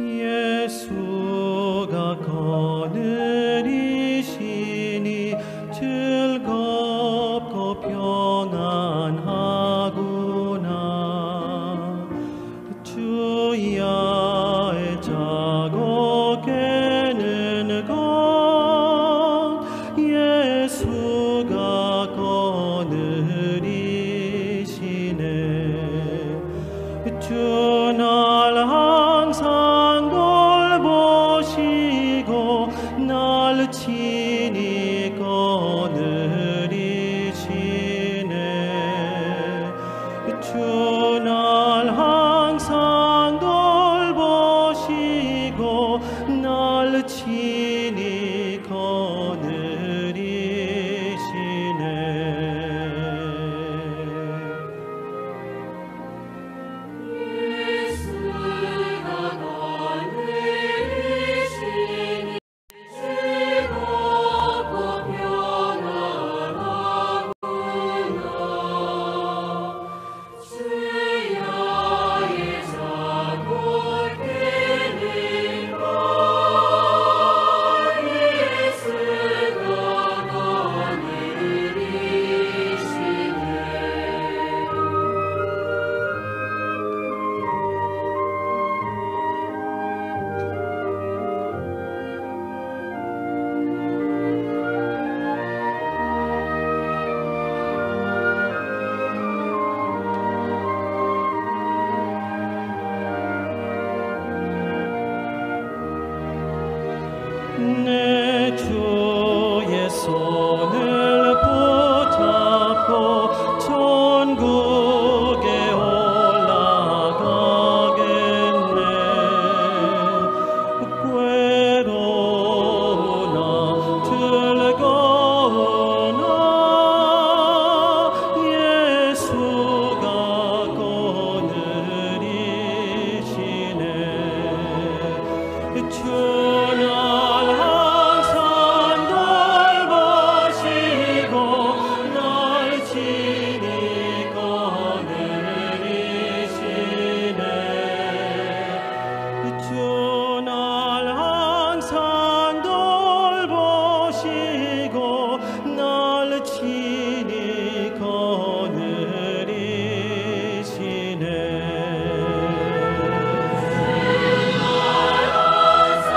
예수가 거느리시니 즐겁고 평안하구나. 주야의 자고 깨는 것 예수가 거느리시네. 주 날 항상 돌보시고 날 친히 거느리시네. 주 날 항상 돌보시고 날 친히 거느리시네. 예수가 거느리시니 즐겁고 평안하구나. 주야의 자고 깨는 것 예수가 거느리시네. 내 주의 손을 붙잡고 천국에 올라가겠네. 괴로우나 즐거우나 예수가 거느리시네. 주 날 항상 돌보시고 날 친히 거느리시네. 주 날 항상 돌보시고 날 친히 거느리시네. 항상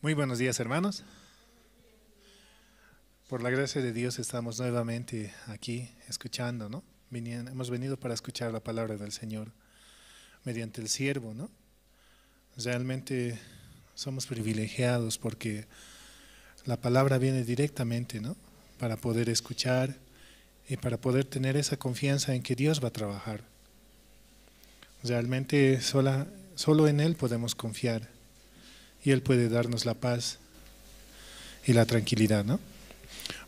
Muy buenos días, hermanos. Por la gracia de Dios estamos nuevamente aquí escuchando, ¿no? Hemos venido para escuchar la palabra del Señor mediante el siervo, ¿no? Realmente somos privilegiados porque la palabra viene directamente, ¿no? Para poder escuchar y para poder tener esa confianza en que Dios va a trabajar. Realmente solo en Él podemos confiar y Él puede darnos la paz y la tranquilidad, ¿no?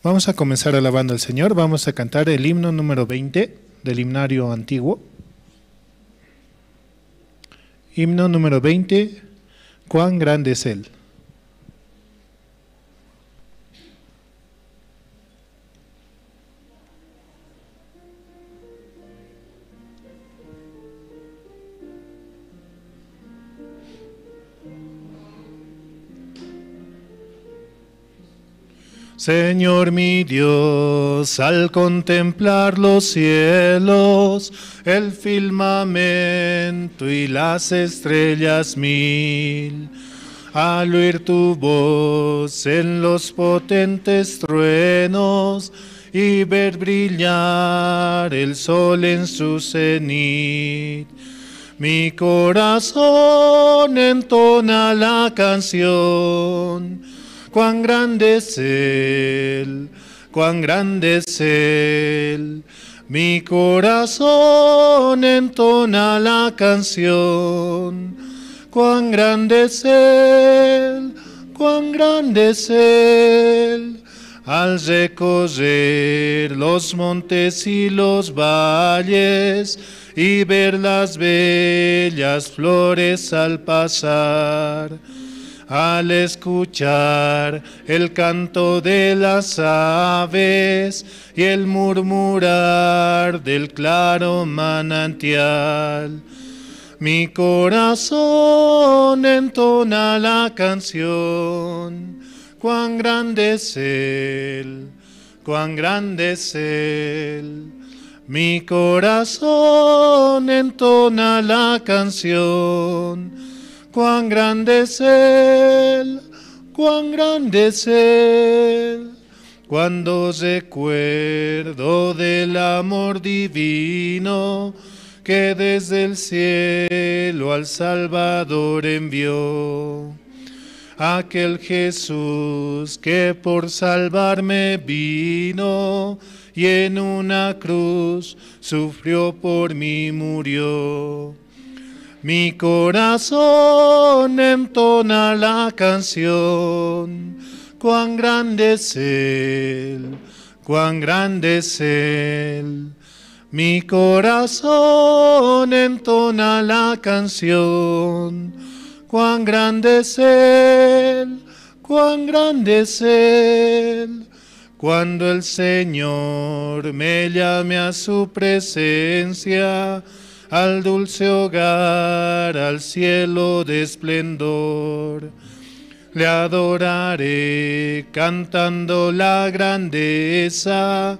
Vamos a comenzar alabando al Señor. Vamos a cantar el himno número 20 del himnario antiguo. Himno número 20, ¿cuán grande es Él? Señor mi Dios, al contemplar los cielos, el firmamento y las estrellas mil, al oír tu voz en los potentes truenos y ver brillar el sol en su cenit, mi corazón entona la canción. Cuán grande es Él, cuán grande es Él. Mi corazón entona la canción. Cuán grande es Él, cuán grande es Él. Al recorrer los montes y los valles y ver las bellas flores al pasar, al escuchar el canto de las aves y el murmurar del claro manantial, mi corazón entona la canción. Cuán grande es Él, cuán grande es Él. Mi corazón entona la canción. Cuán grande es Él, cuán grande es Él. Cuando recuerdo del amor divino que desde el cielo al Salvador envió, aquel Jesús que por salvarme vino y en una cruz sufrió por mí, murió. Mi corazón entona la canción. Cuán grande es Él, cuán grande es Él. Mi corazón entona la canción. Cuán grande es Él, cuán grande es Él. Cuando el Señor me llame a su presencia, al dulce hogar, al cielo de esplendor, le adoraré cantando la grandeza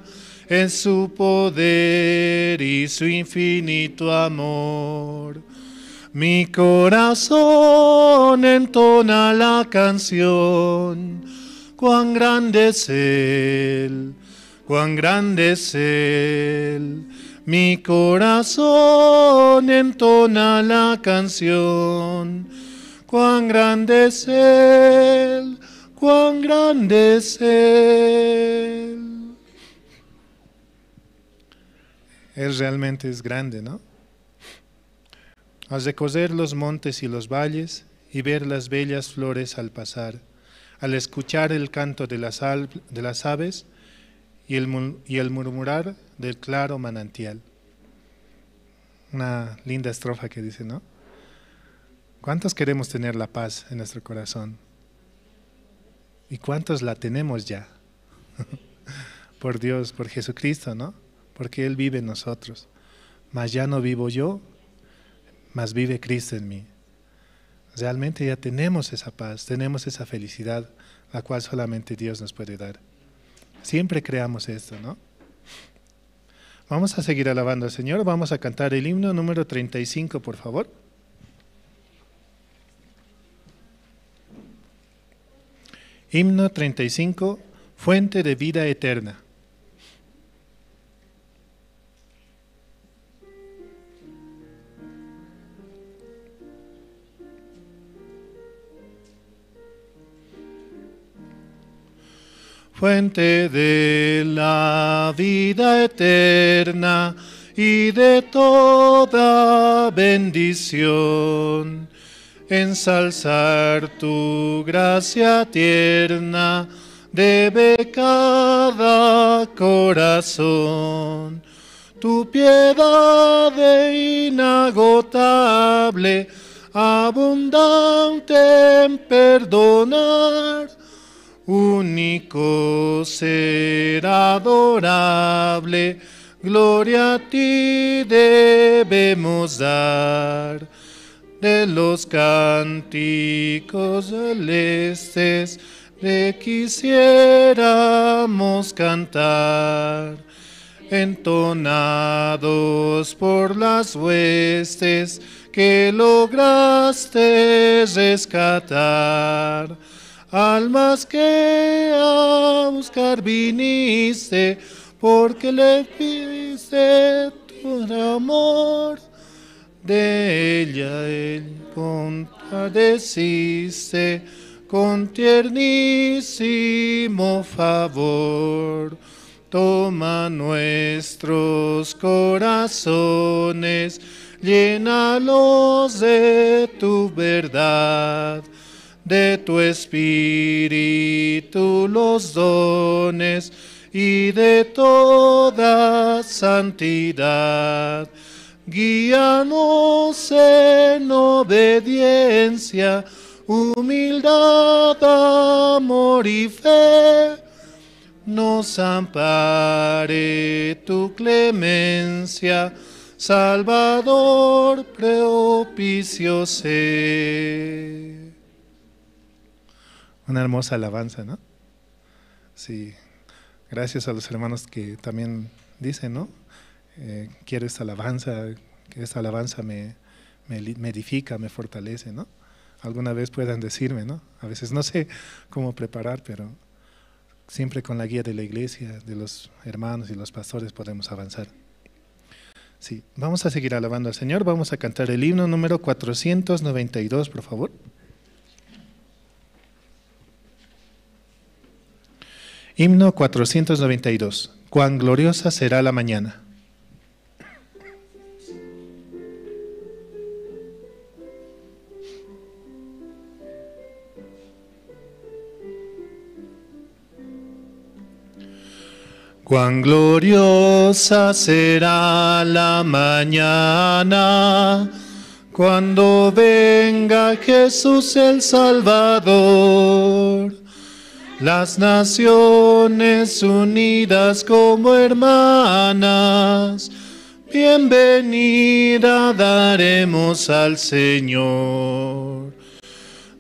en su poder y su infinito amor. Mi corazón entona la canción. Cuán grande es Él, cuán grande es Él. Mi corazón entona la canción. Cuán grande es Él, cuán grande es Él. Él realmente es grande, ¿no? Al recorrer los montes y los valles y ver las bellas flores al pasar, al escuchar el canto de las aves y el murmurar del claro manantial. Una linda estrofa que dice, ¿no? ¿Cuántos queremos tener la paz en nuestro corazón? ¿Y cuántos la tenemos ya? Por Dios, por Jesucristo, ¿no? Porque Él vive en nosotros. Mas ya no vivo yo, mas vive Cristo en mí. Realmente ya tenemos esa paz, tenemos esa felicidad, la cual solamente Dios nos puede dar. Siempre creamos esto, ¿no? Vamos a seguir alabando al Señor. Vamos a cantar el himno número 35, por favor. Himno 35, Fuente de Vida Eterna. Fuente de la vida eterna y de toda bendición, ensalzar tu gracia tierna debe cada corazón. Tu piedad inagotable, abundante en perdonar, único ser adorable, gloria a ti debemos dar. De los cánticos celestes le quisiéramos cantar, entonados por las huestes que lograste rescatar. Almas que a buscar viniste, porque le pidiste tu amor. De ella él compadeciste con tiernísimo favor. Toma nuestros corazones, llénalos de tu verdad, de tu espíritu los dones y de toda santidad. Guíanos en obediencia, humildad, amor y fe. Nos ampare tu clemencia, Salvador propicio sé. Una hermosa alabanza, ¿no? Sí, gracias a los hermanos que también dicen, ¿no? Quiero esta alabanza, que esta alabanza me edifica, me fortalece, ¿no? Alguna vez puedan decirme, ¿no? A veces no sé cómo preparar, pero siempre con la guía de la iglesia, de los hermanos y los pastores podemos avanzar. Sí, vamos a seguir alabando al Señor, vamos a cantar el himno número 492, por favor. Himno 492, cuán gloriosa será la mañana. Cuán gloriosa será la mañana, cuando venga Jesús el Salvador. Las naciones unidas como hermanas, bienvenida daremos al Señor.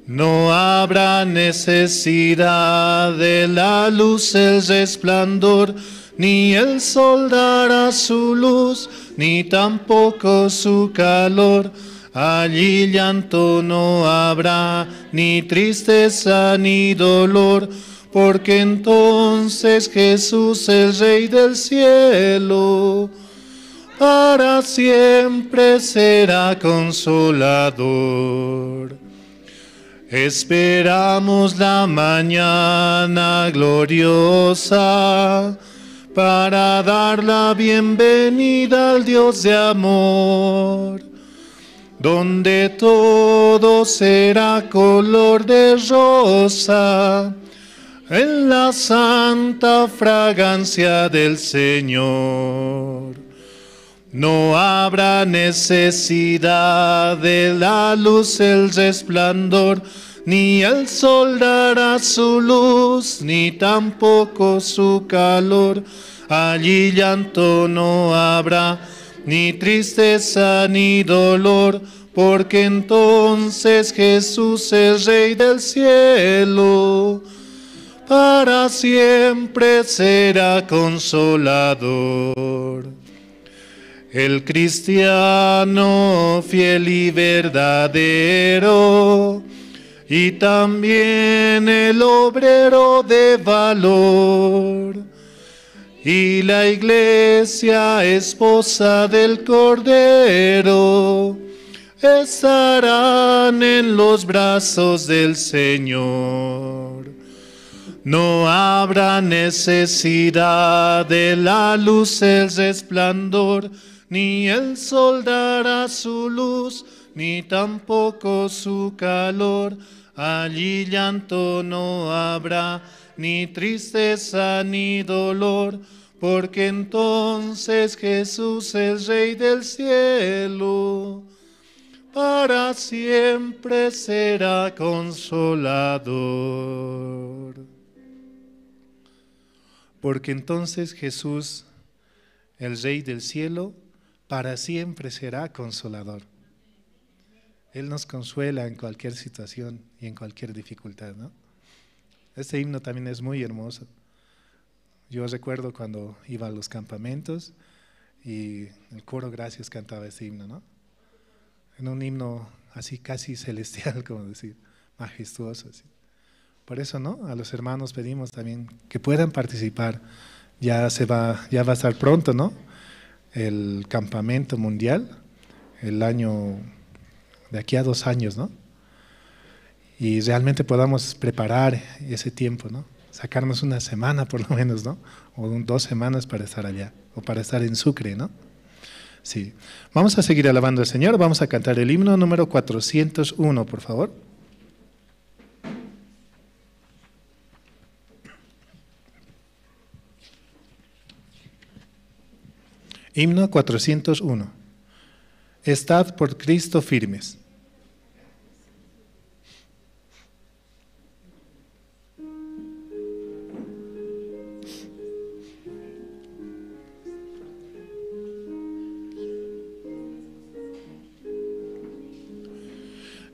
No habrá necesidad de la luz el resplandor, ni el sol dará su luz, ni tampoco su calor. Allí llanto no habrá, ni tristeza ni dolor, porque entonces Jesús, el Rey del cielo, para siempre será consolador. Esperamos la mañana gloriosa para dar la bienvenida al Dios de amor, donde todo será color de rosa en la santa fragancia del Señor. No habrá necesidad de la luz el resplandor, ni el sol dará su luz, ni tampoco su calor. Allí llanto no habrá, ni tristeza ni dolor, porque entonces Jesús, el Rey del cielo, para siempre será consolador. El cristiano fiel y verdadero y también el obrero de valor. Y la iglesia, esposa del Cordero, estarán en los brazos del Señor. No habrá necesidad de la luz, el resplandor, ni el sol dará su luz, ni tampoco su calor. Allí llanto no habrá, ni tristeza ni dolor, porque entonces Jesús, el Rey del cielo, para siempre será consolador. Porque entonces Jesús, el Rey del cielo, para siempre será consolador. Él nos consuela en cualquier situación y en cualquier dificultad, ¿no? Este himno también es muy hermoso. Yo recuerdo cuando iba a los campamentos y el coro Gracias cantaba este himno, ¿no? En un himno así casi celestial, como decir, majestuoso. Así. Por eso, ¿no? A los hermanos pedimos también que puedan participar. Ya va a estar pronto, ¿no? El campamento mundial, el año de aquí a 2 años, ¿no? Y realmente podamos preparar ese tiempo, ¿no? Sacarnos una semana por lo menos, ¿no? O 2 semanas para estar allá, o para estar en Sucre, ¿no? Sí. Vamos a seguir alabando al Señor, vamos a cantar el himno número 401, por favor. Himno 401. Estad por Cristo firmes.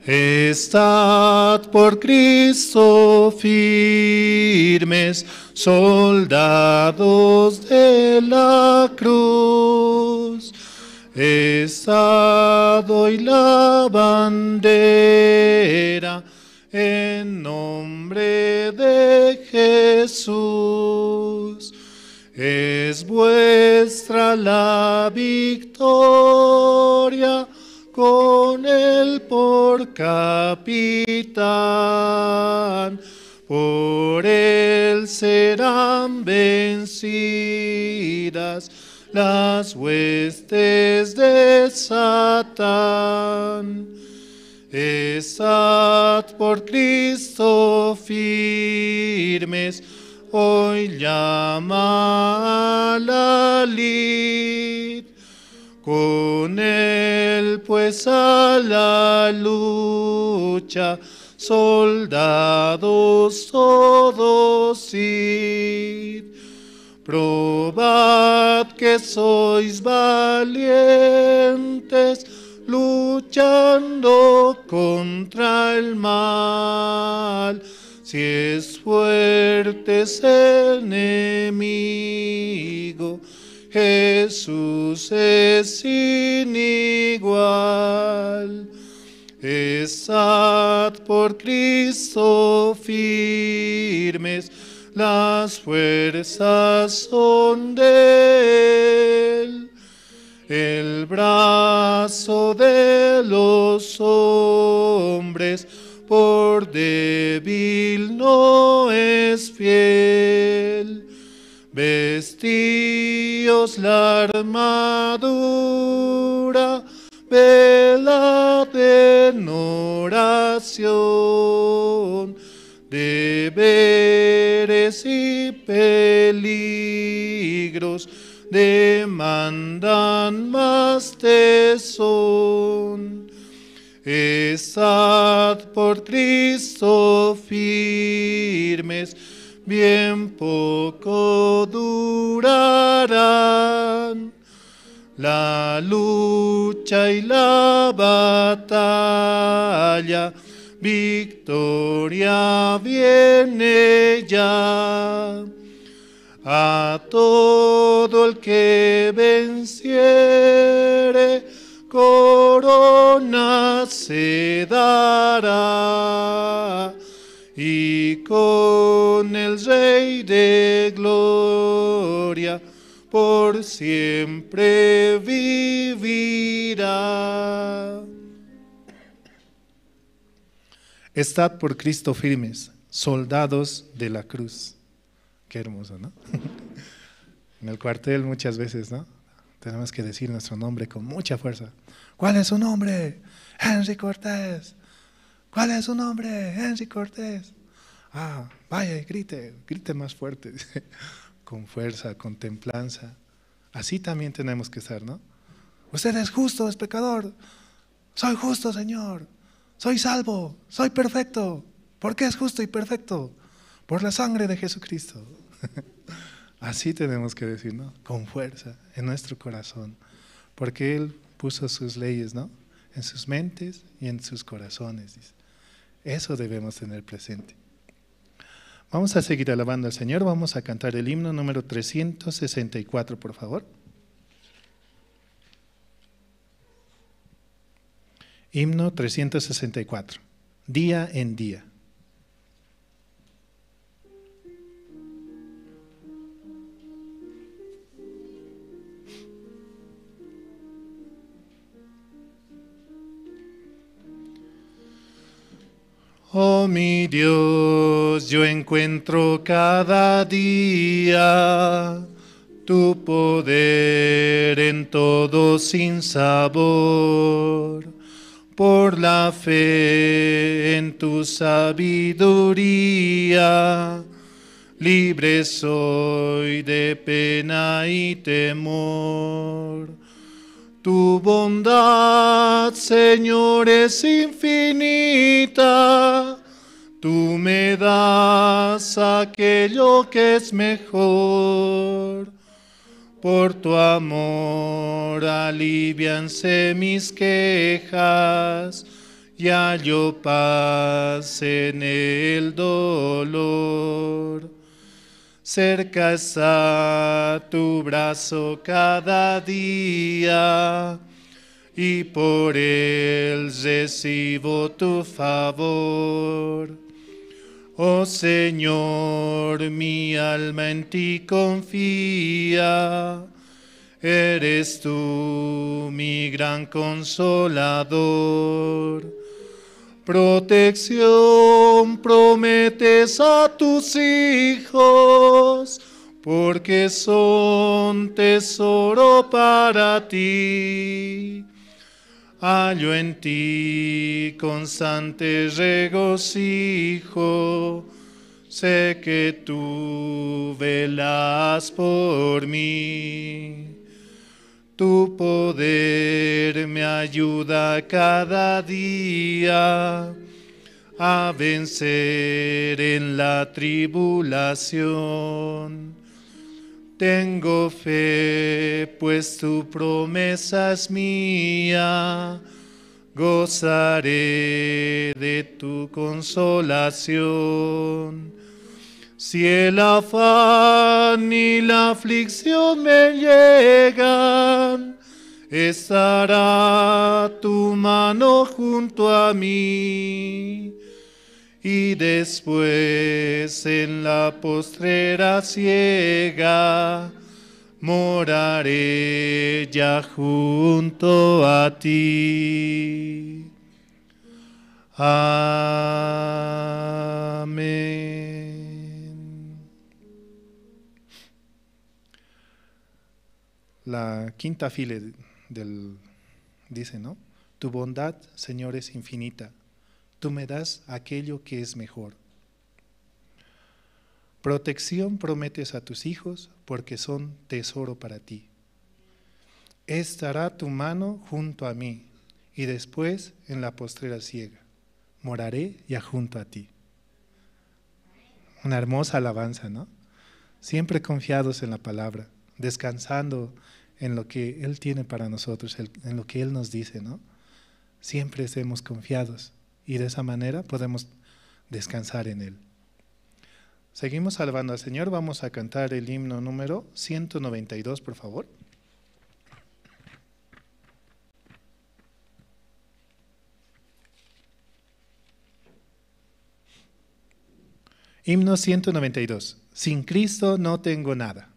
Estad por Cristo firmes, soldados de la cruz. Estad hoy la bandera en nombre de Jesús. Es vuestra la victoria, con él por capitán, por él serán vencidas las huestes de Satán. Estad por Cristo firmes, hoy llama a la lid. Con él pues a la lucha, soldados todos id. Probad que sois valientes, luchando contra el mal. Si es fuerte ese enemigo, Jesús es sin igual. Estad por Cristo firmes, las fuerzas son de él. El brazo de los hombres por débil no es fiel. Vestíos la armadura, velad en oración, deberes y peligros demandan más tesón. Estad por Cristo firmes, bien poco durarán la lucha y la batalla, victoria viene ya. A todo el que venciere, corona se dará. Y con el Rey de Gloria por siempre vivirá. Estad por Cristo firmes, soldados de la cruz. Qué hermoso, ¿no? En el cuartel muchas veces, ¿no? Tenemos que decir nuestro nombre con mucha fuerza. ¿Cuál es su nombre? Henry Cortés. ¿Cuál es su nombre? Henry Cortés. Ah, vaya y grite, grite más fuerte. Con fuerza, con templanza. Así también tenemos que estar, ¿no? Usted es justo, es pecador. Soy justo, Señor. Soy salvo, soy perfecto. ¿Por qué es justo y perfecto? Por la sangre de Jesucristo. Así tenemos que decir, ¿no? Con fuerza, en nuestro corazón. Porque Él puso sus leyes, ¿no? En sus mentes y en sus corazones, dice. Eso debemos tener presente. Vamos a seguir alabando al Señor. Vamos a cantar el himno número 364, por favor. Himno 364, día en día. Oh mi Dios, yo encuentro cada día tu poder en todo sin sabor. Por la fe en tu sabiduría, libre soy de pena y temor. Tu bondad, Señor, es infinita. Tú me das aquello que es mejor. Por tu amor alivianse mis quejas y hallo paz en el dolor. Cerca está tu brazo cada día y por él recibo tu favor. Oh Señor, mi alma en ti confía, eres tú mi gran consolador. Protección prometes a tus hijos, porque son tesoro para ti. Hallo en ti constante regocijo, sé que tú velas por mí. Tu poder me ayuda cada día a vencer en la tribulación. Tengo fe, pues tu promesa es mía, gozaré de tu consolación. Si el afán y la aflicción me llegan, estará tu mano junto a mí. Y después en la postrera ciega moraré ya junto a ti. Amén. La quinta fila dice, ¿no? Tu bondad, Señor, es infinita. Tú me das aquello que es mejor. Protección prometes a tus hijos porque son tesoro para ti. Estará tu mano junto a mí y después en la postrera ciega. Moraré ya junto a ti. Una hermosa alabanza, ¿no? Siempre confiados en la palabra, descansando en lo que Él tiene para nosotros, en lo que Él nos dice, ¿no? Siempre estemos confiados. Y de esa manera podemos descansar en Él. Seguimos alabando al Señor. Vamos a cantar el himno número 192, por favor. Himno 192. Sin Cristo no tengo nada.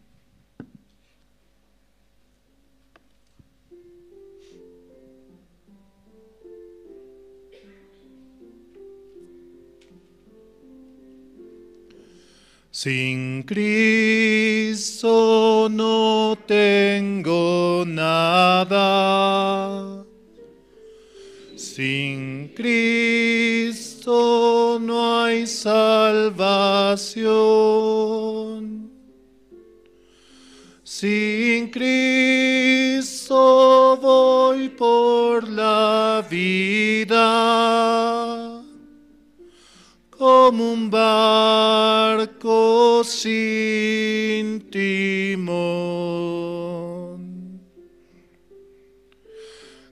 Sin Cristo no tengo nada. Sin Cristo no hay salvación. Sin Cristo voy por la vida como un barco sin timón.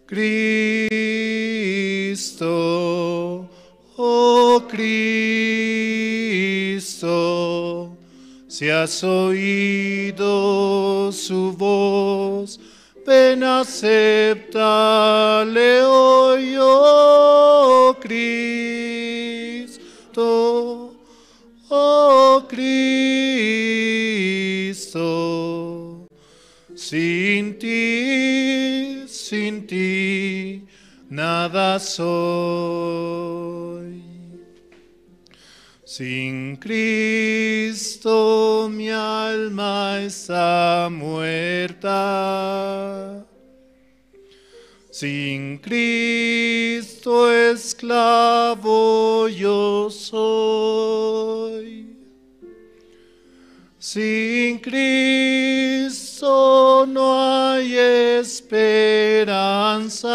Cristo, oh Cristo, si has oído su voz, ven, acéptale hoy, oh Cristo, oh Cristo. Sin ti, nada soy. Sin Cristo mi alma está muerta. Sin Cristo esclavo yo soy. Sin Cristo no hay esperanza,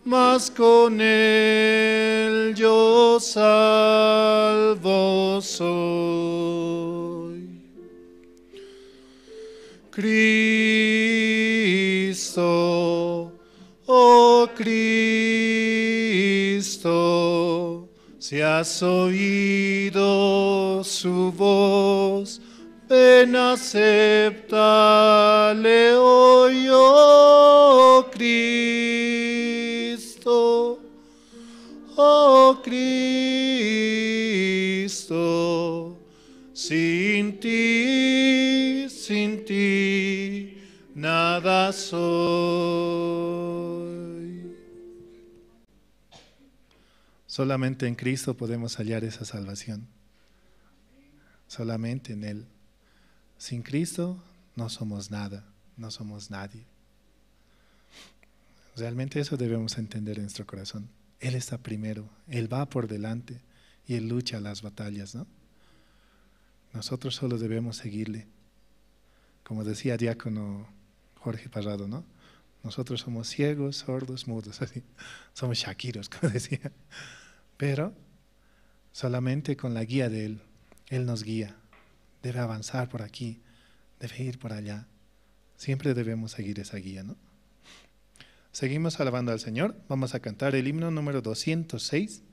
mas con Él yo salvo soy. Cristo, oh Cristo, si has oído su voz, ven, acéptale hoy, oh Cristo, oh Cristo. Sin ti, nada soy. Solamente en Cristo podemos hallar esa salvación. Solamente en Él. Sin Cristo no somos nada, no somos nadie. Realmente eso debemos entender en nuestro corazón. Él está primero, Él va por delante y Él lucha las batallas, ¿no? Nosotros solo debemos seguirle. Como decía diácono Jorge Parrado, ¿no? Nosotros somos ciegos, sordos, mudos, así. Somos shakiros, como decía. Pero solamente con la guía de Él, Él nos guía. Debe avanzar por aquí, debe ir por allá. Siempre debemos seguir esa guía, ¿no? Seguimos alabando al Señor. Vamos a cantar el himno número 206.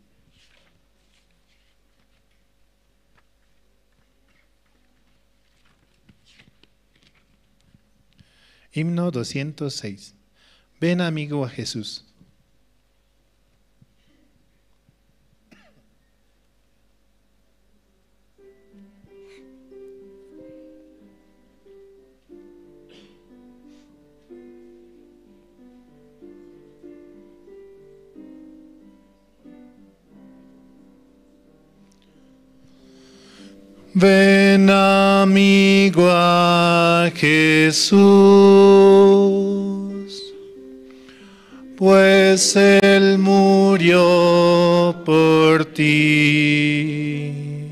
Himno 206. Ven, amigo, a Jesús. Ven, amigo, a Jesús, pues Él murió por ti.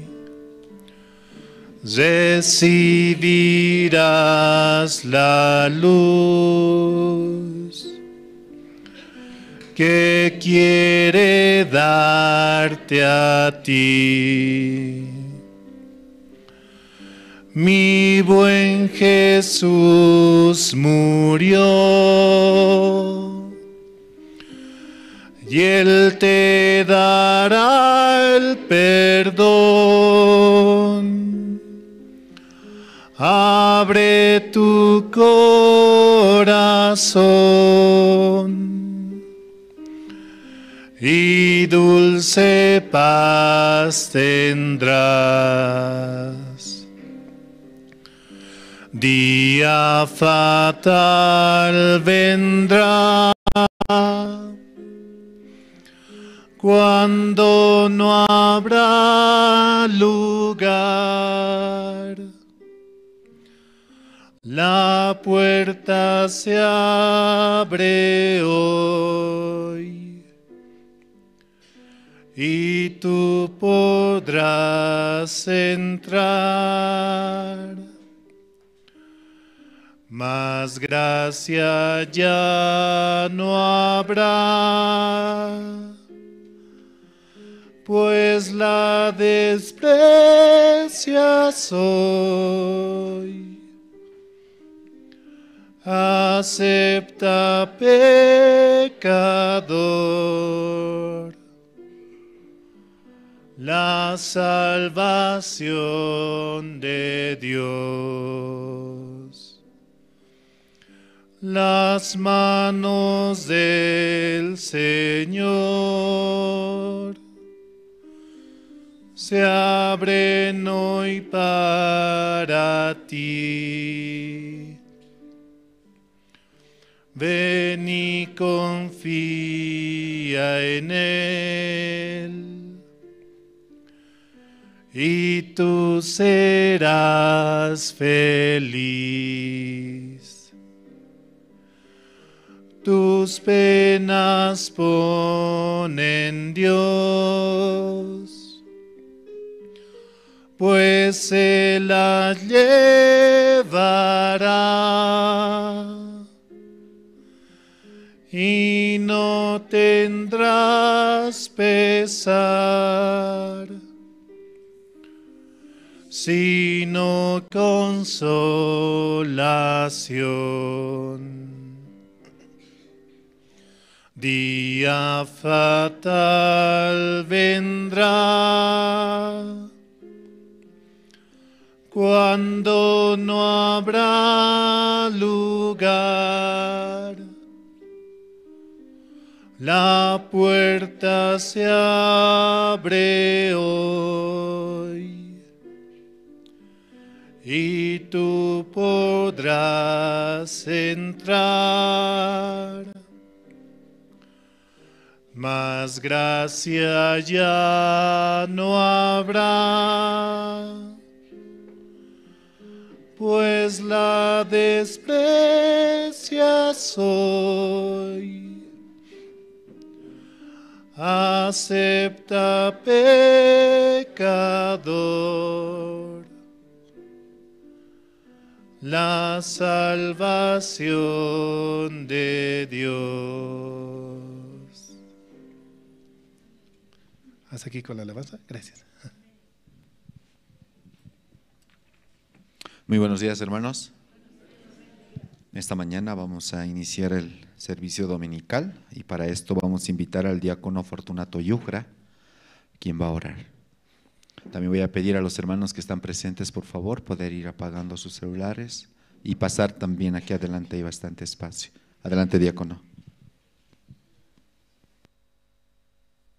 Recibirás la luz que quiere darte a ti. Mi buen Jesús murió y Él te dará el perdón. Abre tu corazón y dulce paz tendrás. Día fatal vendrá cuando no habrá lugar. La puerta se abre hoy y tú podrás entrar. Mas gracia ya no habrá, pues la desprecias hoy. Acepta, pecador, la salvación de Dios. Las manos del Señor se abren hoy para ti. Ven y confía en Él, y tú serás feliz. Tus penas pon en Dios, pues se las llevará y no tendrás pesar, sino consolación. Día fatal vendrá cuando no habrá lugar. La puerta se abre hoy y tú podrás entrar. Mas gracia ya no habrá, pues la desprecias hoy. Acepta, pecador, la salvación de Dios. Hasta aquí con la alabanza. Gracias. Muy buenos días, hermanos. Esta mañana vamos a iniciar el servicio dominical y para esto vamos a invitar al diácono Fortunato Yujra, quien va a orar. También voy a pedir a los hermanos que están presentes, por favor, poder ir apagando sus celulares y pasar también aquí adelante, hay bastante espacio. Adelante, diácono.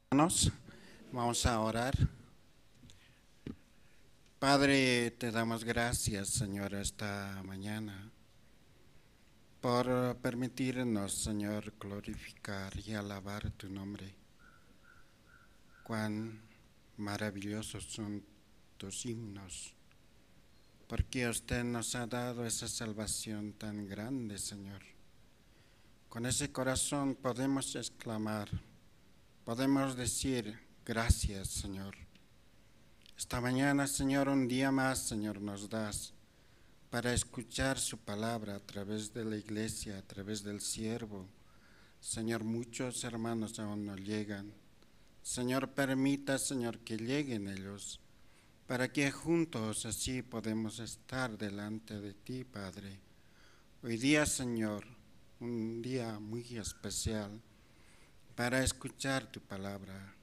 Hermanos, vamos a orar. Padre, te damos gracias, Señor, esta mañana por permitirnos, Señor, glorificar y alabar tu nombre. Cuán maravillosos son tus himnos, porque usted nos ha dado esa salvación tan grande, Señor. Con ese corazón podemos exclamar, podemos decir gracias, Señor. Esta mañana, Señor, un día más, Señor, nos das para escuchar su palabra a través de la iglesia, a través del siervo. Señor, muchos hermanos aún no llegan. Señor, permita, Señor, que lleguen ellos, para que juntos así podemos estar delante de ti, Padre. Hoy día, Señor, un día muy especial para escuchar tu palabra,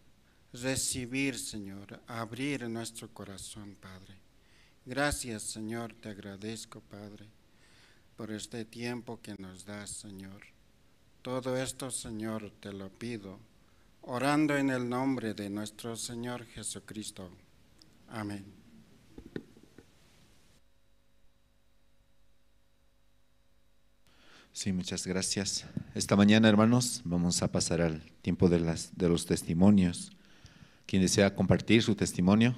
recibir, Señor, abrir nuestro corazón, Padre. Gracias, Señor, te agradezco, Padre, por este tiempo que nos das, Señor. Todo esto, Señor, te lo pido Orando en el nombre de nuestro Señor Jesucristo. Amén. Sí, muchas gracias. Esta mañana, hermanos, vamos a pasar al tiempo de los testimonios. Quien desea compartir su testimonio,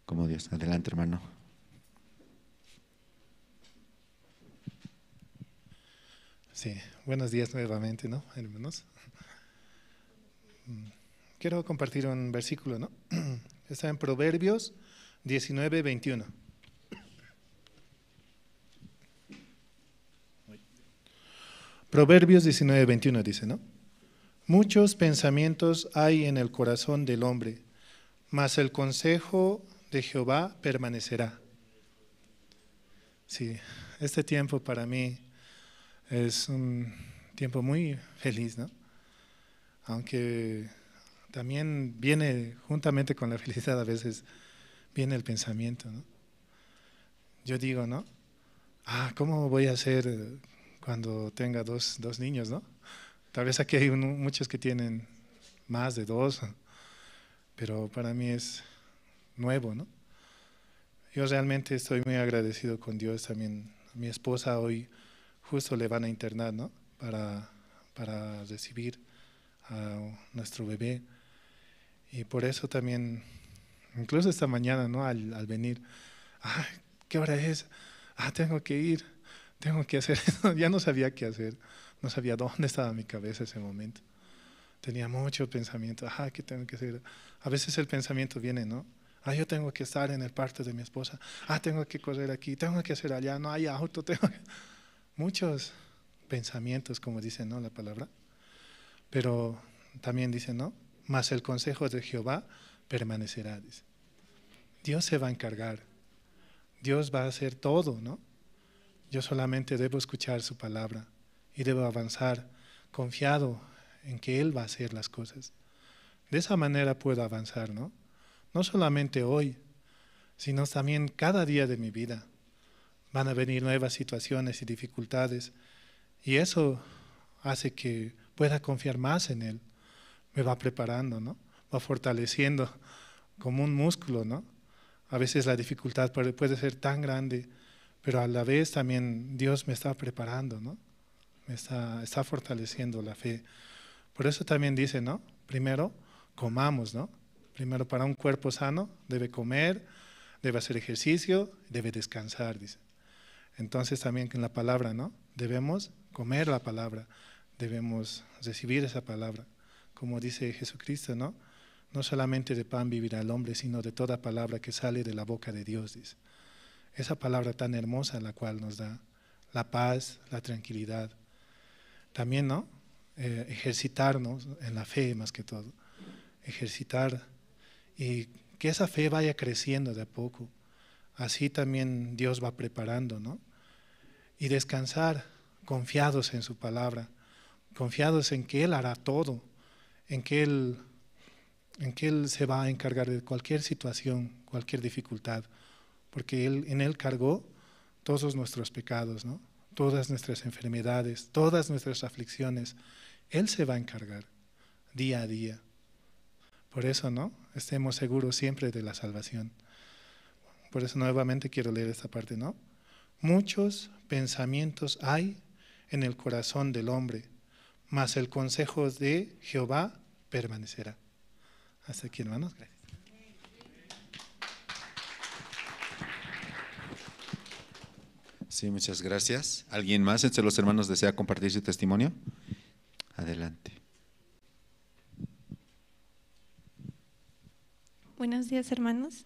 como Dios. Adelante, hermano. Sí, buenos días nuevamente, ¿no, hermanos? Quiero compartir un versículo, ¿no? Está en Proverbios 19:21. Proverbios 19:21 dice, ¿no? Muchos pensamientos hay en el corazón del hombre, mas el consejo de Jehová permanecerá. Sí, este tiempo para mí es un tiempo muy feliz, ¿no? Aunque también viene, juntamente con la felicidad, a veces viene el pensamiento, ¿no? Yo digo, ¿no? Ah, ¿cómo voy a hacer cuando tenga dos niños, ¿no? Tal vez aquí hay muchos que tienen más de dos, pero para mí es nuevo, ¿no? Yo realmente estoy muy agradecido con Dios también. Mi esposa hoy justo le van a internar, ¿no? Para recibir a nuestro bebé. Y por eso también, incluso esta mañana, ¿no? Al venir, ah, ¿qué hora es? Ah, tengo que ir, tengo que hacer eso. Ya no sabía qué hacer, no sabía dónde estaba mi cabeza ese momento. Tenía mucho pensamiento, ah, ¿qué tengo que hacer? A veces el pensamiento viene, ¿no? Ah, yo tengo que estar en el parto de mi esposa. Ah, tengo que correr aquí, tengo que hacer allá, no hay auto, tengo que... Muchos pensamientos, como dice, ¿no?, la palabra. Pero también dice, ¿no? Mas el consejo de Jehová permanecerá, dice. Dios se va a encargar. Dios va a hacer todo, ¿no? Yo solamente debo escuchar su palabra y debo avanzar confiado en que Él va a hacer las cosas. De esa manera puedo avanzar, ¿no? No solamente hoy, sino también cada día de mi vida. Van a venir nuevas situaciones y dificultades, y eso hace que pueda confiar más en Él. Me va preparando, ¿no? Va fortaleciendo como un músculo, ¿no? A veces la dificultad puede ser tan grande, pero a la vez también Dios me está preparando, ¿no? Me está fortaleciendo la fe. Por eso también dice, ¿no? Primero, comamos, ¿no? Primero, para un cuerpo sano, debe comer, debe hacer ejercicio, debe descansar, dice. Entonces también en la palabra, ¿no? Debemos comer la palabra, debemos recibir esa palabra. Como dice Jesucristo, ¿no? No solamente de pan vivirá el hombre, sino de toda palabra que sale de la boca de Dios, dice. Esa palabra tan hermosa la cual nos da la paz, la tranquilidad. También, ¿no? Ejercitarnos en la fe más que todo. Ejercitar y que esa fe vaya creciendo de a poco. Así también Dios va preparando, ¿no? Y descansar confiados en su palabra, confiados en que Él hará todo, en que Él se va a encargar de cualquier situación, cualquier dificultad, porque en Él cargó todos nuestros pecados, ¿no? Todas nuestras enfermedades, todas nuestras aflicciones. Él se va a encargar día a día. Por eso, ¿no? Estemos seguros siempre de la salvación. Por eso nuevamente quiero leer esta parte, ¿no? Muchos pensamientos hay en el corazón del hombre, mas el consejo de Jehová permanecerá. Hasta aquí, hermanos. Gracias. Sí, muchas gracias. ¿Alguien más entre los hermanos desea compartir su testimonio? Adelante. Buenos días, hermanos.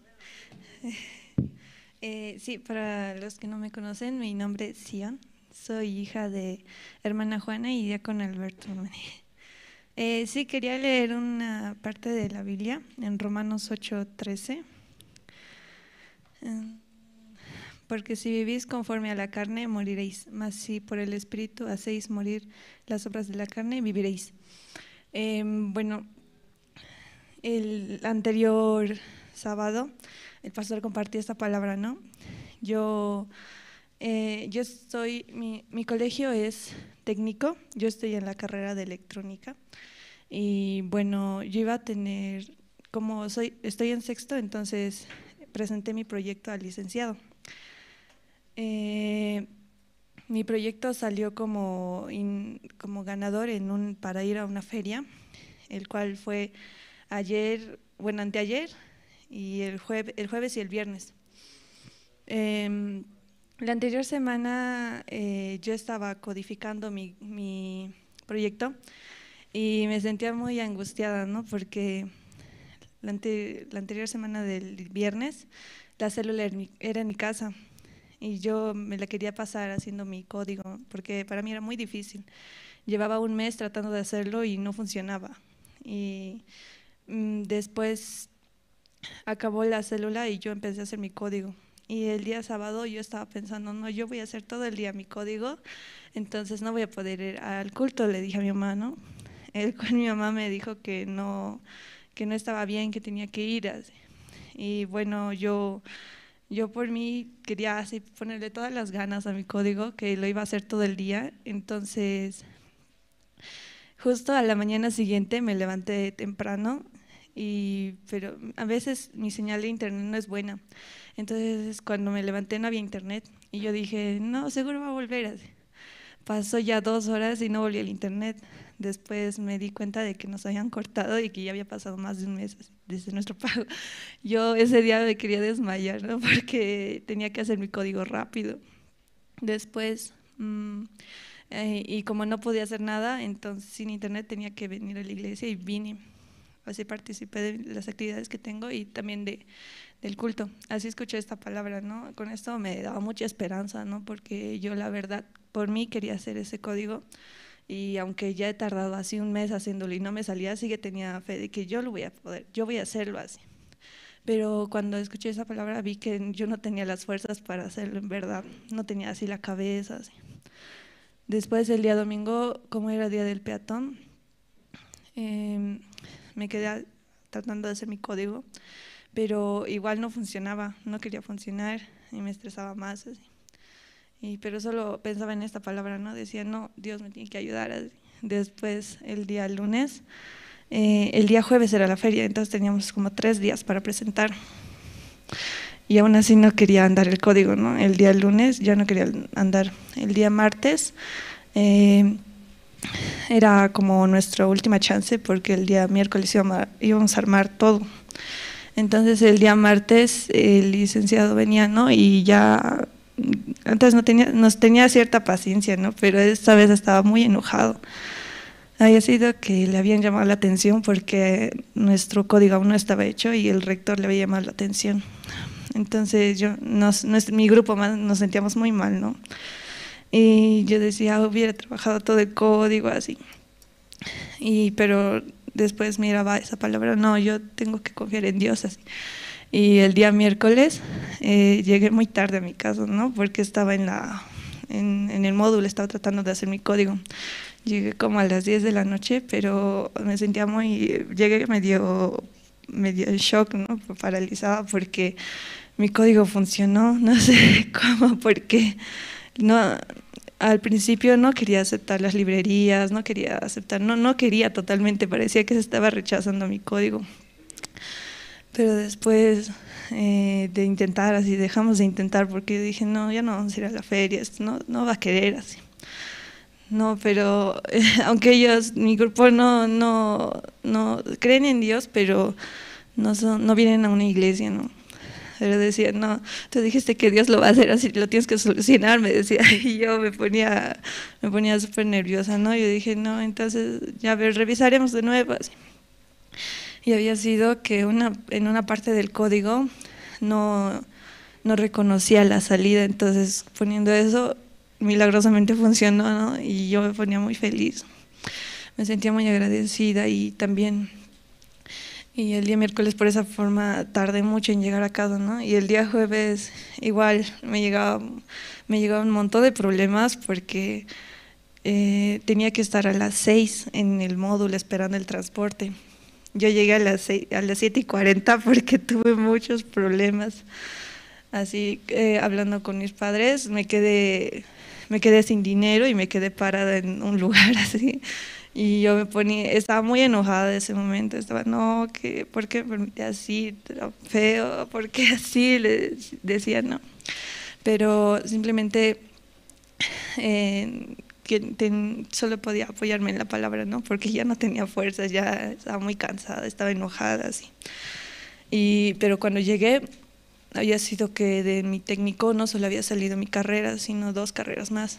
Sí, para los que no me conocen, mi nombre es Sion. Soy hija de hermana Juana y diácono Alberto. Sí, quería leer una parte de la Biblia en Romanos 8:13. Porque si vivís conforme a la carne, moriréis, mas si por el Espíritu hacéis morir las obras de la carne, viviréis. Bueno, el anterior sábado el pastor compartió esta palabra, ¿no? Yo estoy, mi colegio es técnico, yo estoy en la carrera de electrónica Y bueno, yo iba a tener, como estoy en sexto, entonces presenté mi proyecto al licenciado. Mi proyecto salió como ganador para ir a una feria, el cual fue ayer, bueno, anteayer, y el jueves y el viernes. La anterior semana yo estaba codificando mi proyecto y me sentía muy angustiada, ¿no? Porque la anterior semana del viernes la célula era en mi casa y yo me la quería pasar haciendo mi código porque para mí era muy difícil. Llevaba un mes tratando de hacerlo y no funcionaba. Y después acabó la célula y yo empecé a hacer mi código. Y el día sábado yo estaba pensando, no, yo voy a hacer todo el día mi código, entonces no voy a poder ir al culto, le dije a mi mamá, ¿no? El cual mi mamá me dijo que no estaba bien, que tenía que ir. Así. Y bueno, yo por mí quería así ponerle todas las ganas a mi código, que lo iba a hacer todo el día. Entonces, justo a la mañana siguiente me levanté temprano, pero a veces mi señal de internet no es buena. Entonces, cuando me levanté no había internet y yo dije, no, seguro va a volver. Así. Pasó ya 2 horas y no volví al internet. Después me di cuenta de que nos habían cortado y que ya había pasado más de un mes desde nuestro pago. Yo ese día me quería desmayar, ¿no? Porque tenía que hacer mi código rápido. Después, y como no podía hacer nada, entonces sin internet tenía que venir a la iglesia y vine. Así participé de las actividades que tengo y también del culto. Así escuché esta palabra, ¿no? Con esto me daba mucha esperanza, ¿no? Porque yo la verdad, por mí quería hacer ese código y aunque ya he tardado así un mes haciéndolo y no me salía, sí que tenía fe de que yo lo voy a poder, yo voy a hacerlo así. Pero cuando escuché esa palabra vi que yo no tenía las fuerzas para hacerlo en verdad, no tenía así la cabeza, así. Después el día domingo, como era día del peatón, me quedé tratando de hacer mi código, pero igual no funcionaba, no quería funcionar y me estresaba más. Así. Pero solo pensaba en esta palabra, ¿no? Decía, no, Dios me tiene que ayudar. Así. Después, el día lunes, el día jueves era la feria, entonces teníamos como 3 días para presentar. Y aún así no quería andar el código, ¿no? El día lunes ya no quería andar. El día martes era como nuestra última chance porque el día miércoles íbamos a armar todo. Entonces el día martes el licenciado venía, ¿no? Y ya antes no tenía, nos tenía cierta paciencia, ¿no? Pero esta vez estaba muy enojado. Había sido que le habían llamado la atención porque nuestro código aún no estaba hecho y el rector le había llamado la atención. Entonces mi grupo más nos sentíamos muy mal, ¿no? Y yo decía, hubiera trabajado todo el código así. Pero después miraba esa palabra, no, yo tengo que confiar en Dios así. Y el día miércoles llegué muy tarde a mi casa, ¿no? Porque estaba en el módulo, estaba tratando de hacer mi código. Llegué como a las 10 de la noche, pero me sentía llegué medio en shock, ¿no? Paralizada porque mi código funcionó, no sé cómo, porque no, al principio no quería aceptar las librerías, no quería aceptar, no quería totalmente, parecía que se estaba rechazando mi código. Pero después de intentar, así dejamos de intentar porque dije, no, ya no vamos a ir a la feria, esto no va a querer así. No, pero aunque ellos, mi grupo no creen en Dios, pero no vienen a una iglesia, ¿no? Pero decía, no, tú dijiste que Dios lo va a hacer así, lo tienes que solucionar, me decía, y yo me ponía súper nerviosa, ¿no? Yo dije, no, entonces, ya a ver, revisaremos de nuevo, así. Y había sido que en una parte del código no reconocía la salida, entonces poniendo eso, milagrosamente funcionó, ¿no? Y yo me ponía muy feliz, me sentía muy agradecida y también… Y el día miércoles por esa forma tardé mucho en llegar a casa, ¿no? Y el día jueves igual me llegaba un montón de problemas porque tenía que estar a las 6 en el módulo esperando el transporte. Yo llegué a las 7:40 porque tuve muchos problemas. Así, hablando con mis padres, me quedé sin dinero y me quedé parada en un lugar así. Y yo me ponía, estaba muy enojada en ese momento, estaba, no, que, ¿por qué me permitía así, tan feo? ¿Por qué así? Le decía, no. Pero simplemente solo podía apoyarme en la palabra, ¿no? Porque ya no tenía fuerzas, ya estaba muy cansada, estaba enojada, así. Pero cuando llegué, había sido que de mi técnico no solo había salido mi carrera, sino 2 carreras más.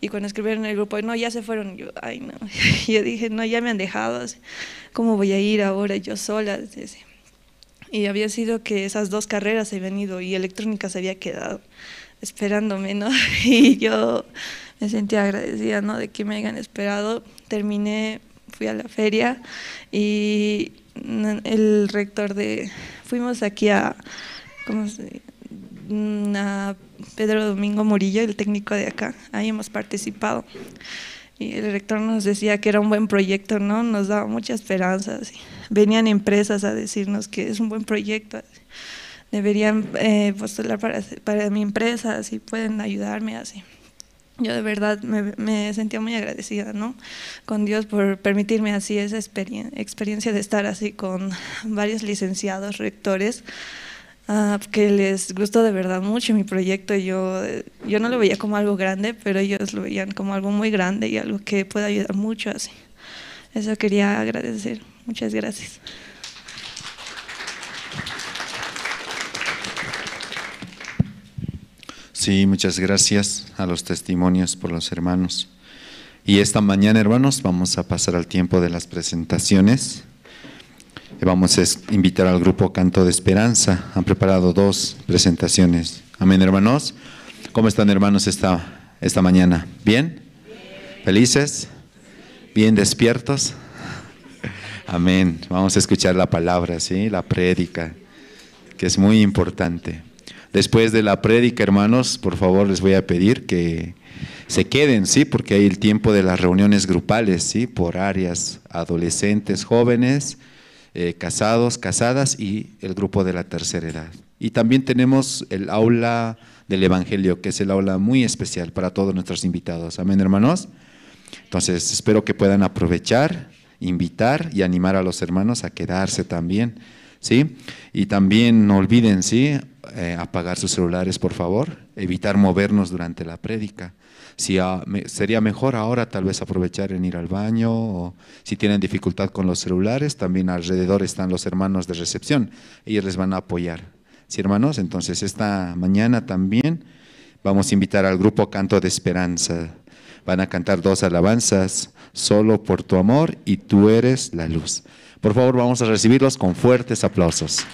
Y cuando escribieron en el grupo, no, ya se fueron, yo, ay, no. Yo dije, no, ya me han dejado, así, ¿cómo voy a ir ahora yo sola? Así, así. Y había sido que esas 2 carreras se habían ido y electrónica se había quedado esperándome, ¿no? Y yo me sentía agradecida, ¿no?, de que me hayan esperado. Terminé, fui a la feria y el rector de… Fuimos aquí a, ¿cómo se dice? A Pedro Domingo Murillo, el técnico de acá, ahí hemos participado. Y el rector nos decía que era un buen proyecto, ¿no? Nos daba mucha esperanza, así. Venían empresas a decirnos que es un buen proyecto, así. Deberían postular para mi empresa, así pueden ayudarme, así. Yo de verdad me sentía muy agradecida, ¿no?, con Dios por permitirme así esa experiencia de estar así con varios licenciados, rectores, que les gustó de verdad mucho mi proyecto. Yo no lo veía como algo grande, pero ellos lo veían como algo muy grande y algo que puede ayudar mucho así. Eso quería agradecer. Muchas gracias. Sí, muchas gracias a los testimonios por los hermanos. Y esta mañana, hermanos, vamos a pasar al tiempo de las presentaciones. Vamos a invitar al grupo Canto de Esperanza. Han preparado 2 presentaciones. Amén, hermanos. ¿Cómo están, hermanos, esta mañana? ¿Bien? ¿Felices? ¿Bien despiertos? Amén. Vamos a escuchar la palabra, ¿sí? La prédica, que es muy importante. Después de la prédica, hermanos, por favor, les voy a pedir que se queden, ¿sí? Porque hay el tiempo de las reuniones grupales, ¿sí? Por áreas, adolescentes, jóvenes, casados, casadas y el grupo de la tercera edad. Y también tenemos el aula del Evangelio, que es el aula muy especial para todos nuestros invitados. Amén, hermanos. Entonces, espero que puedan aprovechar, invitar y animar a los hermanos a quedarse también, ¿sí? Y también no olviden, ¿sí?, apagar sus celulares, por favor, evitar movernos durante la prédica. Sería mejor ahora tal vez aprovechar en ir al baño, o si tienen dificultad con los celulares, también alrededor están los hermanos de recepción, ellos les van a apoyar. ¿Sí, hermanos? Entonces esta mañana también vamos a invitar al grupo Canto de Esperanza. Van a cantar 2 alabanzas, Solo por tu amor y Tú eres la luz. Por favor, vamos a recibirlos con fuertes aplausos.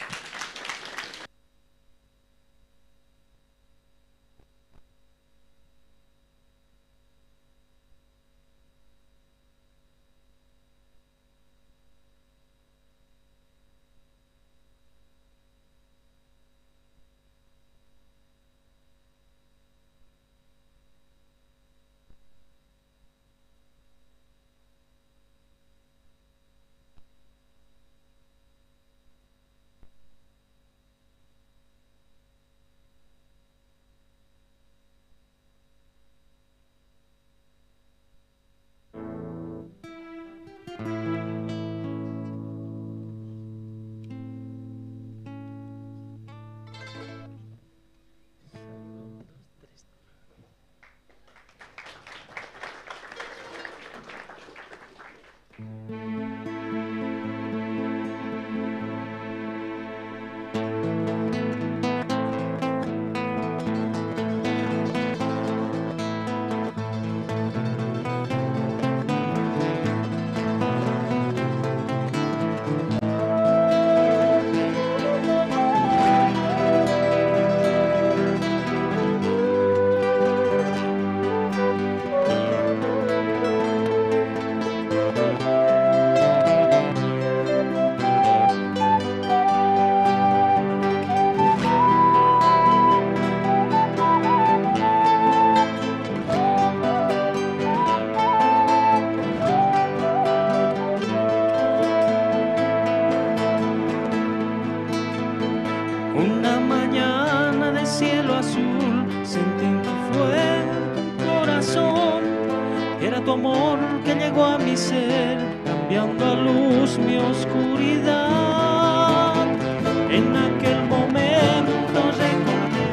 tu amor que llegó a mi ser, cambiando a luz mi oscuridad. En aquel momento recordé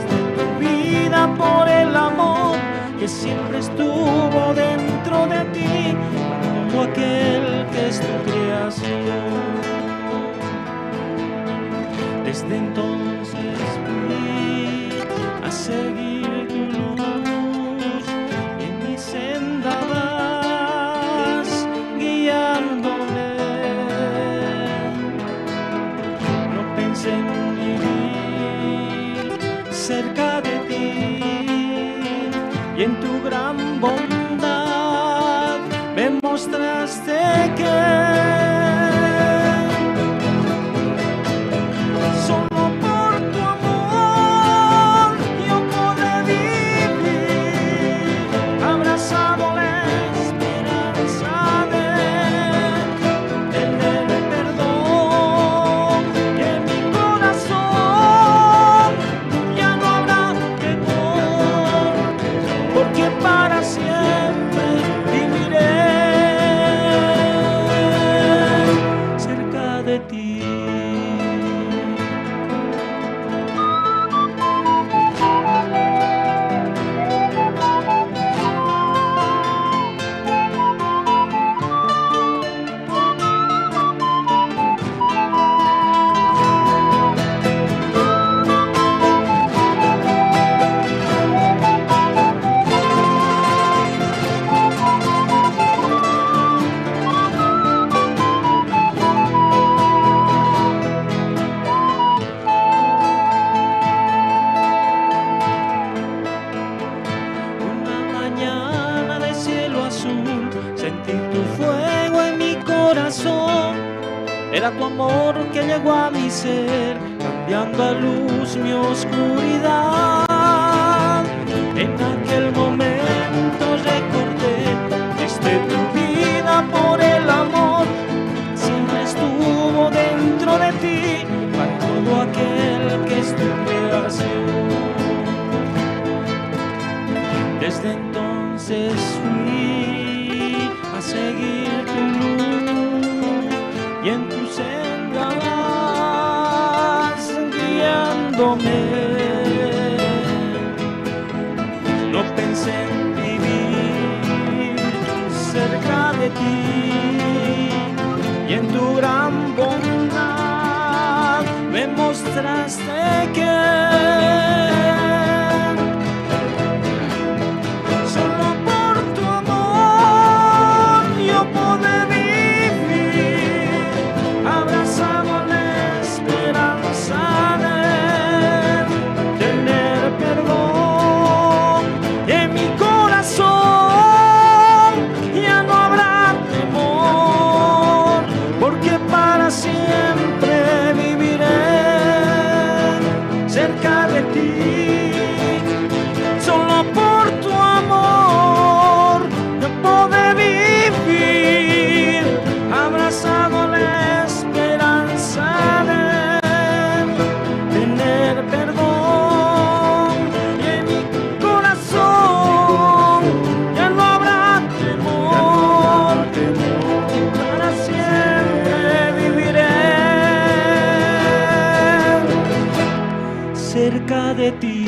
de tu vida por el amor que siempre estuvo dentro de ti, para todo aquel que es tu creación. Desde entonces fui a seguir tu luz, y en mi senda vas guiándome. No pensé en vivir cerca de ti, y en tu gran bondad me mostraste que solo por tu amor yo podré vivir, abrazado la esperanza de tener perdón, que en mi corazón ya no habrá temor, porque para siempre viviré cerca de ti. Una mañana de cielo azul, sentí tu fuego en mi corazón. Era tu amor que llegó a mi ser, cambiando a luz mi oscuridad. En aquel momento recordé, diste tu vida por el amor, siempre estuvo dentro de ti, para todo aquel que es tu creación. Desde entonces fui a seguir tu luz, y en tu senda vas guiándome. No pensé en vivir cerca de ti, y en tu gran bondad me mostraste que solo por tu amor yo podré vivir, abrazado a la esperanza de tener perdón. En mi corazón ya no habrá temor, porque para siempre viviré cerca de ti. Solo por tu amor yo podré vivir, abrazado a la esperanza de tener perdón. Y en mi corazón ya no habrá temor, para siempre viviré cerca de ti.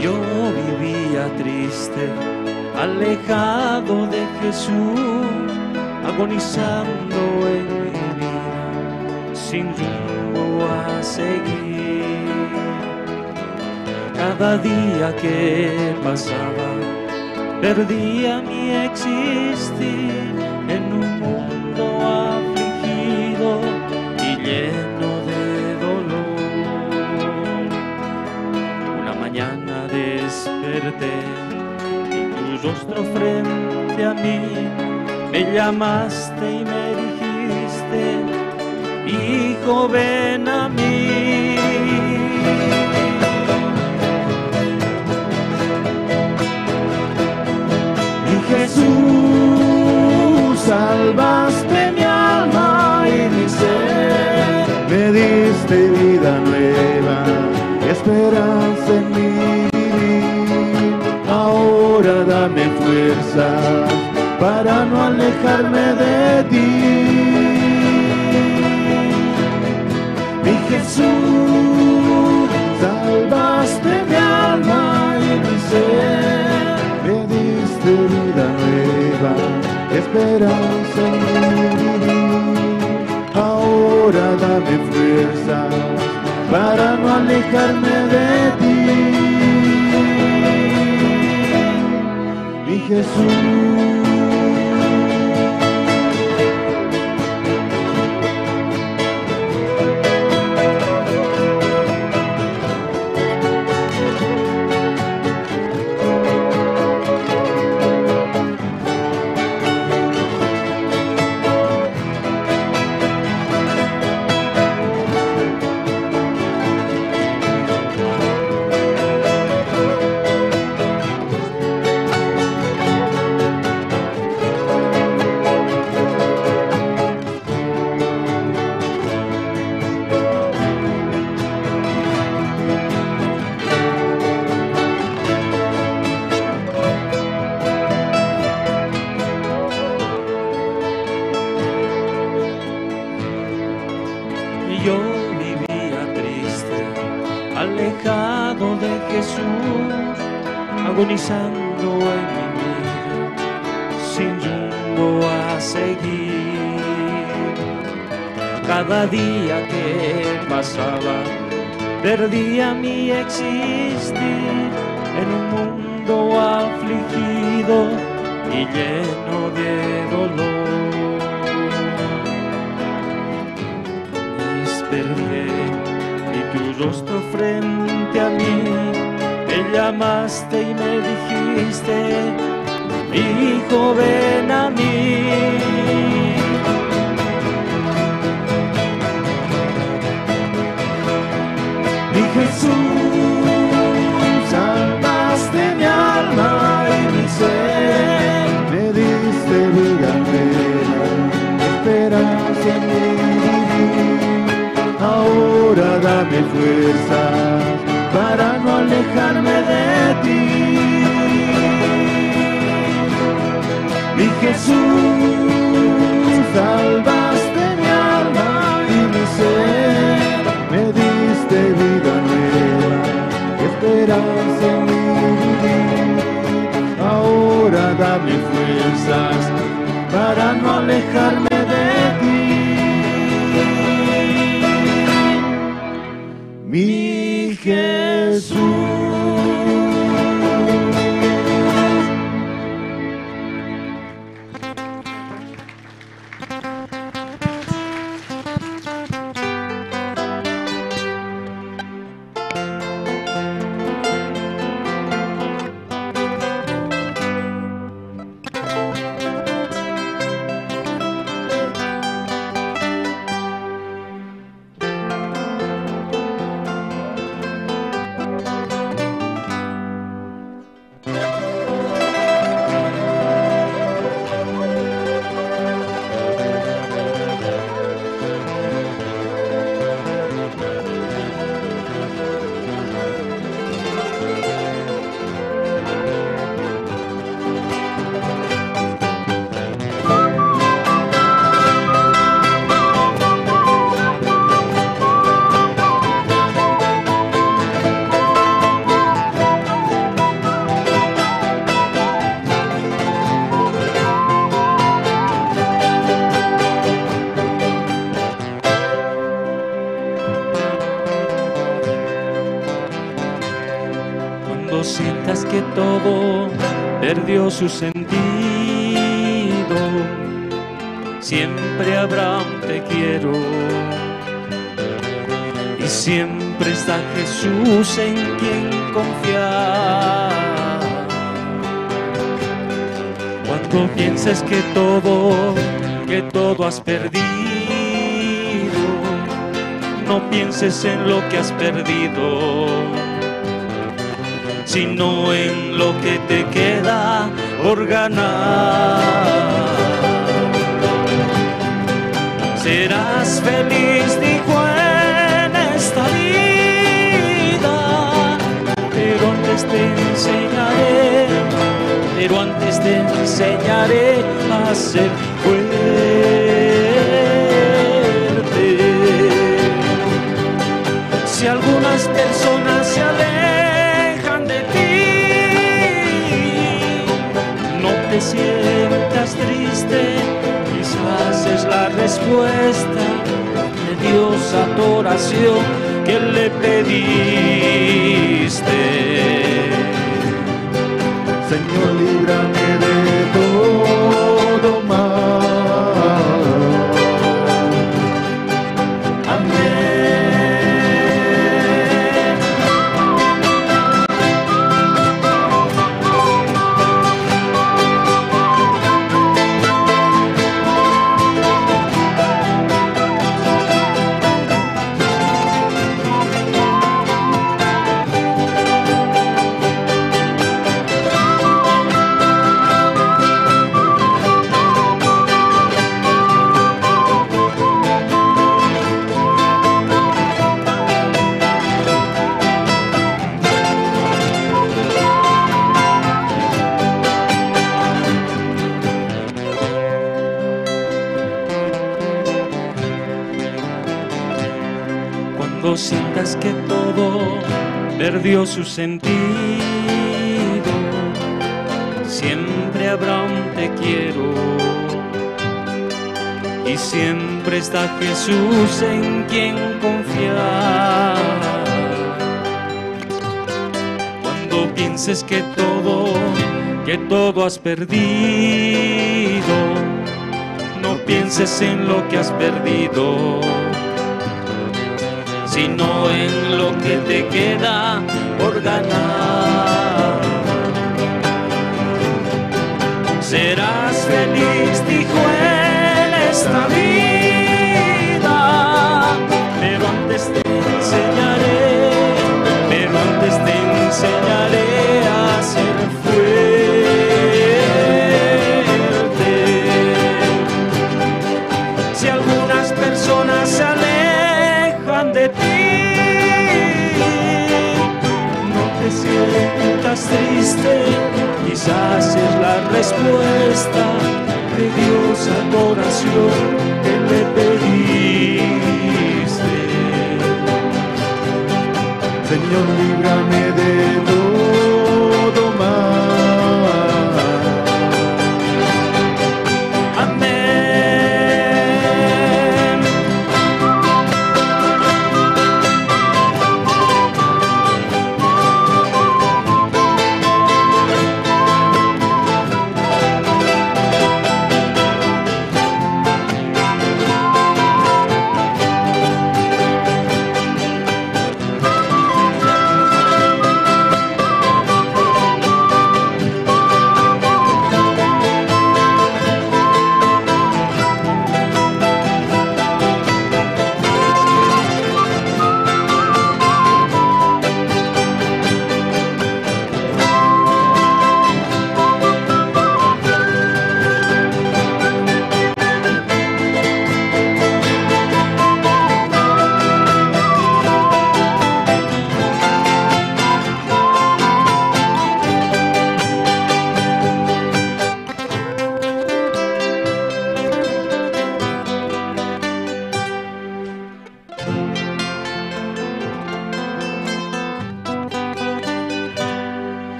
Yo vivía triste, alejado de Jesús, agonizando en mi vida, sin rumbo a seguir. Cada día que pasaba, perdía mi existir en un mundo afligido y lleno de dolor. Una mañana desperté y tu rostro frente a mí, me llamaste y me dijiste, hijo, ven a mí. Mi Jesús, salvaste mi alma y mi ser, me diste vida nueva, esperanza en mi vivir. Ahora dame fuerzas para no alejarme de ti. Mi Jesús, salvaste mi alma y mi ser, me diste vida nueva, esperanza en mi vivir. Ahora dame fuerzas para no alejarme de ti. Mi Jesús. Yo vivía triste, alejado de Jesús, agonizando en mi vida, sin rumbo a seguir. Cada día que pasaba, perdía mi existir en un mundo afligido y lleno de dolor. Desperté y tu rostro frente a mí, me llamaste y me dijiste, hijo, ven a mí. Mi Jesús, salvaste mi alma y mi ser, me diste vida nueva, esperanza en mi vivir. Ahora dame fuerzas para no alejarme de ti. Mi Jesús, salvaste mi alma y mi ser, me diste vida nueva, esperanza en mi vivir. Ahora dame fuerzas para no alejarme de ti. Mi Jesús. Yo Sientas que todo perdió su sentido, siempre habrá un te quiero. Y siempre está Jesús en quien confiar. Cuando pienses que todo has perdido, no pienses en lo que has perdido, sino en lo que te queda por ganar. Serás feliz, dijo, en esta vida, pero antes te enseñaré, pero antes te enseñaré a ser fuerte. Si algunas personas se alejan de ti, no te sientas triste, quizás es la respuesta de Dios a tu oración que le pediste. Señor, líbrame de todo mal. Amén. Cuando sientas que todo perdió su sentido, siempre habrá un te quiero. Y siempre está Jesús en quien confiar. Cuando pienses que todo has perdido, no pienses en lo que has perdido, sino en lo que te queda por ganar. Serás feliz, dijo él, esta vida, pero antes te enseñaré, pero antes te enseñaré a ser fuerte. Si algunas personas se alejan de ti, no te sientas triste, quizás es la respuesta de Dios a tu oración que le pediste.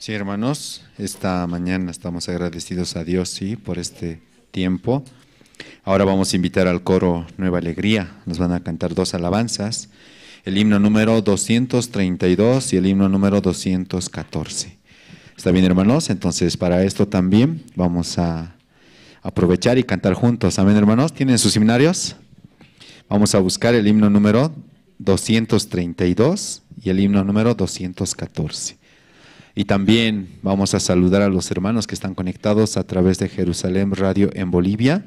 Sí, hermanos, esta mañana estamos agradecidos a Dios, sí, por este tiempo. Ahora vamos a invitar al coro Nueva Alegría. Nos van a cantar dos alabanzas, el himno número 232 y el himno número 214. ¿Está bien, hermanos? Entonces, para esto también vamos a aprovechar y cantar juntos. Amén, hermanos. ¿Tienen sus himnarios? Vamos a buscar el himno número 232 y el himno número 214. Y también vamos a saludar a los hermanos que están conectados a través de Jerusalén Radio en Bolivia,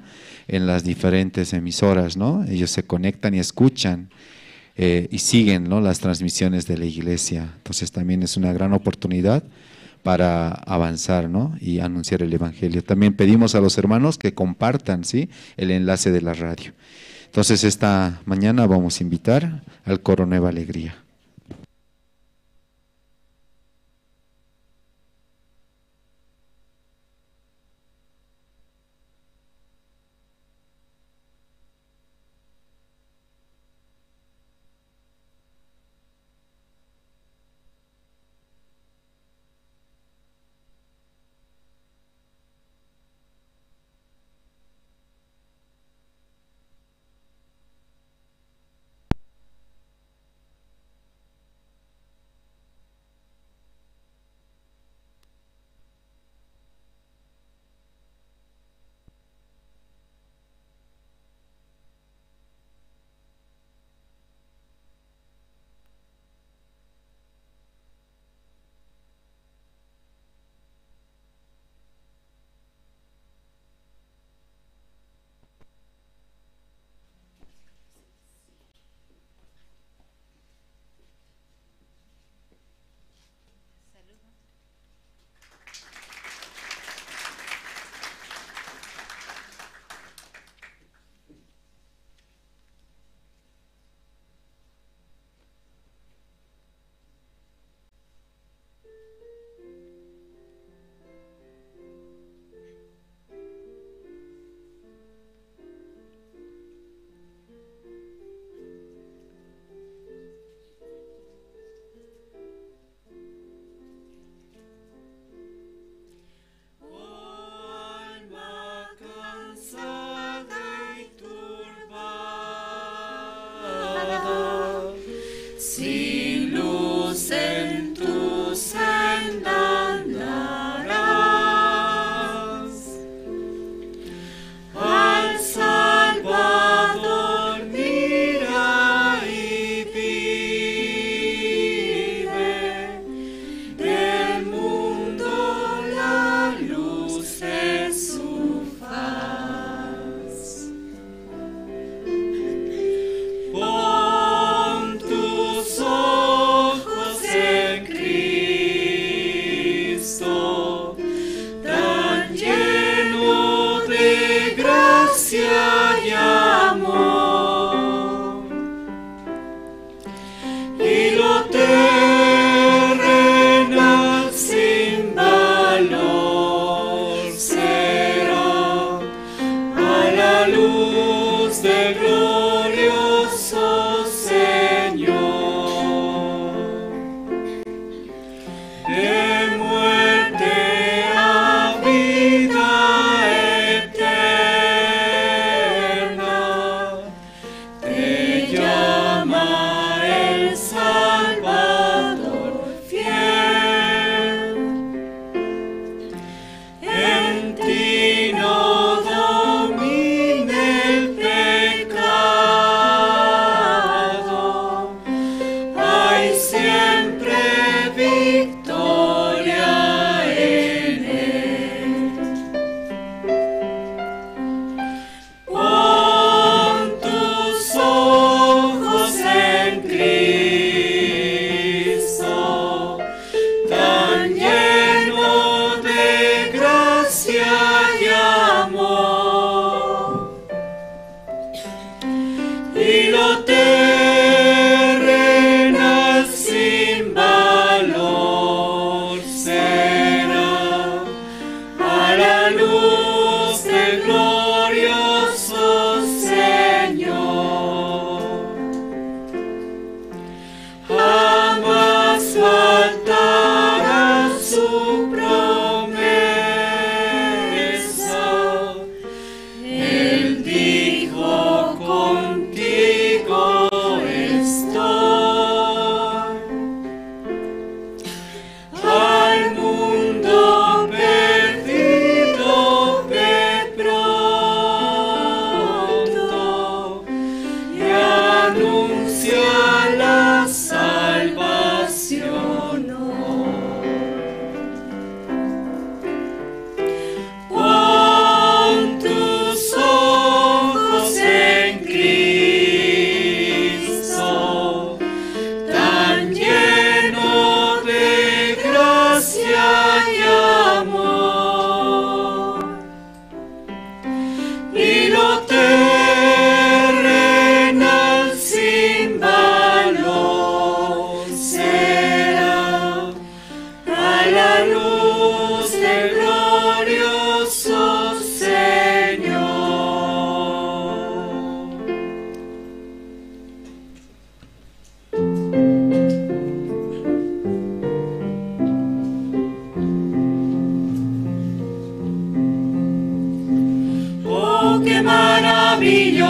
en las diferentes emisoras, ¿no? Ellos se conectan y escuchan y siguen, ¿no?, las transmisiones de la iglesia. Entonces también es una gran oportunidad para avanzar, ¿no?, y anunciar el Evangelio. También pedimos a los hermanos que compartan, ¿sí?, el enlace de la radio. Entonces esta mañana vamos a invitar al coro Nueva Alegría.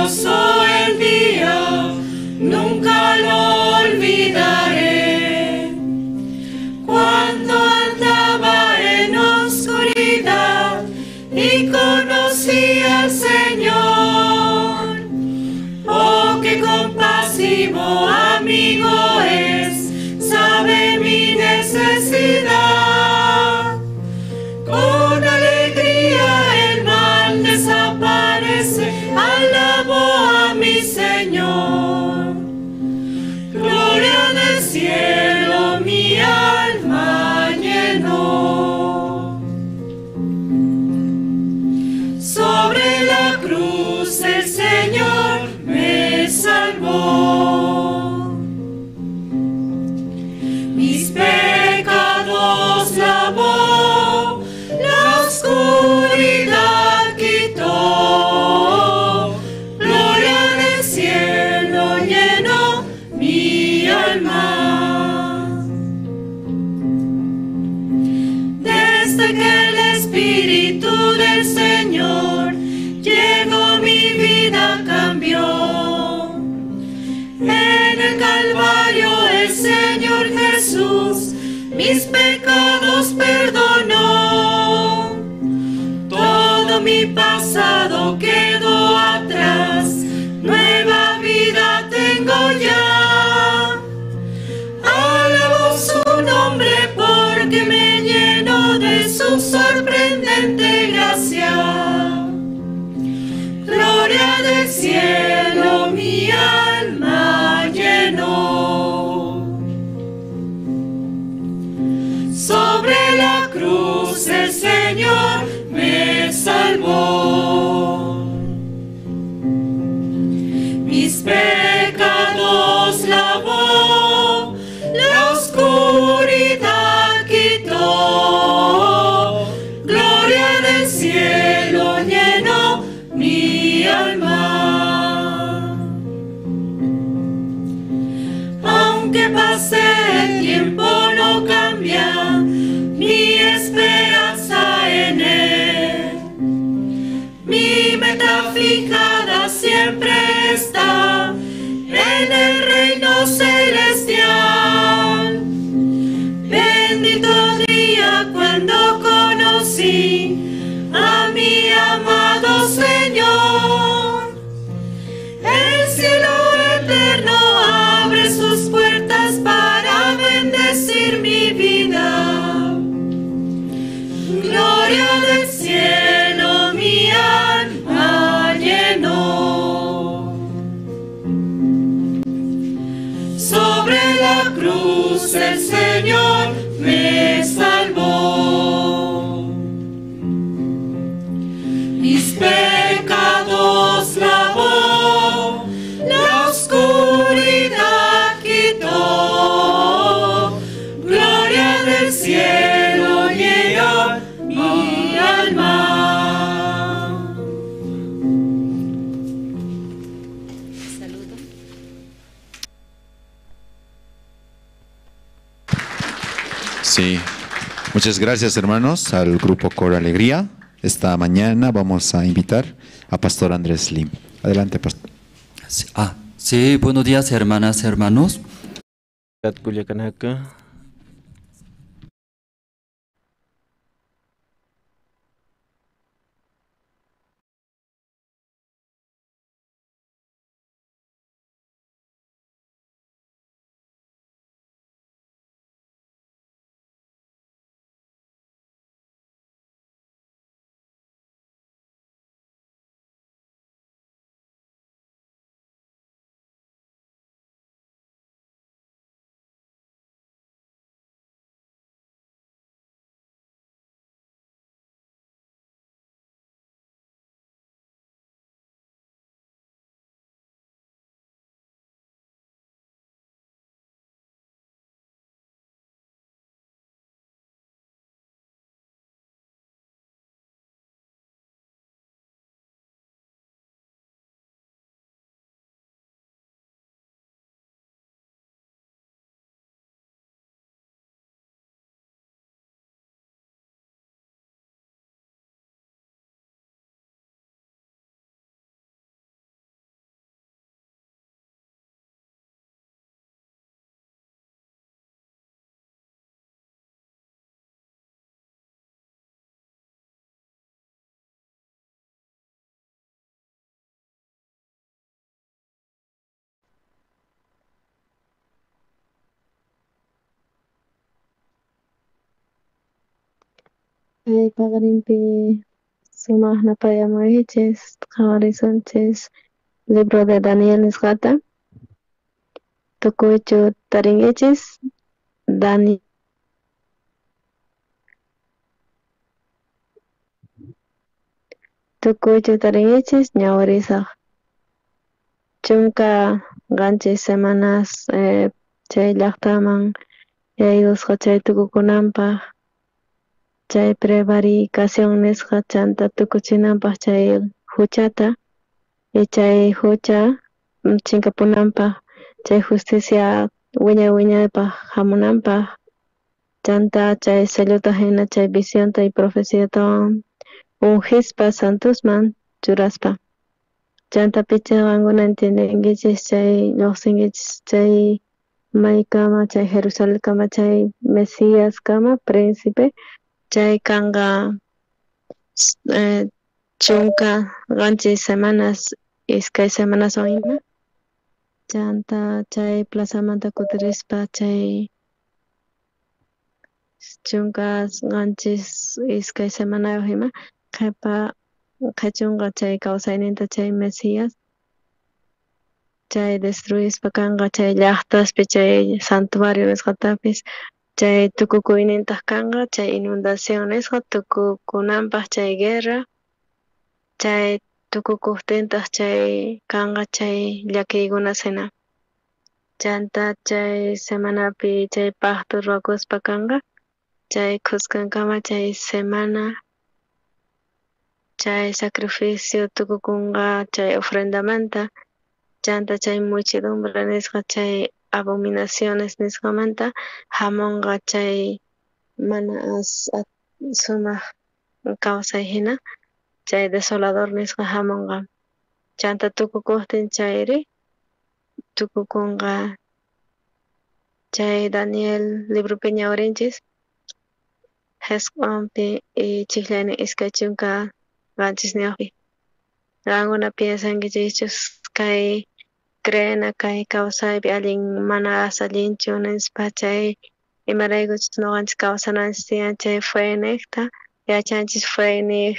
Glorioso el día, nunca lo olvidaré. Cuando andaba en oscuridad y conocí al Señor. Oh, qué compasivo amigo es, sabe mi necesidad. Con alegría el mal desaparece, alabo a mi Señor. Gloria del cielo mi alma llenó. Sobre la cruz el Señor me salvó. Mis pecados lavó, la oscuridad quitó. Gloria del cielo llenó mi alma. Desde que el Espíritu del Señor llegó, mi vida cambió. En el Calvario el Señor Jesús mis pecados perdonó. Todo mi pasado quedó atrás, nueva vida tengo ya. Alabo su nombre porque me llenó de su sorprendente gracia. Gloria del cielo mi alma llenó. Sobre la cruz el Señor me salvó. Mis pecados lavó, la oscuridad quitó. Gloria del cielo llenó mi alma. Aunque pase el tiempo no cambia mi esperanza en él. Mi meta fijada siempre está en el reino celestial. Bendito día cuando conocí a mi amado Señor. El cielo eterno abre sus puertas para bendecir mi vida. Gloria del cielo mi alma llenó. Sobre la cruz el Señor me salvó. Mis pecados lavó, la oscuridad quitó. Gloria del cielo llenó mi alma. Saludo. Sí, muchas gracias hermanos al grupo Coro Alegría. Esta mañana vamos a invitar a Pastor Andrés Lim. Adelante, Pastor. Sí, buenos días hermanas, hermanos. Culiacanaca. Kay paqarinpi sumaq napayamuykichis, qhawarisunchis libro de Daniel nisqata. Tukuychu tarinkichis Dani Tukuychu tarinkichis ñawirisaq 17 semanas chay llaqtaman yaykusqa chay tukukunanpaq chay prevaricación nisqa chanta tukuchinanpaq chay huchata y chay hucha chinkapunanpaq chay justicia wiñay wiñaypaq hamunanpaq chanta chay sellota hina chay visionta y profeciatawan ungispa santosman churaspa chanta picha qankuna entiendenkichis chay lluqsinkichis chay maykama chay Jerusalenkama chay Mesías kama príncipe chay kanqa 17 semanas 2 semanaswan ima chanta chay plazamanta kutirispa chay 17 2 semanayuq ima qhipa qhichunqa chay kawsayninta chay Mesías chay destruispa kanqa chay llaqtaspi chay santuario nisqatapis chay tukukuynintaq kanqa chay inundación nisqa tukukunanpaq chay guerra chay tukukuqtintaq chay kanqa chay llakiykunas hina chanta chay semanapi chay pacto ruwakuspa kanqa chay khuskankama chay semana chay sacrificio tukukunqa chay ofrendamanta chanta chay muchedumbre nisqa chay abominaciones nisqamanta hamunqa chay mana sumaq kawsay hina chay desolador nisqa hamunqa chanta tukukuqtin chayri tukukunqa chay Daniel libropi ñawirinchis 9pi y chiklaynin 27pi qankuna piensankichischus kay creena kay kawsaypi allin mana allinchu nispa chay imaraykuchus nuqanchis kawsananchis tiyan chay feniqta yachanchis feniq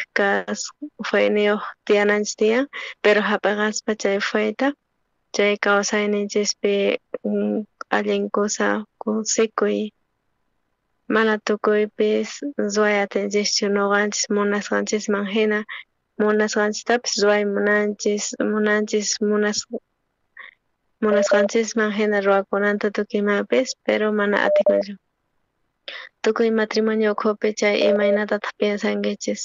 feyniyuq tiyananchis tiyan pero hap'iqaspa chay feyta chay kawsayninchispi allin kusa kusikuy mana tukuypis ruway atinchischu nuqanchis munasqanchisman hina munasqanchistapis ruway munanchis munasqanchisman hina ruwakunanta tukuy imapis pero mana atikunchu tukuy matrimonio ukhupi chay imaynatataq piensankichis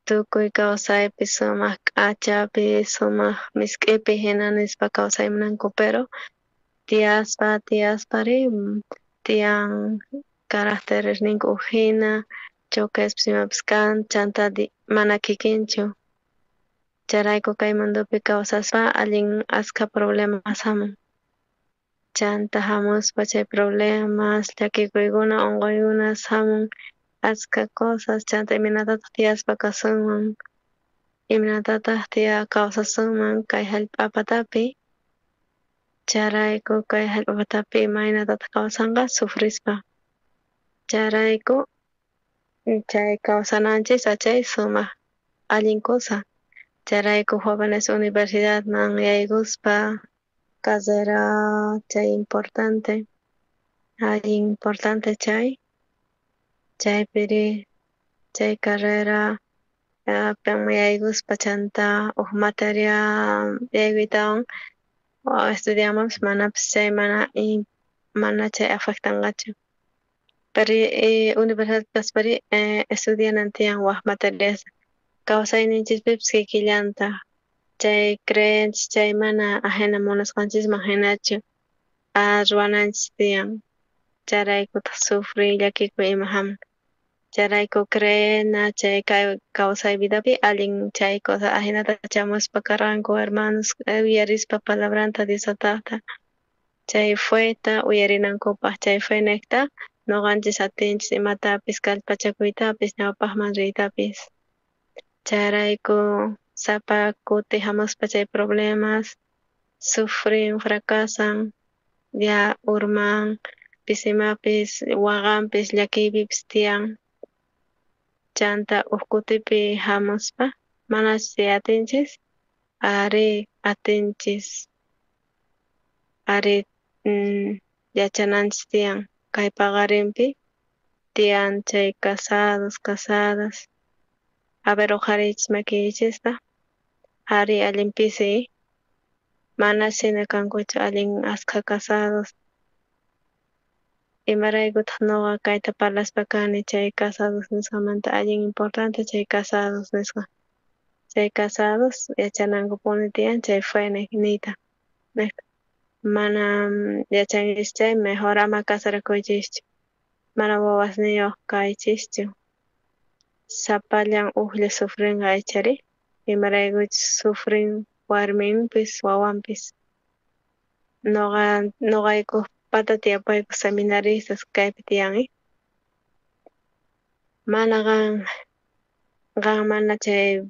tukuy kawsaypi sumaq k'achapi sumaq misk'ipi hina nispa kawsay munanku pero tiyaspa tiyaspari tiyan caracteresninku uj hina choquespis imapis kan chanta mana kikinchu chayrayku kay mundopi kawsaspa allin askha problemas hamun chanta hamuspa chay problemas llakikuykuna unquykunas hamun askha cosas chanta imaynatataq tiyaspa kasunman imaynatataq tiya kawsasunman kay hallp'a patapi chayrayku kay hallp'a patapi imaynatataq kawsanqa sufrispa chayrayku chay kawsananchis chay sumaq allin cosa chayrayku jóvenes universidadman yaykuspa carrera chay importante allin importante chay chaypiri chay carrera yaykuspa chanta uj materia yaykuytawan estudianmanpis manapis chay mana chay afectanqachu pero universidad kaspari estudianan tiyan waj materias kawsayninchispipis kikillantaq chay creenchis chay mana ajena munasqanchisman hinachu ruwananchis tiyan chayraykutaq sufriy llakikuy ima hamun chayrayku creena chay kay kawsay vidapi allin chay cosa ajinata chamuspa karqanku hermanos uyarispa palabranta Dios ataqta chay feta uyarinankupaq chay fenekta nuqanchis atinchis imatapis kallpachakuytapis ñawpaqman riytapis chayrayku sapa kuti hamuspa chay problemas sufrin fracasan ya urman pisimapis waqanpis llakiypipis tiyan. Chanta uj kutipi hamuspa manachu atinchis? Ari atinchis. Ari yachananchis tiyan kay paqarinpi tiyan chay casados, casadas. A ver, uqhariychis makiykichista. Ari allin pisi. Mana shina kankuchu allin askha casados. Imaraykutaq nuqa kayta parlaspa kani chay casados nisqamanta allin importante chay casados nisqa. Chay casados yachanankupuni tiyan chay fe niyta. Mana yachankichis chay mejor ama casarakuychischu. Mana wawasniyuq kaychischu. Sapallan ujlla sufrinqa ichari. Imaraykuchus sufrin warminpis wawanpis. Noqayku pata tiyapayku seminaristas kaypi tiyan. Mana qan mana chay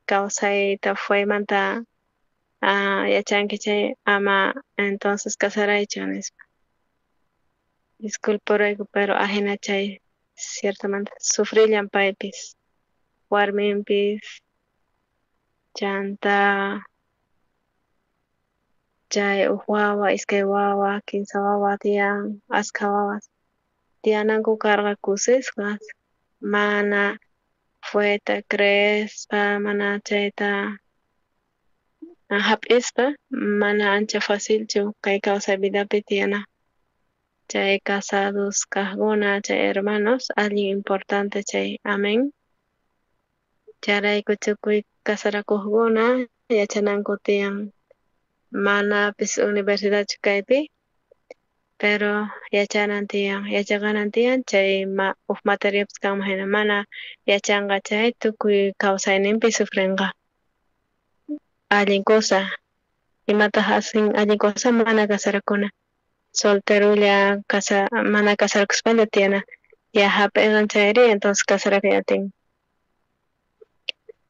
kawsayta feymanta yachanki chay ama entonces casaraychu nispa. Disculparayku pero ajina chay ciertamente sufrillan paypis warminpis chanta chay uj wawa, iskay wawa, kinsa wawa tiyan, askha wawas tiyananku karqa kusisqas mana feta creespa mana chayta hap'ispa mana ancha facilchu kay kawsay vidapi tiyana. Chay casados kaqkuna chay hermanos allin importante chay amén. Chayrayku tukuy casarakuqkuna yachananku tiyan manapis universidadchu kaypi pero yachanan tiyan yachaqanan tiyan chay uj materiapis kanman hina mana yachanqa chay tukuy kawsayninpi sufrinqa. Allin cosa imataq hacen allin cosa mana casarakuna solterulla mana casarakuspalla tiyana ya hap'iqan chayri entonces casarakuy atin.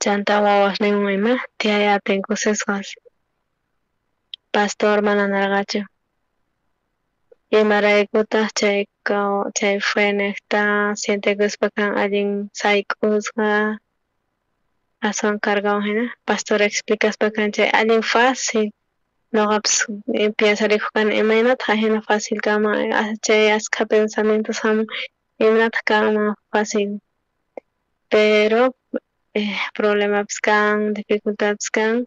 Chanta wawasninwan ima tiyay atin kusisqas. Pastor mana narqachu. Imaraykutaq chay fe niqta sientekuspa kan allin sayk'usqa aswan cargawan hina pastor explicaspa kan chay allin fácil noqapis piensarikuq kani imaynataq ajina fácil kanman chay askha pensamientos hamun imaynataq kanman fácil pero problemapis kan dificultadpis kan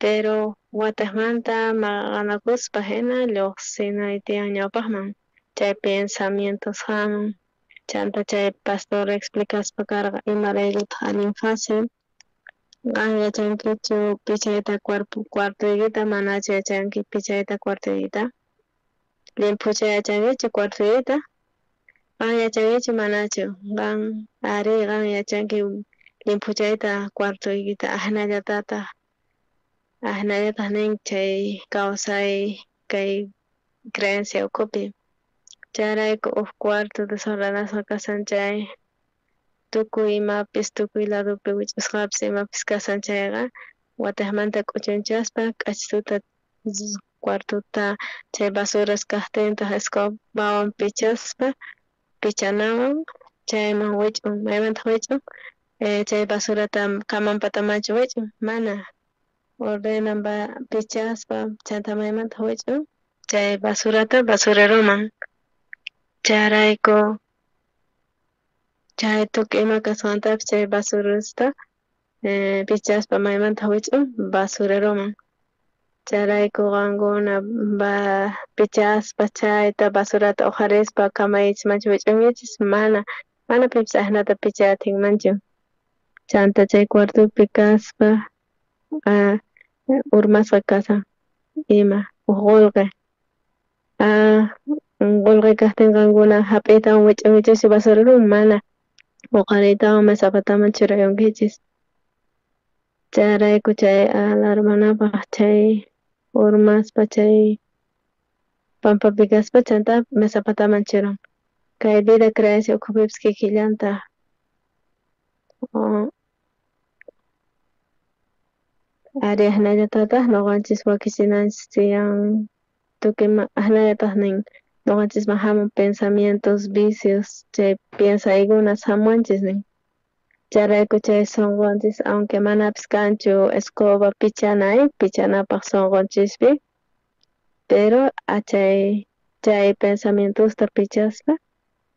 pero watejmanta maqanakuspa hina lluqsinay tiyan ñawpaqman chay pensamientos hamun chanta chay pastor explicaspa karqa imaraykutaq allin fácil qan yachankichu pichayta cuartoykita manachu yachanki pichayta cuartoykita llimphucha yachankichu cuartoykita qan yachankichu manachu qan ari qan yachanki llimphuchayta cuartoykita ajinallatataq ajinallataq nin chay kawsay kay creencia ukhupi chayrayku uj cuarto desordenasqa kasan chay tukuy imapis tukuy ladopi wich'usqapis imapis kasan chayqa watejmanta k'uchunchaspa k'achituta cuartota chay basuras kaqtintaq escobawan pichaspa pichanawan chayman wich'un maymantaq wich'un chay basurata kamanpatamachu wich'un mana ordenan pichaspa chanta maymantaq wich'un chay basurata basureroman chayrayku chay tukuy ima kasqantapis chay basurasta pichaspa maymantaq wich'un basureroman chayrayku qankuna pichaspa chayta basurata uqharispa kamaychismanchu wich'unkichis mana mana pipis ajinata pichay atinmanchu chanta chay cuartopi kaspa urmasqa kasan ima uj qullqi qullqi kaqtin qankuna hap'iytawan wich'unkichis basureroman mana uqhariytawan mesa pataman churayunkichis chayrayku chay alarmanapaq chay urmaspa chay pampapi kaspa chanta mesa pataman churan kay vida creencia ukhupipis kikillantaq ari ajinallatataq noqanchis wakichinanchis tiyan tukuy ajinallataq nin noqanchisman hamun pensamientos, vicios, chay piensaykunas hamuwanchis nin. Chayrayku chay sonqonchis, aunque manapis kanchu escoba pichanay, pichanapaj sonqonchispi, pero achay chay pensamientosta pichaspa,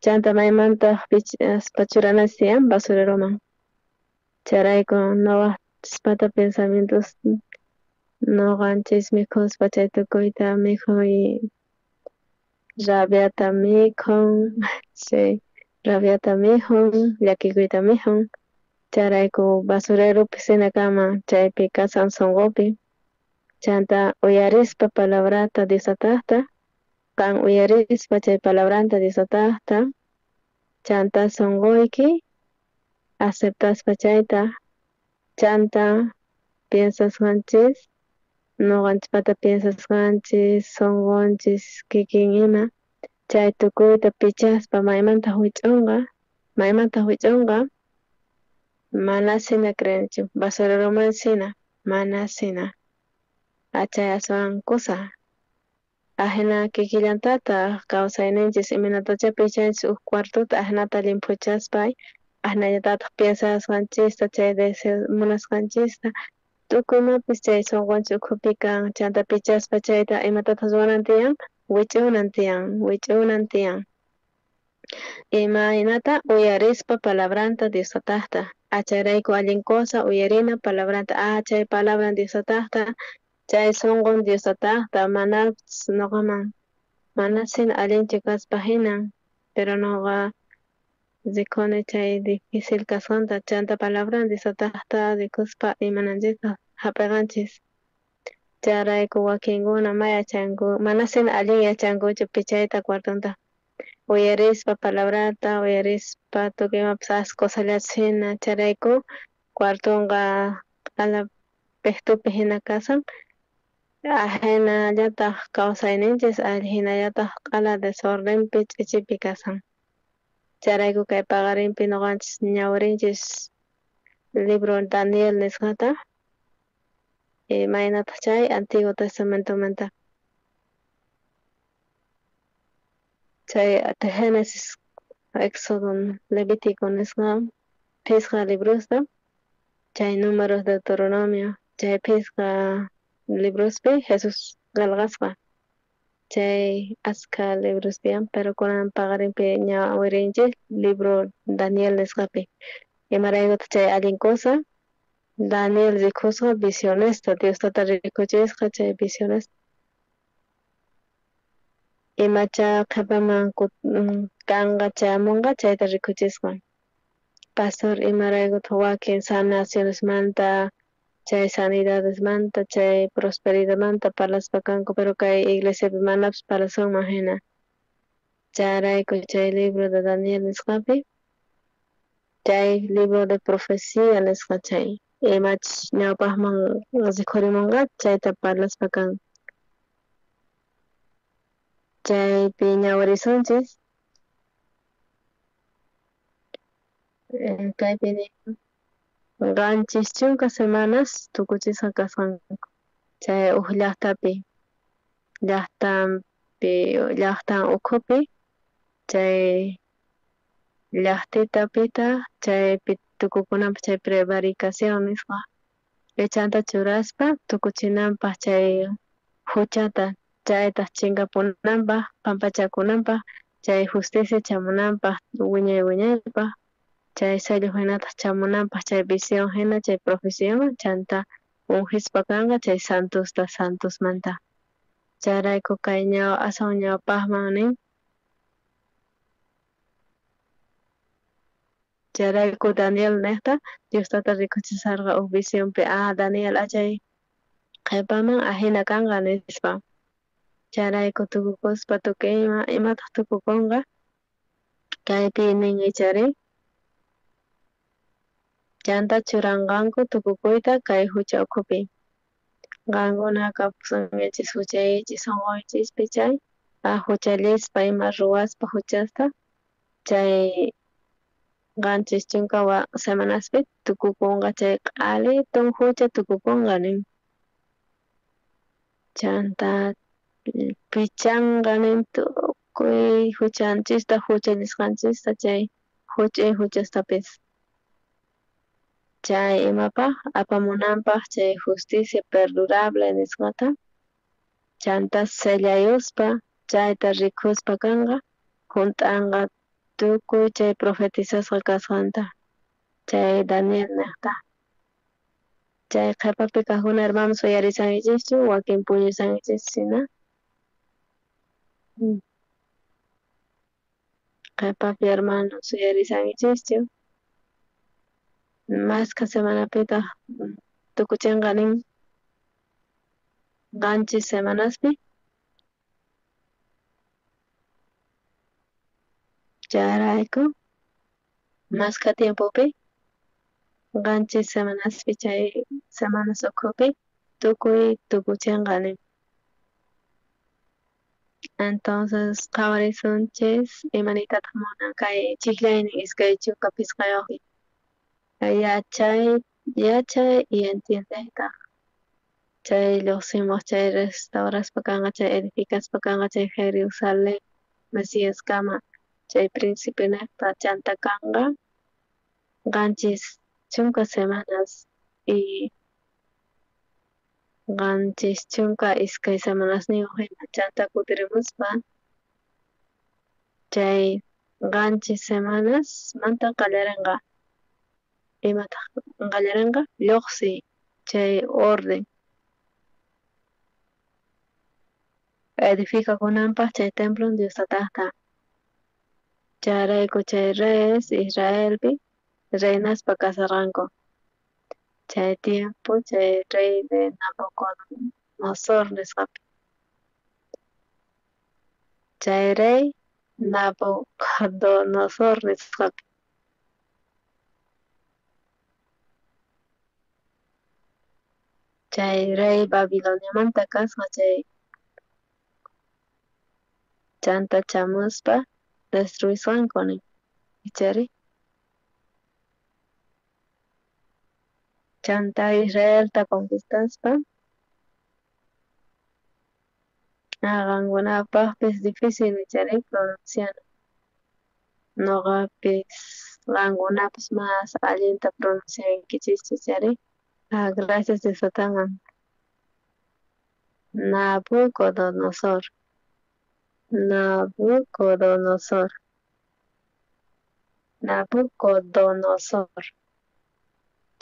chanta maymantaj pichaspa churanachis tiyan basureroman. Chayrayku noqachispata pensamientos noqanchis mikhuspa chay tukuyta mikhuy rabiata mikhun, chay rabiata mikhun, llakikuyta mikhun. Chayrayku basureropi hina kanman chaypi kasan sonqopi. Chanta uyarispa palabrata Dios Tatajta, qan uyarispa chay palabranta Dios Tatajta, chanta sonqoyki aceptaspa chayta, chanta piensasqanchis, noqanchispata piensasqanchis, sonqonchis kikin ima, chay tukuyta pichaspa maymanta wich'unqa, mana sina creenichu, basureroman sina, mana sina, achay aswan kusa. Ajina kikillantataq kawsayninchis imaynatacha pichanchis uj cuartota ajinata llimphuchaspa, ajinallatataq piensasqanchista chay deseo munasqanchista, tukuy imapis chay sonqonchis ukhupi kan, chanta pichaspa chayta imatataq ruwanan tiyan, wich'unan tiyan, wich'unan tiyan. Imaynata uyarispa palabranta Dios Tatajta, achayrayku allin cosa uyarina palabranta, chay palabran Dios Tatajta, chay sonqon Dios Tatajta, manapis noqaman, mana sina allinchu kaspa hinan, pero noqa rikuni chay difícil kasqanta, chanta palabran Dios Tatajta rikuspa imananchista hap'iqanchis. Chayrayku wakinkuna ma yachanku, mana sina allin yachankuchu pichayta cuartonta. Uyarispa palabrata, uyarispa tukuy imapis as cosallachis hina, chayrayku cuartonqa q'ala pejtupi hina kasan, ajinallataq kawsayninchis ajinallataq q'ala desordenpi ch'ichipi kasan. Chayrayku kay paqarinpi noqanchis ñawirinchis libro Daniel nisqata, imaynataq chay Antiguo Testamentomanta. Chay Génesis, Éxodo, Levítico nisqa phisqa librosta, chay Números, Deuteronomio, chay phisqa librospi Jesús qelqasqa. Chay askha libros tiyan, pero kunan paqarinpi ñawirinchis libro Daniel nisqapi. Imaraykutaq chay allin cosa, Daniel rikusqa visionesta, Dios tata rikuchisqa chay visionesta. Imacha qhepaman kanqa chayamunqa chayta rikuchisqa. Pastor imaraykutaq wakin sanacionesmanta, chay sanidadesmanta, chay prosperidadmanta parlaspa kanku, pero kay iglesiapi manapis parlasunman hina. Chayrayku chay libro de Daniel nisqapi, chay libro de profecía nisqa chay imachus ñawpaqman rikhurimunqa chayta parlaspa kan. Chaypi ñawirisunchis. Kaypi nin 70 semanas tukuchisqa kasqanku chay uj llaqtapi, llaqtan ukhupi, chay llaqtitapita chaypi tukukunanpaq chay prevaricación nisqa echanta churaspa tukuchinanpaq chay huchata, chaytaq chinkapunanpaq, pampachakunanpaq, chay justicia chamunanpaq, wiñay wiñaypaq, chay sello hinataq chamunanpaq, chay visión hina, chay profecía chanta ungispa kanqa chay santosta santosmanta. Chayrayku kay aswan ñawpaqman nin. Chayrayku Daniel nejta Dios tata rikuchisarqa uj visionpi, Daniel achay qhepaman ajina kanqa nispa. Chayrayku tukukuspa tukuy ima imataq tukukunqa kaypi nin ichari. Chanta churanqanku tukukuyta kay hucha ukhupi. Qankuna kapusunkichis huchaykichis sonqoykichispi chay huchallispa ima ruwaspa huchasta chay 70 semanaspi tukukunqa chay q'alitun hucha tukukunqa nin. Chanta pichanqa nin tukuy huchanchista huchallisqanchista chay huch'uy huchastapis. Chay imapaj apamunanpaj chay justicia perdurable nisqata chanta sellayuspa chayta rikuspa kanqa junt'anqa tukuy chay profetizasqa kasqanta chay Daniel nejta. Chay qhepapi kajkuna hermanos uyarisankichischu wakin puñusankichis hina. Qhepapi hermanos uyarisankichischu. Maskha semanapitaq tukuchinqa nin 7 semanaspi. Chayrayku maskha tiempopi 7 semanaspi chay semanas ukhupi tukuy tukuchinqa nin. Entonces qhawarisunchis imaniytataq munan kay chijllaynin 25 yachay yachay y entiendeytaq chay lluqsimuq chay restauraspa kanqa chay edificaspa kanqa chay Jerusalén Mesías kama chay príncipe nejta chanta kanqa 70 semanas y 72 semanasniyuq hina chanta kutirimuspa chay 7 semanas manta qallarinqa imataq qallarinqa lluqsiy chay orden edificakunanpaj chay templo Dios tataqta. Chayrayku chay reyes Israelpi reinaspa kasarqanku. Chay tiempo chay rey de Nabucodonosor nisqapi. Chay rey Nabucodonosor nisqapi. Chay rey Babiloniamanta kasqa chay chanta chamuspa destruisqanku nin ichari. Chanta Israelta conquistaspa qankunapaqpis difícil ichari pronunciar. Noqapis qankunapis mas allinta pronunciankichischu ichari. Gracias Dios tataman. Nabucodonosor. Nabucodonosor. Nabucodonosor.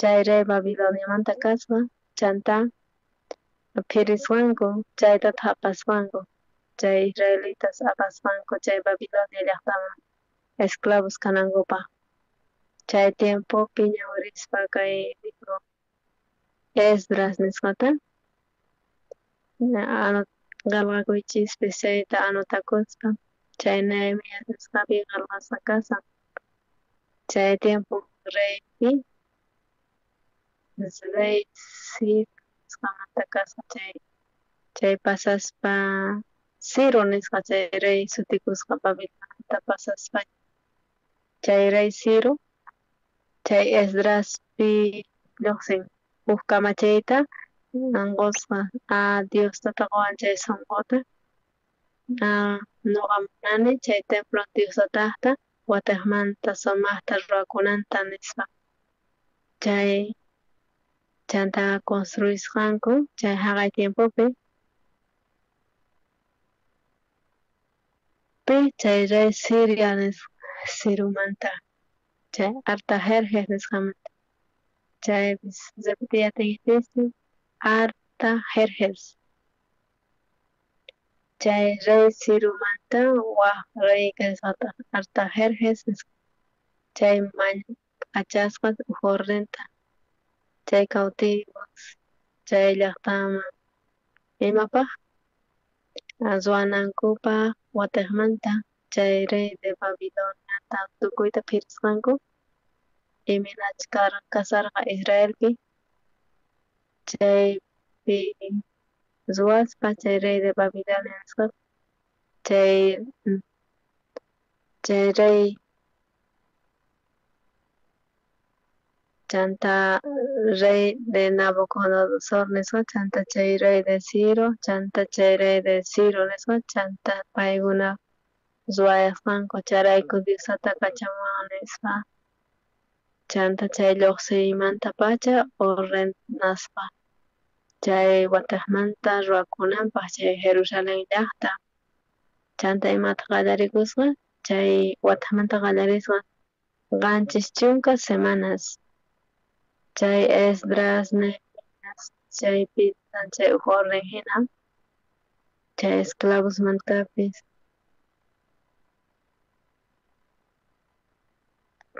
Chay rey Babiloniamanta kasqa chanta phirisqanku chayta thapasqanku chay israelitas apasqanku chay Babilonia llaqtaman esclavos kanankupaq. Chay tiempopi ñawirispa kay libro Esdras nisqata qelqakuychispis chayta anotakuspa chay Nehemías nisqapi qelqasqa kashan. Chay tiempo reypi rey Ciro nisqamanta kasqa chay pasaspa Ciro nisqa chay rey sutikusqa Babiloniamanta pasaspa chay rey Ciro chay Esdraspi lluqsin huk kamachiyta qusqa Dios tata qowan chay sunquta noqa munani chay templo Dios tataqta watejmanta sumaqta ruwakunanta nispa. Chay chanta construisqanku chay jaqay tiempopi chay rey Siria Ciromanta chay Artajerjes nisqamanta chaypis repetiyatinkichis Artajerjes chay rey Ciromanta waj rey kasqataq Artajerjes nisqa chay kachasqa uj ordenta chay cautivos chay llaqtaman imapaj ruwanankupaj watejmanta chay rey de Babiloniata tukuyta phirisqanku imaynachus kasarqa Israelpi chaypi ruwaspa chay rey de Babilonia nisqa chay rey chanta rey de Nabucodonosor nisqa chanta chay rey de Ciro chanta chay rey de Ciro nisqa chanta paykuna ruwayasqanku chayrayku Diosata kachamuwan nispa. Chanta chay llojsiymantapacha ordenasqa chay watejmanta ruwakunanpaj chay Jerusalén llajta. Chanta imata qallarikusqa chay watejmanta qallarisqa 70 semanas. Chay Esdras, Nehemías chaypi chay uj orden jina chay esclavosmantapis.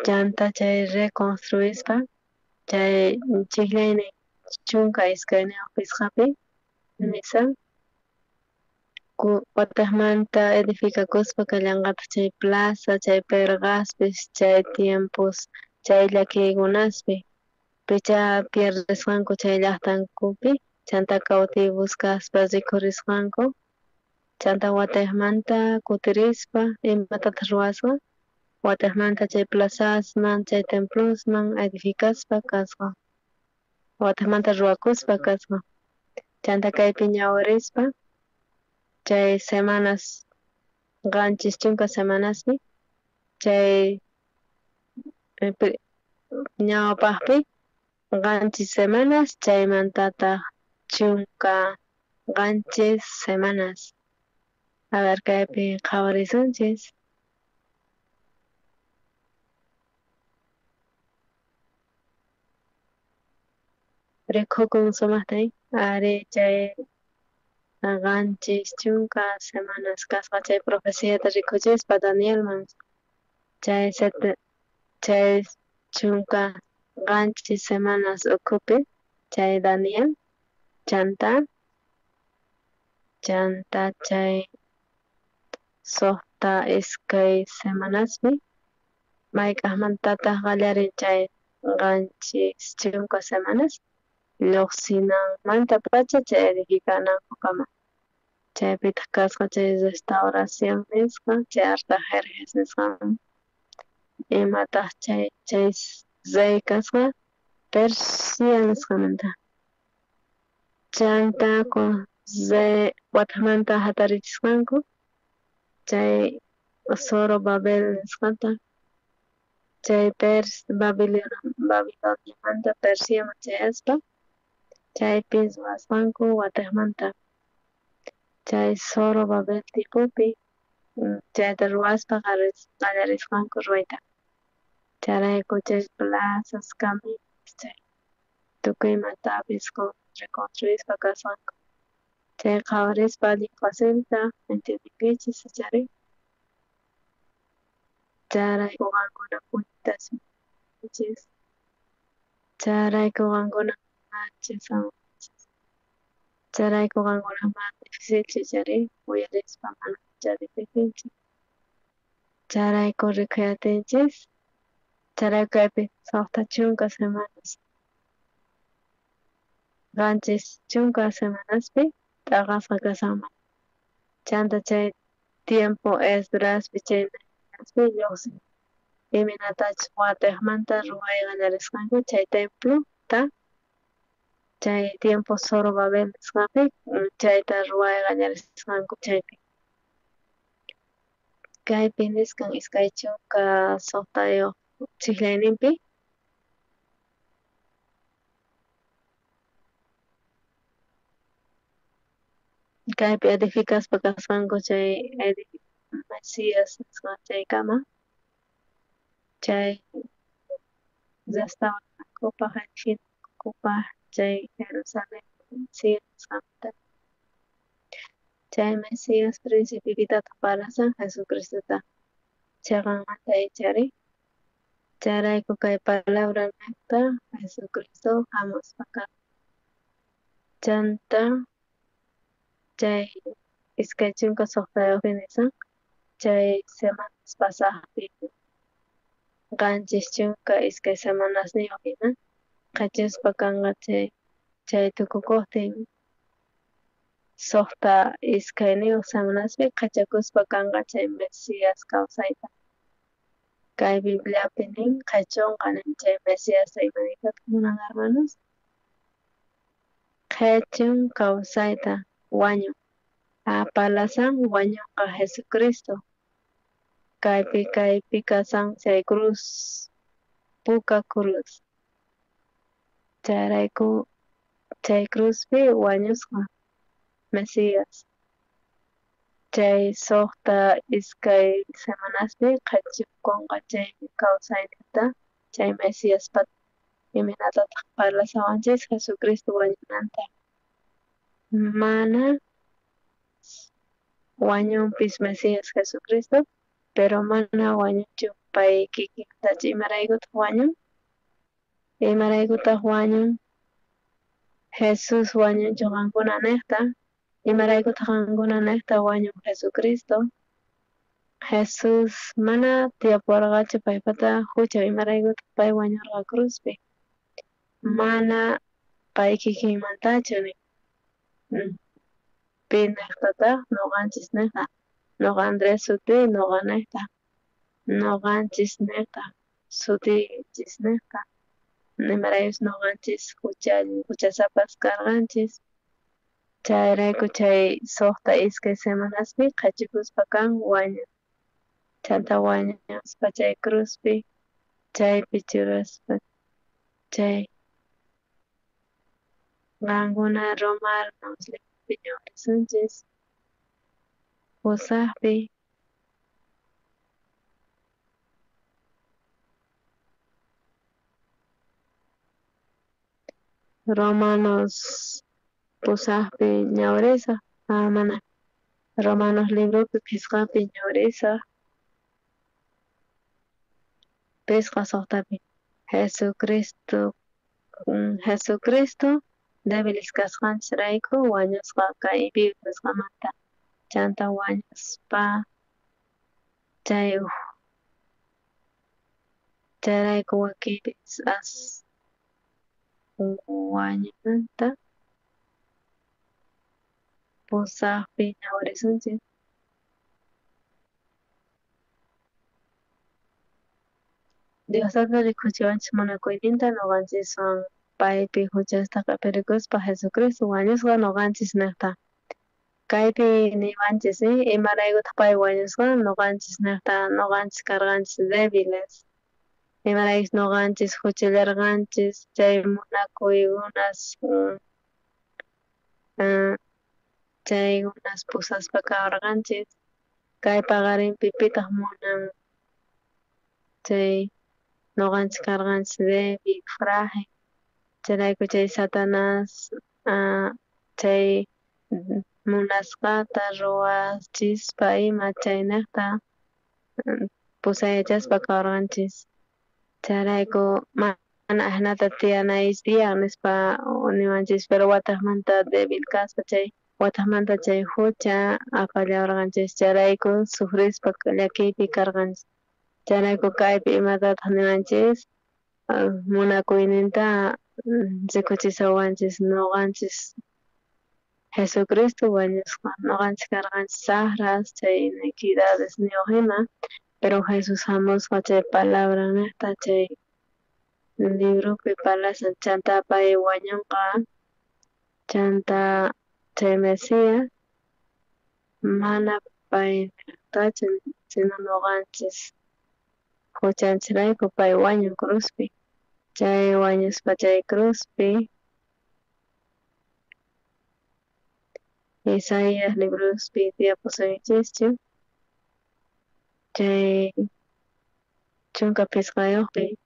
Chanta chay reconstruispa chay chijllaynin 12 pisqapi nisan watejmanta edificakuspa kallanqataj chay plaza, chay perqaspis, chay tiempos, chay llakiykunaspi picha pierdesqanku chay llajtankupi, chanta cautivos kaspa rikhurisqanku, chanta watejmanta kutirispa imatataq ruwasqa, watejmanta chay plazasman, chay templosman edificaspa kasqa, watejmanta ruwakuspa kasqa, chanta kaypi ñawirispa chay semanas 70 semanaspi chay ñawpajpi 7 semanas, chaymantataq 17 semanas. A ver kaypi qhawarisunchis. Rikhukun sumaqta ari chay 70 semanas kasqa chay profeciata rikhuchispa Danielman chay 17 semanas ukhupi chay Daniel chanta chay 62 semanaspi mayk'ajmantataq qallarin chay 70 semanas lluqsinanmantapacha chay edificanankukama. Chaypitaq kasqa chay restauración nisqa chay Artajerjes nisqaman imataq chay rey kasqa Persia nisqamanta. Chanta watejmanta hatarichisqanku chay Zorobabel nisqata chay Babiloniamanta Persiaman chayaspa chaypi ruwasqanku watejmanta chay Zorobabel tiempopi chayta ruwaspa qallarisqanku ruwayta. Chayrayku chay plazas, caminos, chay tukuy imatapis reconstruispa kasqanku. Chay qhawarispa allin facilta entiendenkichis chari. Chayrayku qankuna puñutasninchis. Chayrayku qankuna manchis. Chayrayku qankuna mana difícilchu chari uyarispa mana ancha difícilchu. Chayrayku rikhuyatinchis. Chayrayku kaypi 60 semanas. 70 semanaspi t'aqasqa kasqanman. Chanta chay tiempo Esdraspi chay Nehemiaspi lluqsin imaynatachus watejmanta ruway qallarisqanku chay templota chay tiempo Zorobabel nisqapi chayta ruway qallarisqanku chaypi. Kaypi nisqan 26 chijllayninpi kaypi edificaspa kasqanku chay Mesías nisqa chaykama chay restauranankupaj edificanankupaj chay Jerusalén Mesías nisqamanta. Chay Mesías príncipepitataq parlasan Jesucristota cheqanmanta ichari. Chayrayku kay palabra niqta Jesucristo hamuspa chanta chay 26 nisan chay semanas pasajpi 72 semanasniyuq ima qhachispa kanqa chay tukukuqtin 62 semanaspi qhachakuspa kanqa chay Mesías kawsayta. Kay Bibliapi nin qhachunqa nin chay Mesíasta imaniytataq munan hermanos? Qhachun kawsayta wañun. Palasan wañunqa Jesucristo. Kaypi kasan chay cruz Puka cruz. Chayrayku chay cruzpi wañusqa Mesías. Chay suqta iskay semanaspi qhachikunqa chay kawsayninta chay Mesiaspata. Imaynatataq parlashawanchis Jesucristo wañunanta. Mana wañunpis Mesías Jesucristo, pero mana wañunchu pay kikintachu. Imaraykutaq wañun? Imaraykutaq wañun? Jesús wañunchu qankuna niqta? Imaraykutaq qankuna niqta wañun Jesucristo? Jesús mana tiyapuwarqachu paypata hucha, imaraykutaq pay wañurqa cruzpi? Mana pay kikinmantachu nin. Pi niqtataq nuqanchis niqta, nuqa Andrés suti nuqa niqta, nuqanchis niqta, sutiychis niqta. Imaraykus nuqanchis huchasapas karqanchis. Chayrayku chay suqta iskay semanaspi qhachikuspa kan wañun. Chanta wañuspa chay cruzpi, chaypi churaspa chay qankuna romanos libropi ñawirisunchis pusaqpi. Romanos pusaqpi ñawrisaq, mana Romanos libropi phisqapi ñawrisaq. Phisqa suqtapi Jesucristo débiles kasqanchisrayku wañusqa kay vida nisqamanta. Chanta wañuspa chay chayrayku wakinpis as wañunanta pusaqpi ñawirisunchis. Dios Tata rikuchiwanchis munakuyninta nuqanchiswan paypi huchasta q'ipirikuspa Jesucristo wañusqa nuqanchis niqta. Kaypi niwanchis, imaraykutaq pay wañusqa nuqanchis niqta, nuqanchis karqanchis débiles. Imaraykus nuqanchis huchallarqanchis chay munakuykunas chaykunas pusaspa kawarqanchis. Kay paqarinpi pitaq munan chay nuqanchis karqanchis débil, frágil. Chayrayku chay Satanás chay munasqata ruwachispa ima chayniqta pusayachaspa kawarqanchis. Chayrayku mana ajinata tiyanaychis tiyan nispa niwanchis, pero wataqmanta débil kaspa chay wataqmanta chay hucha apallawarqanchis. Chayrayku sufrispa llakiypi karqanchis. Chayrayku kaypi imatataq niwanchis munakuyninta rikuchisawanchis nuqanchis Jesucristo wañusqa nuqanchis karqanchis saqras chay iniquidades niyuq ima, pero Jesús hamusqa chay palabra niqta chay libropi parlashan chanta pay wañunqa chanta chay Mesías mana pay niqtachu sino nuqanchis huchanchisrayku pay wañun cruzpi. Chay wañuspa chay cruzpi Isaías librospi tiyapusunchischu chay 15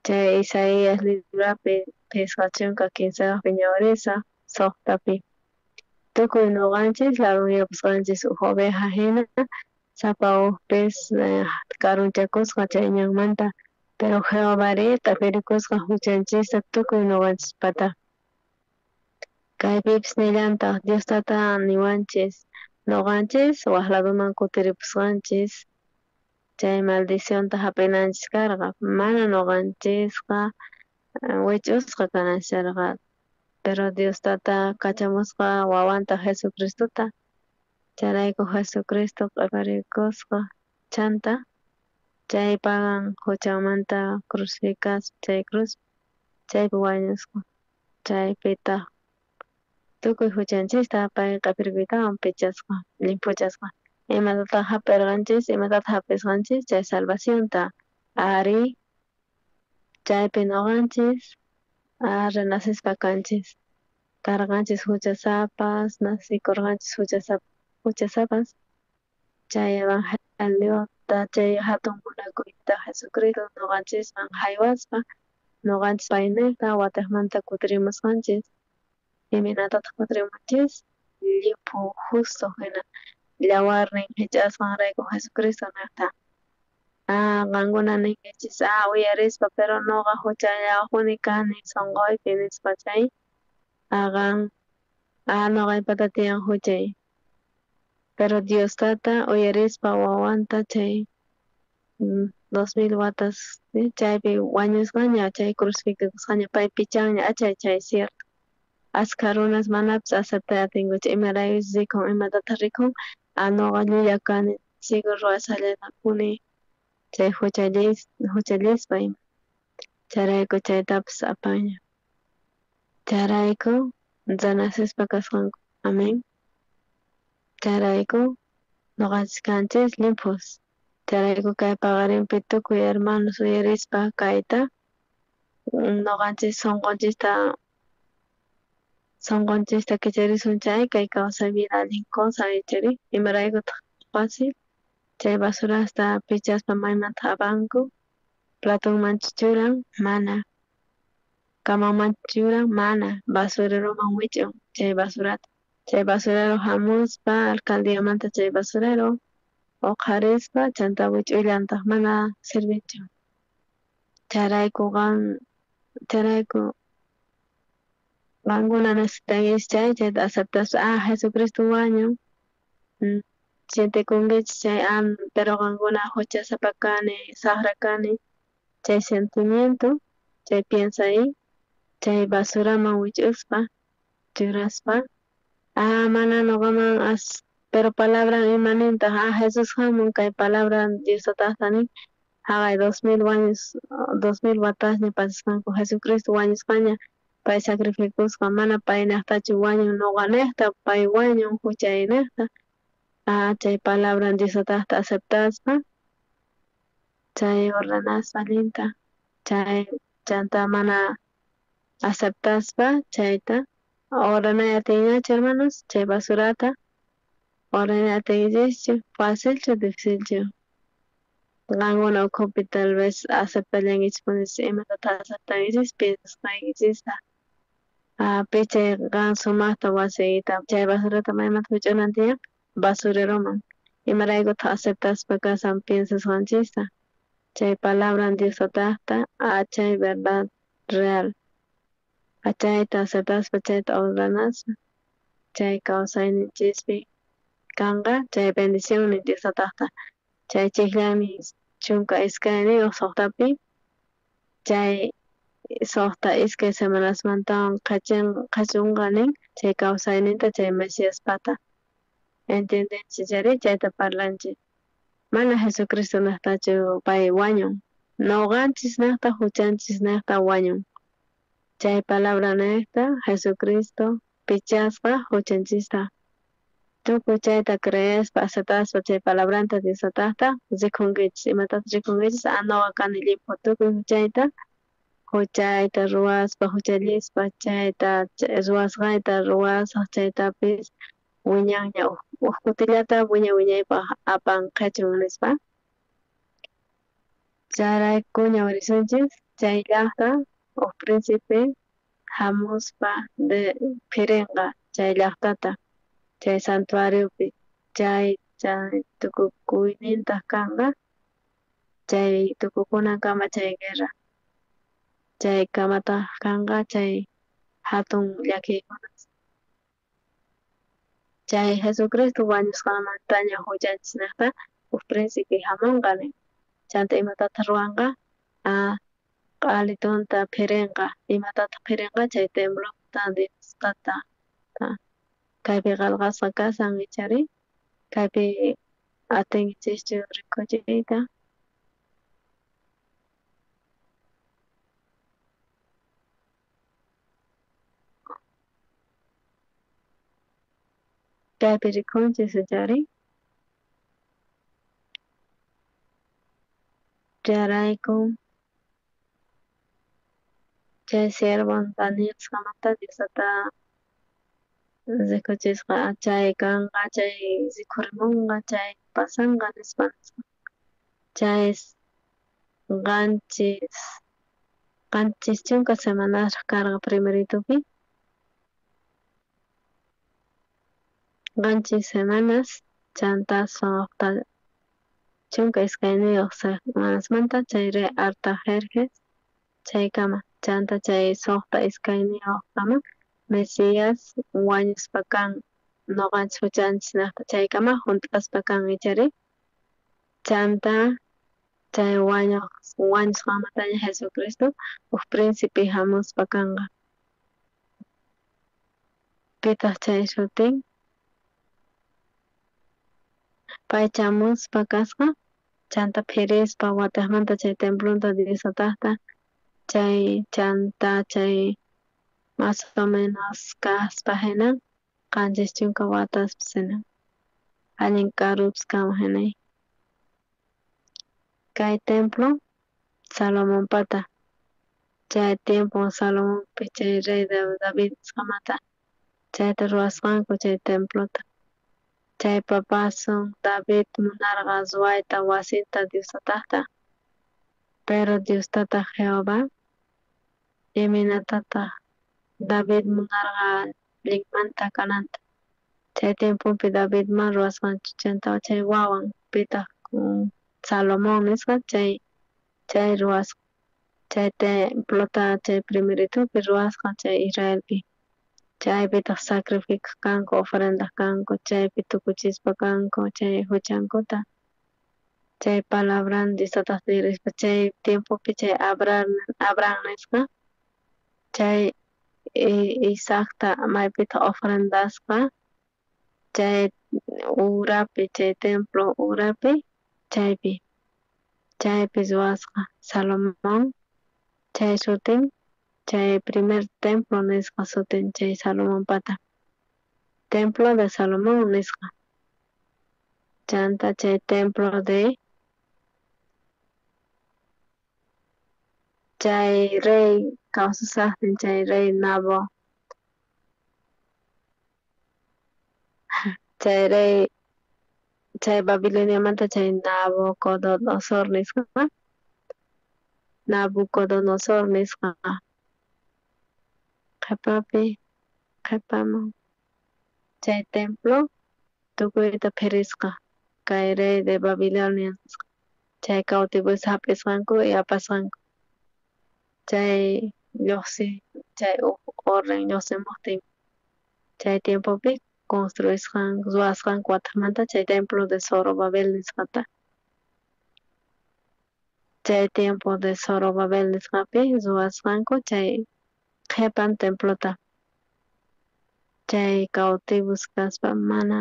chay Isaías libropi 53 ñawrisa 6 tukuy nuqanchis larunyapusqanchis uj oveja hina sapa ujpis karunchakusqa chay ñanmanta, pero Jehovari t'apirikusqa huchanchista tukuy nuqanchispata. Kaypipis nillantaq Dios Tata niwanchis nuqanchis waj laduman kutiripusqanchis chay maldicionta hap'inanchis karqa, mana nuqanchisqa wich'usqa kananchis karqa, pero Dios Tata kachamusqa wawanta Jesucristota. Chayrayku Jesucristo q'iparikusqa chanta chay pagan huchanmanta crucificaspa chay cruz chaypi wañusqa, chaypitaq tukuy huchanchista pay q'ipirikuytawan pichasqa llimphuchasqa. Imatataq hap'irqanchis, imatataq hap'isqanchis chay salvacionta. Ari, chaypi noqanchis renacespa kanchis. Karqanchis huchasapas, nacikurqanchis huchasapas. Chay evangeliota, chay hatun munakuyta Jesucristo noqanchisman haywaspa, noqanchis paynejta watejmanta kutirimusqanchis. Imaynatataq kutirimunchis? Llimphu justo hina llawarnin hich'asqanrayku Jesucristo nejta. Qankuna ninkichis uyarispa, pero noqa huchallawaqpuni kani sonqoypi nispa chay qan noqaypata tiyan huchay. Pero Dios tata uyarispa wawanta chay 2000 watas chaypi wañusqaña, chay crucificakusqaña, pay pichanña, achay chay cierto. Askha runas manapis aceptay atinkuchu, imaraykuchus rikun, imatataq rikun, noqa llulla kani, sigo ruwashallatapuni chay huchallispa ima. Chayrayku chaytapis apaña. Chayrayku renacespa kasqanku. Amén. Chayrayku noqanchis kanchis limphus. Chayrayku kay paqarinpi tukuy hermanos uyarispa kayta noqanchis sonqonchista kicharisun chay kay kawsay vida allin cosa ichari imaraykutaq fácil chay basurasta pichaspa maymanta apanku platonmanchu churan mana camanmanchu churan mana basureroman wich'un chay basurata chay basurero hamuspa alcaldiamanta chay basurero uqharispa chanta wich'ullantaq mana sirvinchu chayrayku qankuna necesitankichis chay chayta aceptaspa Jesucristo wañun sientekunkichis chay pero qankuna huchasapa kani saqra kani chay sentimiento chay piensay chay basuraman wich'uspa churaspa mana noqaman as pero palabra imanintaq Jesús hamun kay palabra Dios tataqta nin haqay 2000 wañus 2000 watasña pasasqanku Jesucristo wañusqaña pay sacrificusqa mana paynejtachu wañun noqanejta pay wañun huchaynejta chay palabra Dios tataqta aceptaspa chay ordenaspa allinta chay chanta mana aceptaspa chayta ordenay atinñachu hermanos chay basurata ordenay atinkichischu facilchu dificilchu qankuna ukhupi tal vez aceptallankichispuni imatataq aceptankichis piensasqaykichista pichay qan sumaqta wasiykita chay basurata maymanta wich'unan tiyan basureroman imaraykutaq aceptaspa kasan piensasqanchista chay palabra Dios tataqta chay verdad real chayta aceptaspa chayta ordenaspa chay kawsayninchispi kanqa chay bendicionnin Dios tataqta chay chikllami 12 suqtapi chay 6 2 semanasmantawan qhachunqa nin chay kawsayninta chay Mesiaspata entiendenchis chayri chayta parlanchis mana Jesucristo nejtachu pay wañun noqanchis nejta huchanchis nejta wañun chay palabra nejta Jesucristo pichasqa huchanchista tukuy chayta creespa aceptaspa chay palabranta Dios tataqta rikunkichis imatataq rikunkichis noqa kani llimphu tukuy huchayta huchayta ruwaspa huchallispa chayta ruwasqayta ruwasaq chaytapis wiñanña uj kutillata wiñay wiñaypaq apan qhechun nispa chayrayku ñawirisunchis chay llaqta uj príncipe hamuspa phirinqa chay llaqtata chay santuariopi chay tukukuynintaq kanqa chay tukukunankama chay guerra chay kamataq kanqa chay hatun llakiykuna chay Jesucristo wañusqanmantaña huchanchis nejta uj príncipe hamunqa nin chanta imatataq ruwanqa q'alitunta phirinqa imatataq phirinqa chay templota Diospata kaypi qelqasqa kasan ichari kaypi atinkichischu rikuchiyta kaypi rikunchis ichari Chayrayku chay siervon Daniel nisqamanta Diosata rikuchisqa chay kanqa chay rikhurimunqa chay pasanqa nispa nisqa. Chay 70 semanasraj karqa primeritupi. 7 semanas chanta 62 semanasmanta chay rey Artajerjes chaykama chanta chay 62kama Mesías wañuspa kan noqanchis juchanchisnejta chaykama junt'aspa kan ichari chanta chay wañusqanmantaña Jesucristo uj príncipe jamuspa kanqa. Pitaq chay sutin? Pay chamuspa kasqa chanta phirispa watejmanta chay templonta Diosatajta chay chanta chay más o menos kaspa jina 70 wataspas jina allin karupis kanman jinay. Kay templo Salomonpata chay tiempo Salomonpi chay rey de David nisqamanta chayta ruwasqanku chay templota. Chay papasun David munarqa ruwayta wasinta Diosatajta pero Diostataq Jehová imaynatataq David munarqa allinmanta kananta. Chay tiempopi David mana ruwasqanchu chanta chay wawan pitaq Salomón nisqa chay ruwasqa chay templota chay primeritupi ruwasqa chay Israelpi. Chaypitaq sacrificaj kanku ofrendaj kanku chaypi tukuchispa kanku chay juchankuta chay palabran Diostataq tirispa chay tiempopi chay Abraham nisqa chay Isaacta maypitaq ofrendasqa chay urapi chay templo urapi chaypi ruwasqa Salomón chay sutin chay primer templo nisqa sutin chay Salomonpata templo de Salomón nisqa chanta chay templo de chay rey kawsasajtin chay rey Nabo chay rey chay Babiloniamanta chay Nabucodonosor nisqa Nabucodonosor nisqa qhepapi qhepaman chay templo tukuyta phirisqa kay rey de Babilonia nisqa chay cautivos hap'isqanku y apasqanku chay lluqsi chay uj orden lluqsimuqtin chay tiempopi construisqanku ruwasqanku watejmanta chay templo de Zorobabel nisqata chay tiempo de Zorobabel nisqapi ruwasqanku chay qhepan templota chay cautivos kaspa mana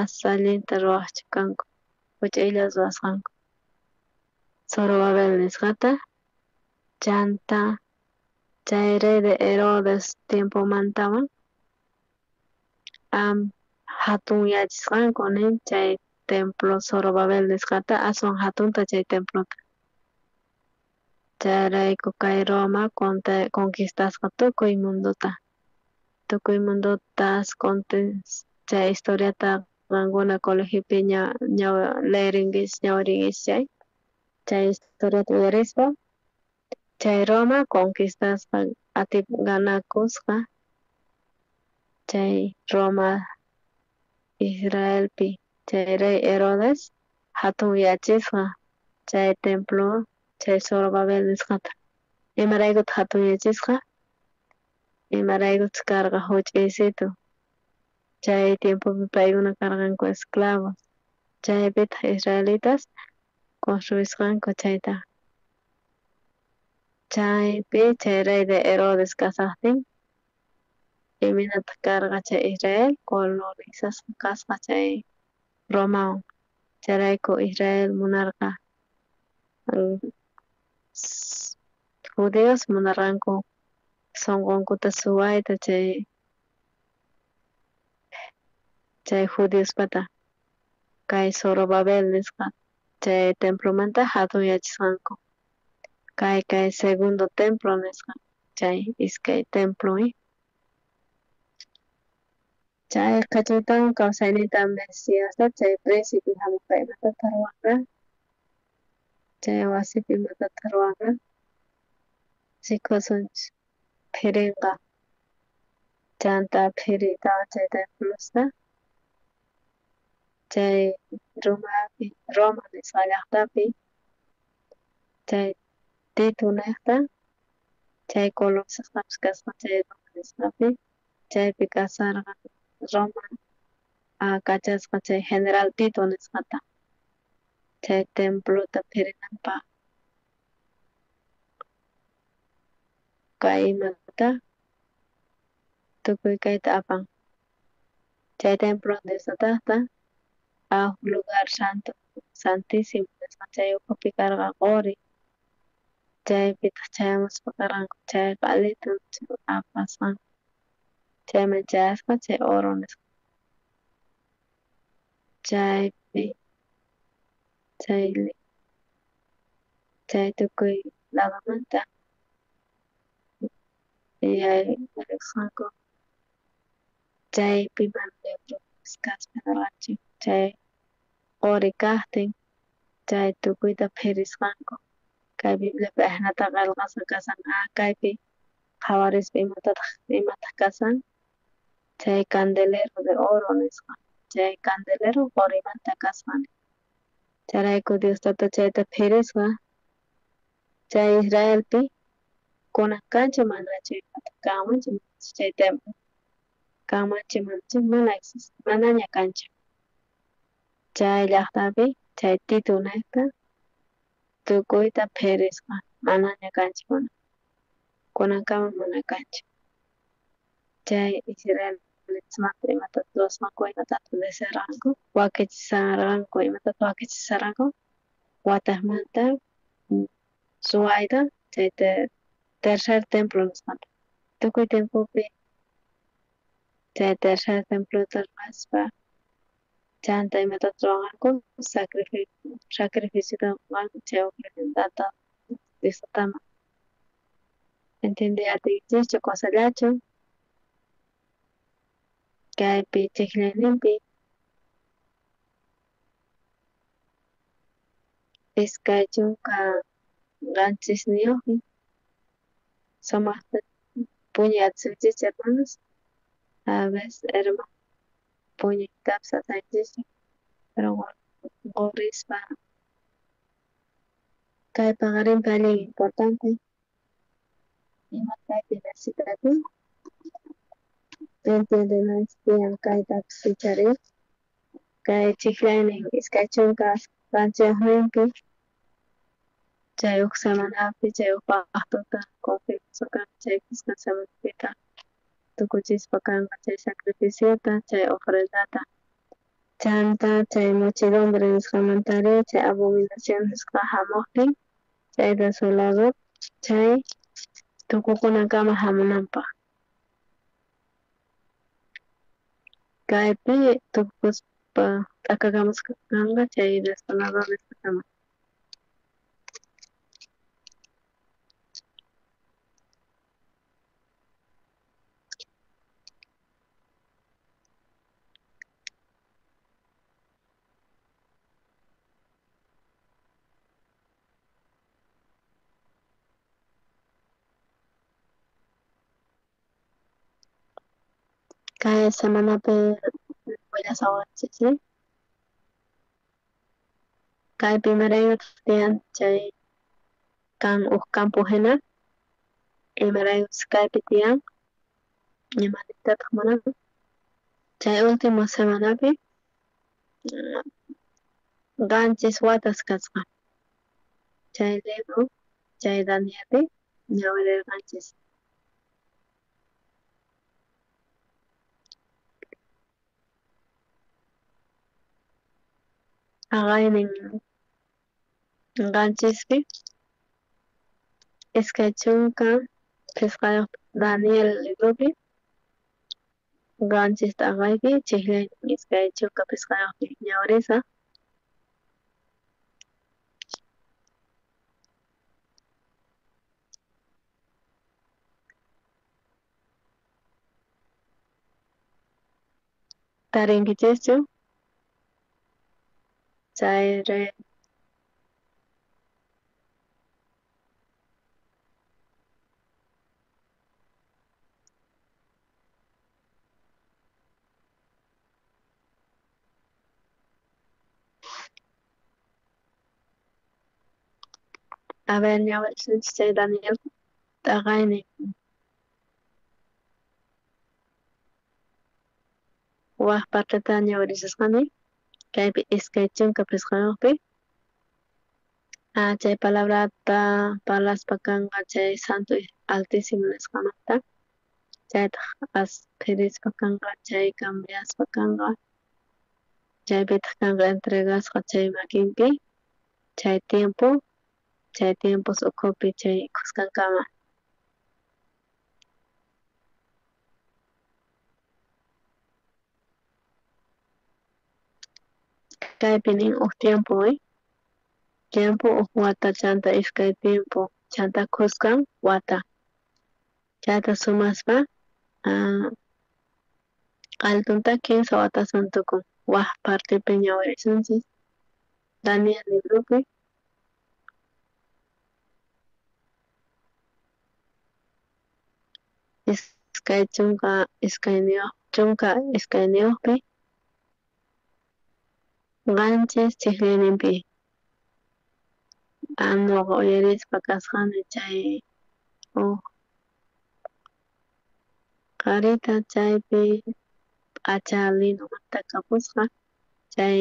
as allinta ruwaqchu kanku huch'iylla ruwasqanku Zorobabel nisqata chanta chay rey de Herodes tiempomantawan hatunyachisqanku nin chay templo Zorobabel nisqata aswan hatunta chay templota chayrayku kay Roma conquistasqa tukuy mundota chay historiata qankuna colegiopi leerinkichis ñawirinkichis chay historiata uyarispa chay Roma conquistasqa ganakusqa chay Roma Israelpi chay rey Herodes hatunyachisqa chay templo chay Zorobabel nisqata imaraykutaq hatunyachisqa imaraykutaq karqa huch'iysitu chay tiempopi paykuna karqanku esclavos chaypitaq israelitas construisqanku chayta chaypi chay rey de Herodes kasaqtin imaynataq karqa chay Israel colonizasqa kasqa chay Romawan chayrayku Israel munarqa judeos munarqanku sunqunkuta suwayta chay judiospata kay Zorobabel nisqa Chay templomanta jatunyachisqanku. Kay kay segundo templo nisqa chay iskay templo. Chay qhachaytawan kawsayninta Mesiasta chay príncipe hamuspa imatataq ruwanqa? Chay wasipi imatataq ruwanqa? Rikusunchis phirinqa. Chanta phiriytawan chay templosta chay Romapi, Roma nisqa llaqtapi chay Tito niqta chay Colosasqapis kasqa chay Roma nisqapi chaypi kasarqa Roma kachasqa chay general Tito nisqata chay templota phirinanpaq. Kay imata tukuy kayta apan chay templo Diostataqta huk lugar santo santísimo nisqa chay ukhupi karqa qori chaypitaq chayamuspa karqanku chay q'alita apasqanku chayman chayaspa chay oro nisqa chaypi chay tukuy ladomanta yaykusqanku chaypi mana libros kaspa nerqanchu chay qori kaqtin chay tukuyta phirisqanku kay Bibliapi ajinata qillqasqa kasan kaypi qhawarispa imatataq imataq kasan chay candelero de oro nisqa chay candelero qorimanta kasqa chayrayku Dios tata chayta phirisqa chay Israelpi kunan kanchu manachu imataq kanmanchu manachu chay templo kanmanchu manachu mana existe manaña kanchu chay llaqtapi chay Tito niqta tukuyta phirisqa manaña kanchu kunan kunankama mana kanchu chay Israelmanta imatata ruwasqanku imatata desearqanku wakichisarqanku imatata wakichisarqanku wataqmanta ruwayta chay tercer templo nisqata tukuy tiempopi chay tercer templota ruwaspa chanta imatata ruwanqanku sacrificiota ruwanqanku chay ofrendata Diostatama entiende atinchischu qosallachu kaypi chijllayninpi 27niyuqmi sumaqta puñuyatsinchis hermanos a veces hermano puñuytapis atinchis pero qorispa kay paqarinpi allin importante ima kaypi necesitakun entiendenanchis tiyan kaytapis ichari kay chijllaynin 27ninpi chay huk semanapi chay huk paqtuta confirmasqa kanqa chay kisqa semanapitaq tukuchispa kanqa chay sacrificiota chay ofrendata chanta chay muchedumbre nisqamantari chay abominación nisqa hamuqtin chay desolador chay tukukunankama hamunanpaq kaypi tukuspa t'akakamusqa kanqa chay desolador nisqakama. Kay semanapi willasawanchis kaypi imaraykutaj tiyan chay kan huk campo hina imaraykuchus kaypi tiyan imaniytataq munan chay último semanapi 7 watas kasqa chay libro chay Danielpi ñawirirqanchis. Aqaynin 7pi 25 Daniel libropi 7 t'aqaypi chijllaynin 25 ñawirisa. Tarinkichischu? Chay re A ver, ñawirisunchis chay Daniel t'aqaynin. Waj parteta ñawirisasqani kaypi 25-pi. Chay palabrata parlaspa kanqa chay Santo Altísimo nisqamanta, chaytaq asphirispa kanqa, chay cambiaspa kanqa, chaypitaq kanqa entregasqa chay makinpi, chay tiempo, chay tiempos ukhupi chay khuskankama. Kaypi nin uj tiempo, tiempo uj wata chanta iskay tiempo chanta khuskan wata. Chayta sumaspa altunta 15 watasman tukun. Waj partepi ñawirisunchis Daniel libropi. Iskay chunka iskayniyuqpi 7 chijllayninpi. Noqa uyarispa kasqani chay uj qharita chaypi p'acha linomanta kapusqa chay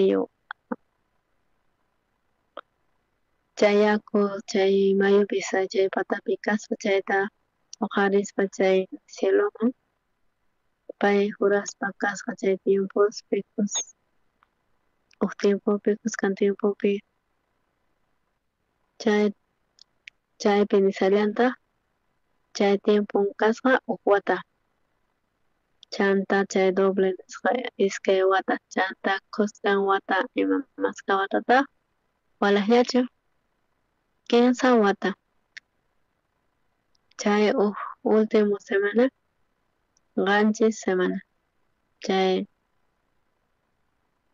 yaku chay mayupi chay patapi kaspa chayta uqharispa chay cieloman pay juraspa kasqa chay tiempospi uj tiempopi khuskan tiempopi chaypi nisallantaq chay tiempon kasqa uj wata chanta chay doble nisqa iskay wata chanta khuskan wata ima maska watataq walajllachu 15 wata chay uj último semana 7 semana chay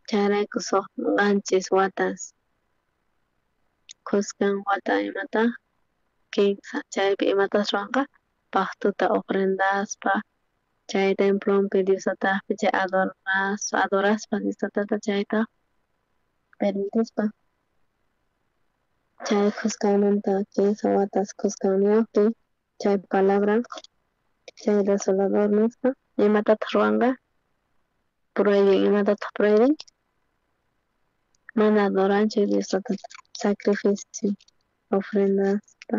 chayrayku 7 watas khuskan wata imataq 15 chaypi imatas ruwanqa paqtuta ofrendaspa chay templonpi Dios tataqpi chay adoraspa Dios tatata chayta permitispa chay khuskanmanta 15 watas khuskanniyuqpi chay palabra chay desolador nisqa imatataq ruwanqa prohibin imatataq prohibin mana adoranchu Dios tatata sacrificio ofrendaspa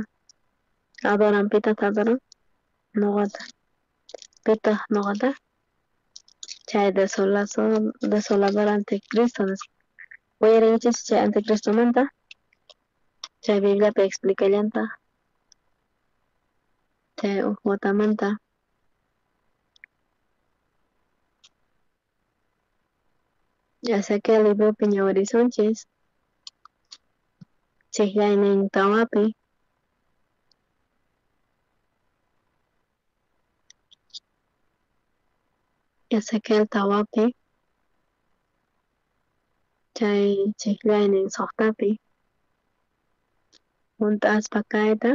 adoran pitaq adoran noqata pitaq noqata chay desolador anticristo nisqa uyarinchis chay anticristomanta chay Bibliapi explicallantaq chay uj watamanta Ezequiel libropi ñawirisunchis chijllaynin tawapi Ezequiel tawapi chay chijllaynin 6tapi junt'aspa kayta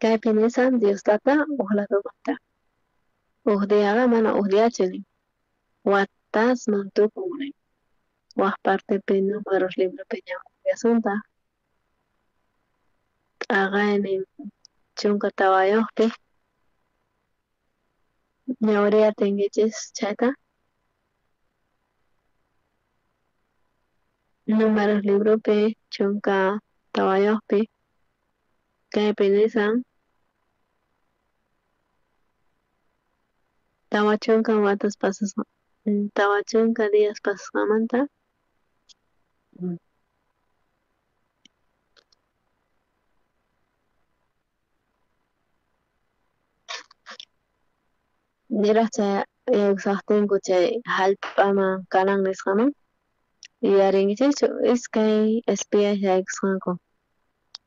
kaypi nisan Dios tata uj ladomanta uj diaqa mana uj diachu nin watasman tukun nin waj partepi Números libropi ñawirillasunta t'aqaynin 14pi ñawiriyatinkichis chayta Números libropi 14pi kaypi nisan 40 watas pasasqa 40 días pasasqamanta niraj chay Yaykusajtinku chay jallp'aman Canaán nisqaman, yuyarinkichejchu iskay espías yaykusqanku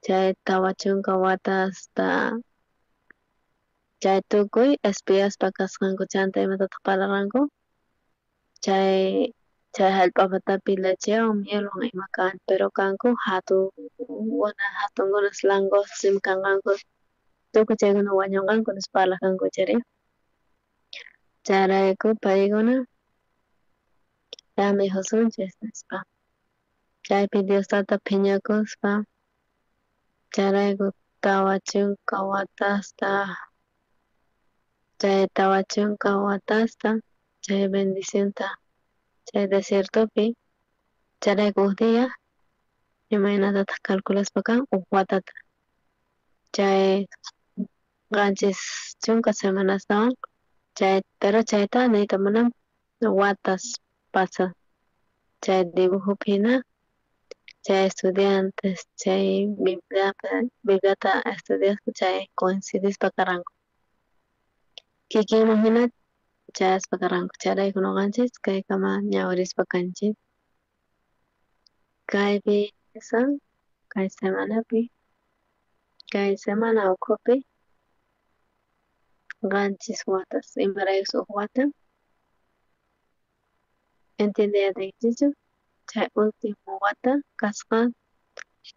chay 40 watasta chay tukuy espiaspa kasqanku chanta imatataj parlarqanku chay chay jallp'a patapi lechewan mielwan ima kan, pero kanku jatunkuna jatunkunas langostas ima kanqanku tukuy chaykuna wañunqanku nispa parlaj kanku chayri. Chayrayku paykuna ya mikhusunchis nispa chaypi Dios tata phiñakuspa chayrayku 40 watasta chay 40 watasta chay bendicionta chay desiertopi chayrayku uj día imaynatataq calculaspa kan uj watata chay 70 semanastawan chay pero chayta niyta munan watas pasa chay dibujopi jina chay estudiantes chay Bibliata estudiaspa chay coincidispa karqanku kikinman jina chayaspa karqanku chayrayku noqanchis kaykama ñawirispa kanchis kaypi kay semanapi kay semana ukhupi 7 watas imaraykus uj wata entiendeyatiykichischu chay último wata kasqa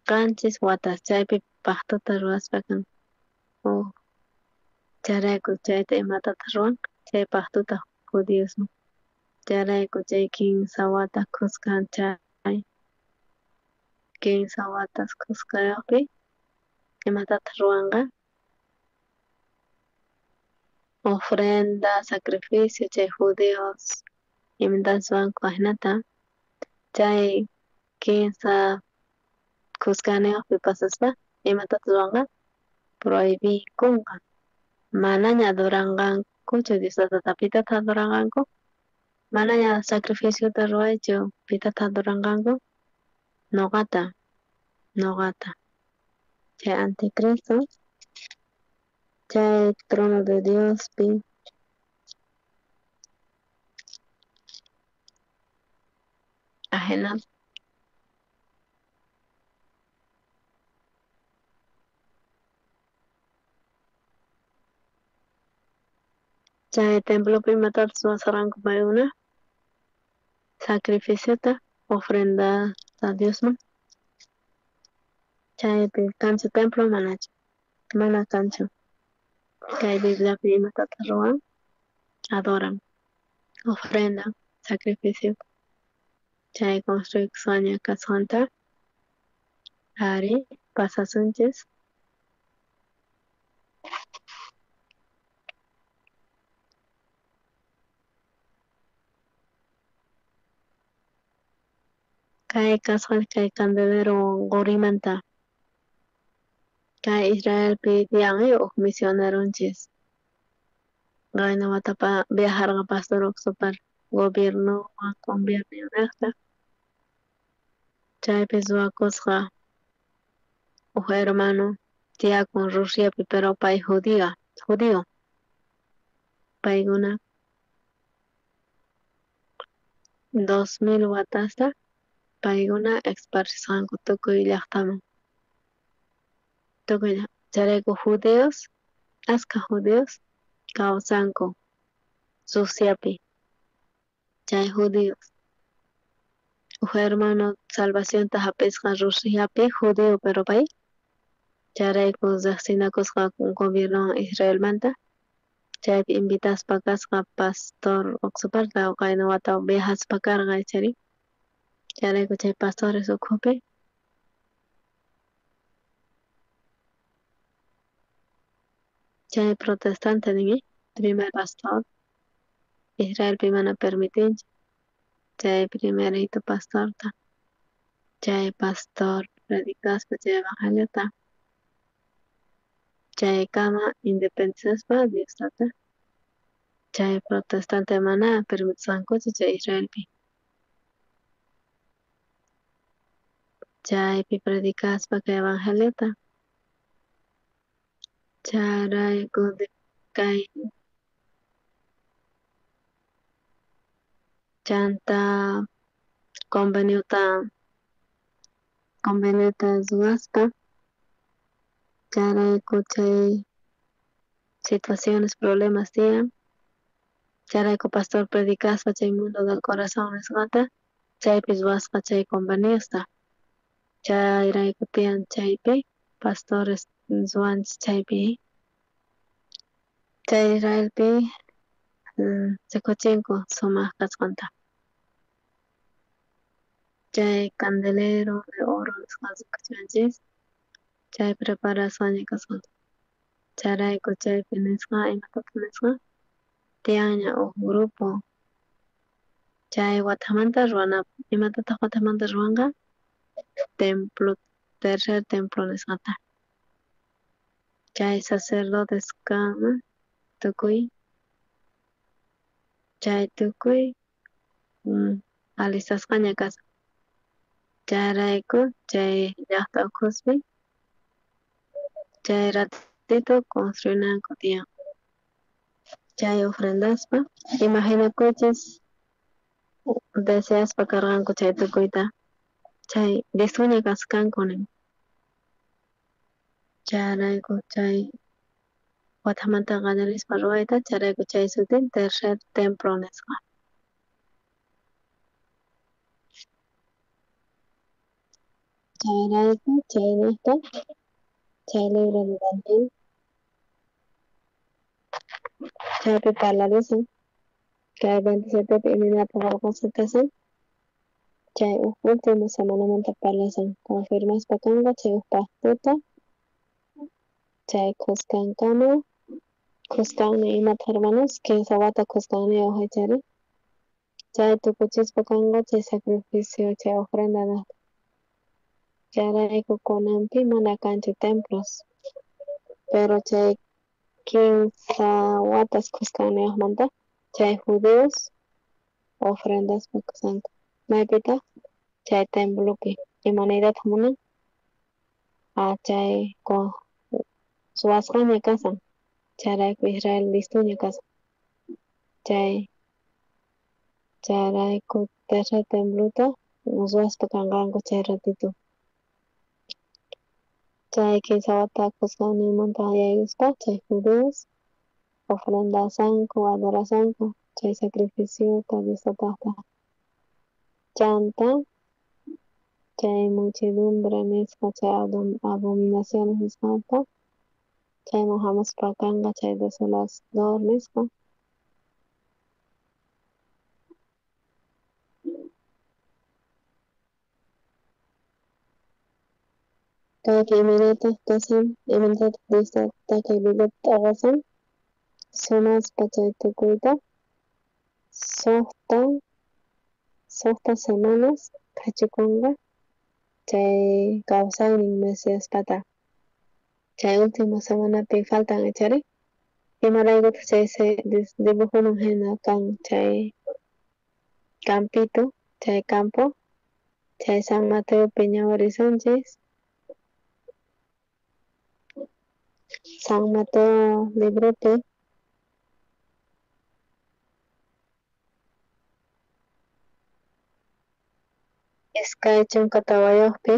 7 watas chaypi pactota ruwaspa kan chayrayku chayta imatataq ruwan chay pactota judiosman chayrayku chay 3 wata khuskan chay 3 watas khuskayuqpi imatataq ruwanqa ofrenda sacrificio chay judios imatas ruwanku ajinata chay 3 khuskaniyuqpi pasaspa imatataq ruwanqa prohibikunqa manaña adoranqankuchu Dios tatata pitataq adoranqanku manaña sacrificiota ruwaychu pitataq adoranqanku noqata noqata chay anticristo chay trono de Diospi ajina chay templopi imatapis ruwasqanku paykuna sacrificiota ofrenda Diosman chaypi kanchu templo manachu mana kanchu kay Bibliapi imatataq ruwan adoran ofrenda sacrificio chay construykusqaña kasqanta ari pasasunchis. Kay kasqa chay candelero qorimanta kay Israelpi tiyan uj misioneronchis qayna watapa viajarqa pastor Oxopar gobiernowan convenionejta chaypi ruwakusqa uj hermano tiyakun Rusiapi pero pay judía judío paykuna 2000 watasta paykuna esparcisqanku tukuy llaqtaman tukuy chayrayku judeos askha judeos kawsanku Rusiapi chay judíos uj hermano salvacionta hap'isqa Rusiapi judío pero pay chayrayku riqsinakusqa gobiernowan Israelmanta chaypi invitaspa kasqa pastor Oxoparta qayna wata viajaspa karqa chayri chayrayku chay pastores ukhupi chay protestante nin primer pastor Israelpi mana permitinchu chay primerito pastorta chay pastor predicaspa chay evangeliota chaykama independizaspa Dios tata chay protestante mana permitisqankuchu chay Israelpi chaypi predicaspa kay evangeliota chayrayku kay Chanta conveniota ruwaspa chayrayku chay situaciones problemas tiyan chayrayku pastor predicaspa chay mundo del corazón nisqata chaypi ruwasqa chay conveniosta chayrayku tiyan chaypi pastores ruwanchis chaypi chay Israelpi rikuchinku sumaq kasqanta chay candelero de oro nisqa rikuchiwanchis chay preparasqaña kasqanta chayrayku chaypi nisqa imatataq nisqa tiyanña uj grupo chay watamanta ruwanapaq imatataq watamanta ruwanqa templo tercer templo nisqata chay sacerdotes kanman tukuy chay tukuy alistasqaña kasqa chayrayku chay llaqta ukhuspi chay ratito construinanku tiyan chay ofrendaspa imaginakuychis deseaspa karqanku chay tukuyta chay listoña kasqanku nin chayrayku chay watamanta qallarispa ruwayta chayrayku chay sutin tercer templo nisqa. Chayrayku chaynejta chay libro de Daniel chaypi parlarisun kay 27 imaynata qelqasqa kasan chay uj último semanamanta parlasan confirmaspa kanqa chay uj pactota chay khuskankama khuskanmi imata hermanos 15 wata khuskanniyuq ichari chay tukuchispa kanqa chay sacrificio chay ofrenda chayrayku kunanpi mana kanchu templos pero chay 15 watas khuskanniyuqmanta chay judíos ofrendaspa kasanku maypitaq chay templopi imanaytataq munan chay ruwasqaña kasan chayrayku Israel listoña kasan chay chayrayku tercer templota ruwaspa kanqanku chay ratito chay 15 wata khuskannimanta yaykuspa chay judíos ofrendasanku adorasanku chay sacrificiota Dios tataqta chanta chay muchedumbre nisqa chay abominaciones nisqata chayman hamuspa kanqa chay desolador nisqa kaypi imaynataq kasan imaynataq Dios tata kay Bibliata t'aqasan sumaspa chay tukuyta suqta semanas qhachukunqa chay kawsaynin Mesiaspata chay último semanapi faltan ichari imaraykutaq chay dibujoman hina kan chay campito chay campo chay San Mateopi ñawirisunchis San Mateo libropi iskay chunka tawayuqpi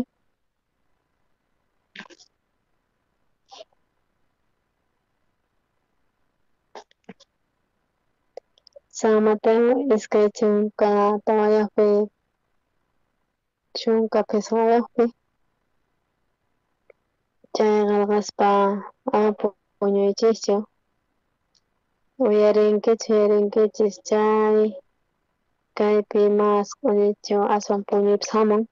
San Mateo iskay chunka tawayuqpi chunka phisqayuqpi chay qelqaspa ama puñuychischu uyarinkichis chay kaypi mas q'uñichu aswan puñuypis hamun.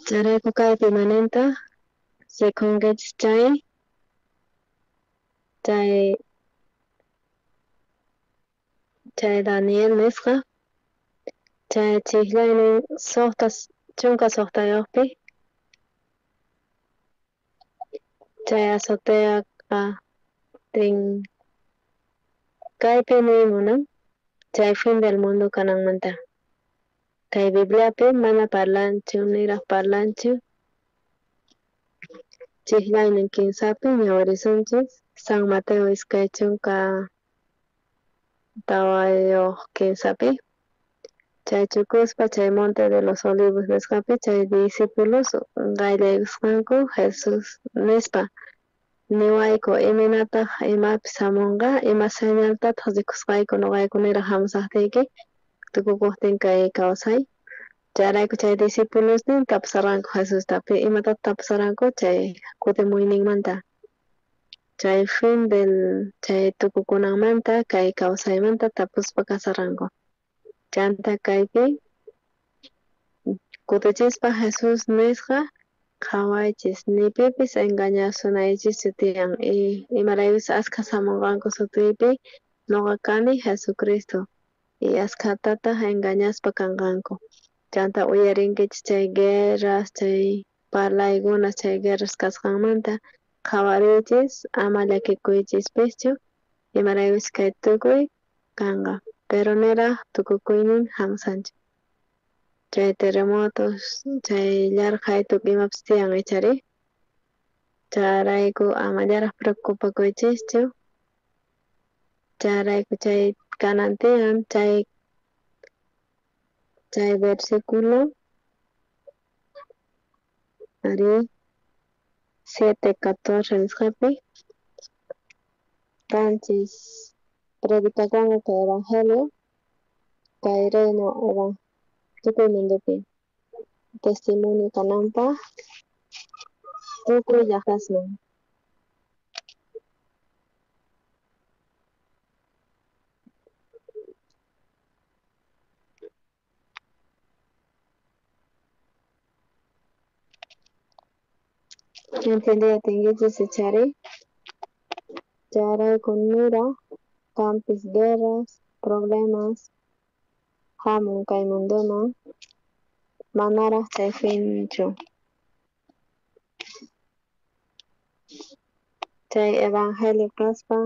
Chayrayku kaypi imanintaq rikunkichis chay chay Daniel nisqa Chay chijllaynin 66pi chay azoteaqa tin kaypi niy munan chay fin del mundo kananmanta. Kay Bibliapi mana parlanchu niraj parlanchu chijllaynin 3pi ñawirisunchis San Mateo 24:3pi chay chukuspa chay Monte de los Olivos nisqapi chay discípulos qayllaykusqanku Jesús nispa niwayku imaynataq imapis hamunqa ima señaltataq rikusqayku noqayku niraj hamusaqtiyki tukukuqtin kay kawsay chayrayku chay discipulosnin tapusarqanku Jesusta imatataq tapusarqanku chay kutimuyninmanta chay fin del chay tukukunanmanta kay kawsaymanta tapuspa kasarqanku chanta kaypi kutichispa Jesús nisqa qhawaychis ni pipis engañasunaychischu tiyan imaraykus askha hamunqanku sutiypi noqa kani Jesucristo y askhatataq engañaspa kanqanku chanta uyarinkichis chay guerras chay parlaykuna chay guerras kasqanmanta qhawariychis ama llakikuychispischu imaraykus kay tukuy kanqa pero niraj tukukuynin hamusanchu chay terremotos chay llarqhay tukuy imapis tiyan ichari chayrayku amallaraj preocupakuychischu chayrayku chay kanan tiyan chay versículo ari 7:14 nisqapi qanchis predicakunqa kay evangelio kay reino tukuy mundopi testimonio kananpaj tukuy llaqtasman. Entendía tinkichis ichari chayrayku niraj kanpis guerras problemas hamun kay mundoman manaraj chay finchu chay evangelio kaspa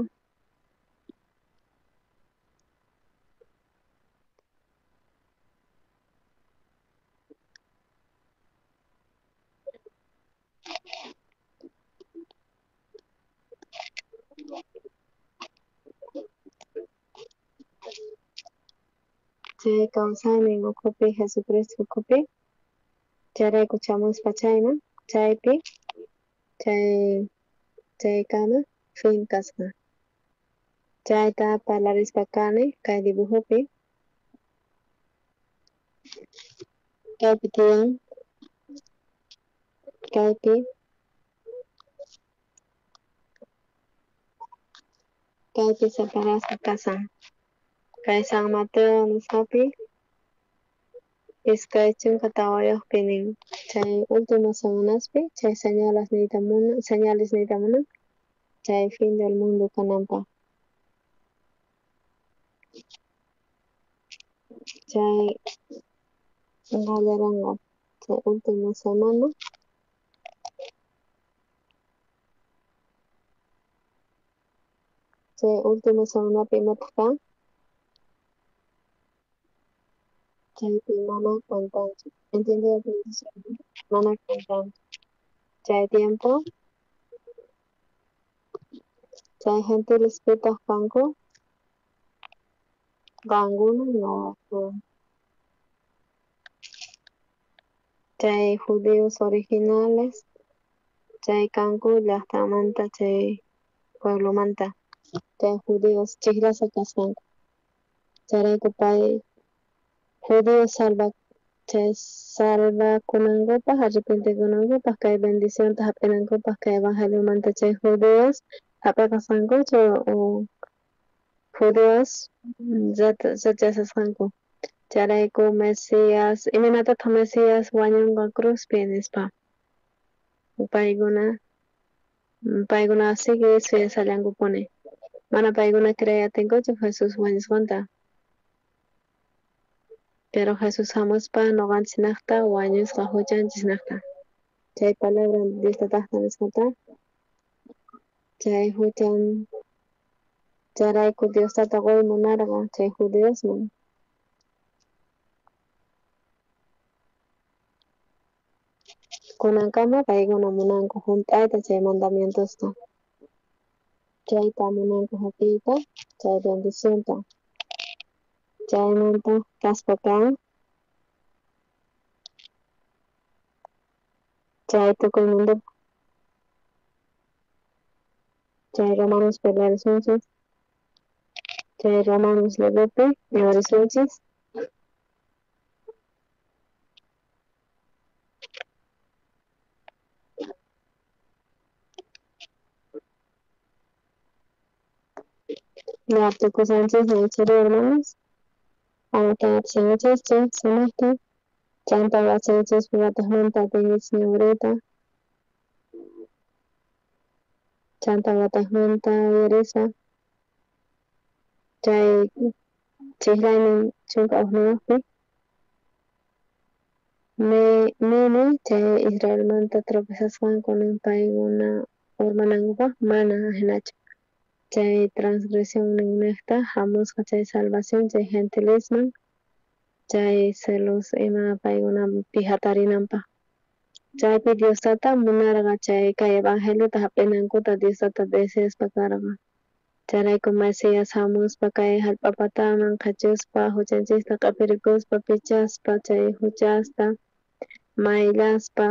chay kawsaynin ukhupi Jesucristo ukhupi chayrayku chamuspa chayman chaypi chaykama fin kasqa chayta parlarispa kani kay dibujopi kaypi tiyan kaypi kaypi separasqa kasan kay San Mateo nisqapi 24pi nin chay última semanaspi chay señales niyta munan chay fin del mundo kananpaj chay qallaranqa chay última semana chay última semanapi imataq kan chaypi mana cuentanchu ¿entendido? Mana cuentanchu chay tiempo chay gentiles pitaq kanku qankuna no chay judíos originales chay kanku llaqtamanta chay pueblomanta chay judíos chijrasqa kasqanku chayrayku pay judíos salvakunankupaj arrepentikunankupaj kay bendicionta hap'inankupaj kay evangeliomanta chay judíos hap'iqasqankuchu o judíos rechazasqanku chayrayku Mesías imaynatataq Mesías wañunqa cruzpi nispa paykuna sigue suyasallankupuni mana paykuna creeyatinkuchu Jesús wañusqanta. Pero Jesús hamuspa noqanchisnaqta wañusqa huchanchisnaqta. Chay palabra Dios tataqta nisqata chay huchan chayrayku Dios tata qoy munarqa chay judiosman. Kunankama paykuna munanku hunt'ayta chay mandamientosta. Chayta munanku hap'iyta chay bendicionta. Chaymanta kaspa kan chay tukuy mundo chay Romanos pelearisunchis chay Romanos libropi ñawarisunchis. Ya tukusanchis ñanchiri hermanos. Amatayachinchis sumaqta chanta yachanchis watajmanta atinchis ñawriyta chanta watajmanta uyarisa chay chijlaynin 11 pi nini chay Israelmanta tropezasqanku nin paykuna urmanankupaj mana ajinachu chay transgresión ninnejta hamusqa chay salvación chay gentilesman chay celos ima paykuna pijatarinanpaj chaypi Dios tata munarqa chay kay evangeliota hap'inankuta Dios tata deseaspa karqa chayrayku Mesías hamuspa kay jallp'a pataman qhachuspa huchanchista q'apirikuspa pichaspa chay huchasta mayllaspa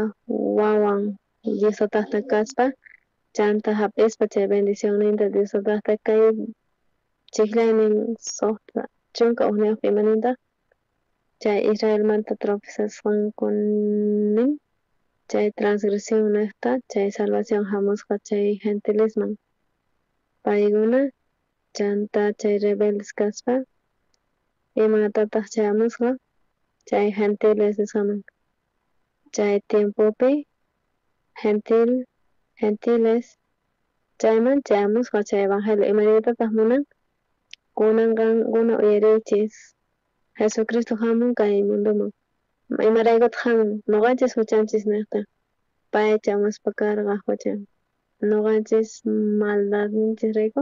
wawan Dios tataqta kaspa chanta hap'ispa chay bendicionninta Dios tataqta kay chijlaynin 61 imanintaq chay Israelmanta tropezasqanku nin chay transgresión nejta chay salvación hamusqa chay gentilesman paykuna chanta chay rebeldes kaspa imatataq chayamusqa chay gentiles nisqaman chay tiempopi gentiles chayman chayamusqa chay evangelio imaniytataq munan kunan qankuna uyariychis Jesucristo hamun kay mundoman imaraykutaq hamun noqanchis huchanchis nejta pay chamuspa karqa huchan noqanchis maldadninchisrayku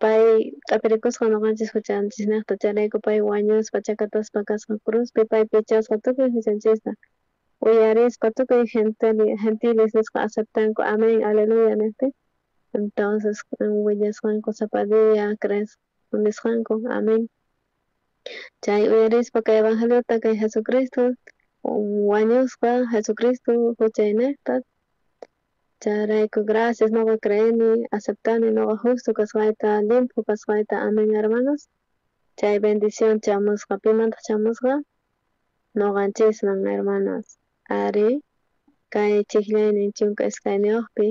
pay q'apirikusqa noqanchis huchanchis nejta chayrayku pay wañuspa chakataspa kasqa cruzpi pay pichasqa tukuy huchanchista uyarispa tukuy gentiles nisqa aceptanku amén aleluya nejtin entonces willasqanku sapa día crees nisqanku amén chay uyarispa kay evangeliota kay Jesucristo wañusqa Jesucristo huchaynejta chayrayku gracias noqa creeni aceptani noqa justo kasqayta limpio kasqayta amén hermanos chay bendición chamusqa pimantaq chamusqa noqanchisman hermanos ari kay chijlaynin 12pi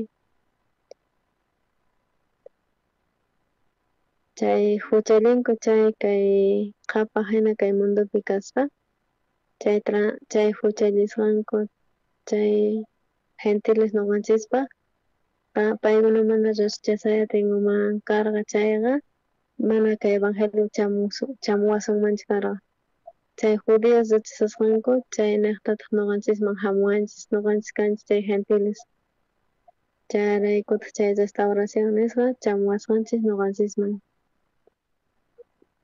chay huchallinku chay kay qhapaq hina kay mundopi kaspa chay huchallisqanku chay gentiles noqanchispaj paykuna mana rechazay atinkuman karqa chayqa mana kay evangelio chamuwasunmanchu karqa chay judíos rechazasqanku chay nejtataq noqanchisman hamuwanchis noqanchis kanchis chay gentiles chayraykutaq chay restauración nisqa chamuwasqanchis noqanchisman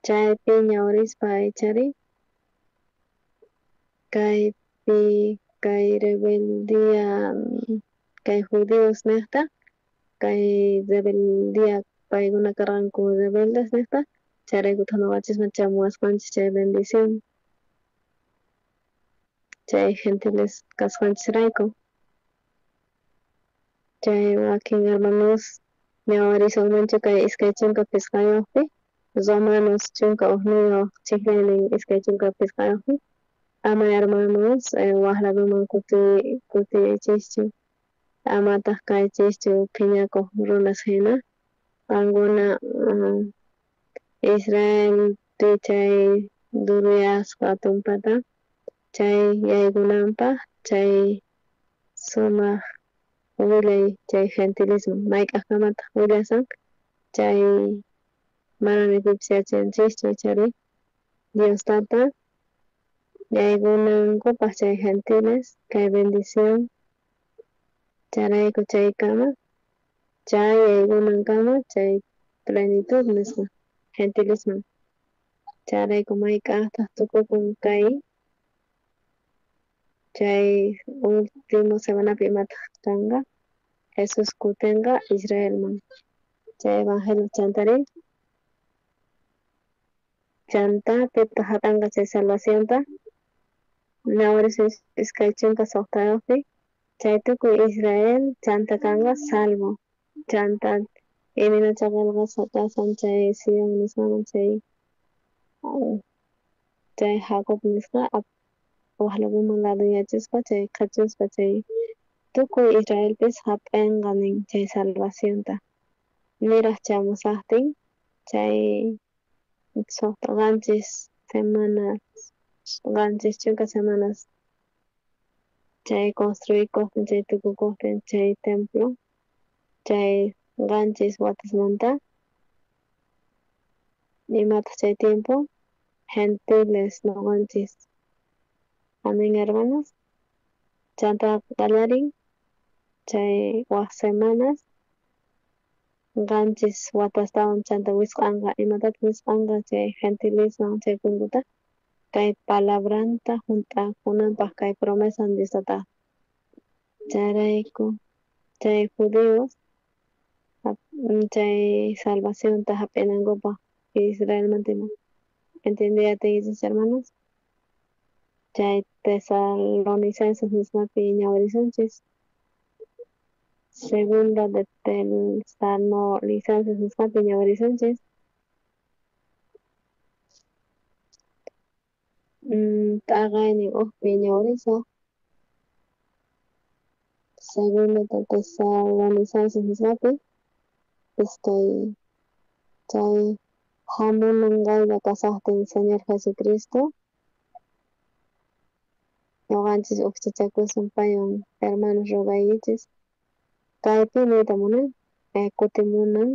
chaypi ñawrispa ichari kaypi kay rebeldía kay judíos nejta kay rebeldía paykuna karqanku rebeldes nejta chayraykutaq noqanchisman chamuwasqanchis chay bendición chay gentiles kasqanchisrayku chay wakin hermanos ñawarisunmanchu kay 25pi Romanos 11 chijlaynin 25pi ama hermanos waj ladoman kutiychischu amataq kaychischu phiñakuq runas hina qankuna Israelpi chay duruyasqa tumpata chay yaykunanpaj chay sumaq willay chay gentilisman mayk'ajkamataq willasan chay mana ni pipis yachanchischu ichari Dios tata Yaykunankupaj chay gentiles kay bendición chayrayku chaykama chay yaykunankama chay plenitud nisqa gentilesman. Chayrayku mayk'ajtaj tukukun kay chay último semanapi imataj kanqa Jesús kutenqa Israelman chay evangelio chantari chanta pitaq jap'anqa chay salvacionta ñawirisunchis 26pi chay tukuy Israel chanta kanqa salvo chanta imaynacha qelqasqa kasan chay Sion nisqaman chay chay Jacob nisqa waj ladoman laduyachispa chay qhechuspa chay tukuy Israelpis jap'enqa nin chay salvacionta niraj chamusajtin chay 7 semanas 70 semanas chay construikojtin chay tukukojtin chay templo chay 7 watasmanta imataj chay tiempo gentiles noqanchis. Amén, hermanos. Chanta qallarin chay waj semanas 7 watastawan chanta wisq'anqa imatataq wisq'anqa chay gentilesman chay punkuta kay palabranta junt'akunanpaj kay promesa Diostataq. Chayrayku chay judíos chay salvacionta jap'inankupaj Israelmanta ima. ¿Entendí atinkichis, hermanos? Chay Tesalonicenses nisqapi ñawirisunchis. Segunda de Tesalonicenses nisqapi ñawirisunchis. T'aqaynin ujpi ñawirisaq. Segunda de Tesalonicenses nisqapi iskay chay hamunan qaylla kasaqtin Señor Jesucristo ñuqanchis ujchachakusun paywan hermanos rogaykichis kaypi niyta munan kutimunan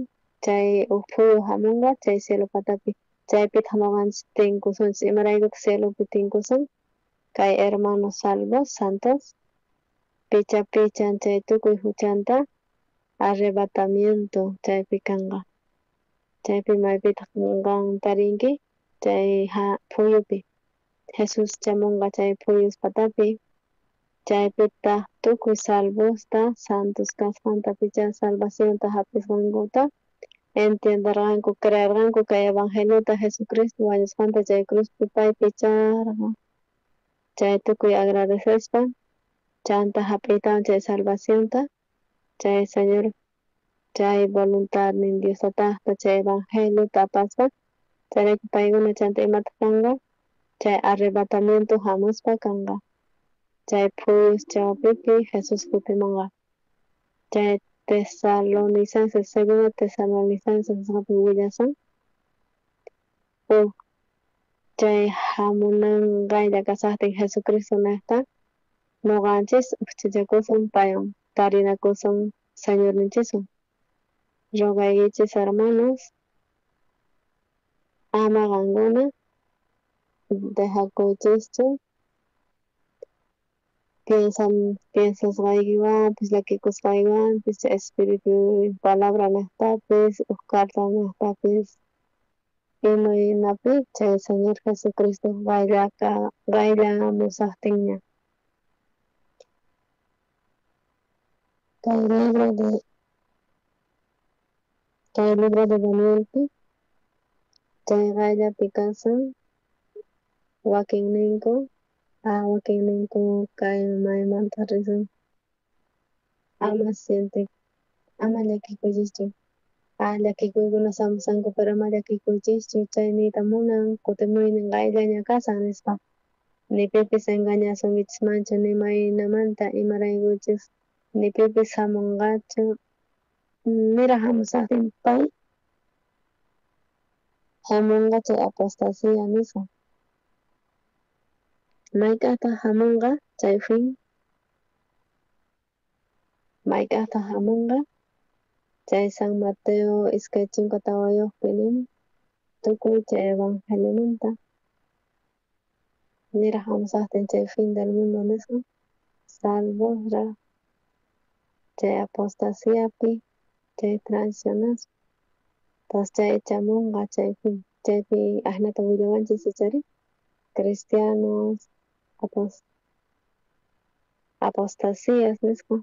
chay uj phuyu hamunqa chay cielo patapi chaypitaq ñuqanchis tinkusunchis imaraykutaq cielopi tinkusun kay hermanos salvos santos picha pichan chay tukuy huchanta arrebatamiento chaypi kanqa chaypi maypitaq qan tarinki chay phuyupi Jesús chamunqa chay phuyus patapi chaypitaq tukuy salvosta santos kasqanta picha salvacionta hap'isqankuta entienderqanku creerqanku kay evangeliota Jesucristo wañusqanta chay cruzpi pay picharqa chay tukuy agradecespa chanta hap'iytawan chay salvacionta chay Señor chay voluntadnin Diostataqta chay evangeliota apaspa chayrayku paykuna chanta imataq kanqa chay arrebatamiento hamuspa kanqa chay phuyus chawpipi Jesús kutimunqa chay Tesalonicenses segunda Tesalonicenses nisqapi willasun uj chay hamunan qaylla kasaqtin Jesucristo niqta ñuqanchis ujchachakusun paywan tarinakusun Señorninchiswan. Rogaykichis hermanos ama qankuna dejakuychischu piensasqaykiwanpis llakikusqaykiwanpis espíritu palabra niqtapis uj carta niqtapis imaynapi chay Señor Jesucristo qayllamusaqtinña. Kay libro de Danielpi chay qayllapi kasan wakinninku wakinninku kay maymanta risun ama siente ama llakikuychischu llakikuykuna samusanku pero ama llakikuychischu chay niyta munan kutimuynin qayllaña kasan nispa ni pipis engañasunkichismanchu ni maynamanta imaraykuchis ni pipis hamunqachu niraj hamusaqtin pay hamunqa chay apostasía nisqa mayk'ajtaq hamunqa chay fin mayk'ajtaq hamunqa chay San Mateo 24pi nin tukuy chay evangeliomanta Niraj hamusajtin chay fin del mundo nisqa salvosraj chay apostasiapi chay traicionaspa. Entonces chay chamunqa chay fin chaypi ajnata willawanchis ichari cristianos apostasías nisqa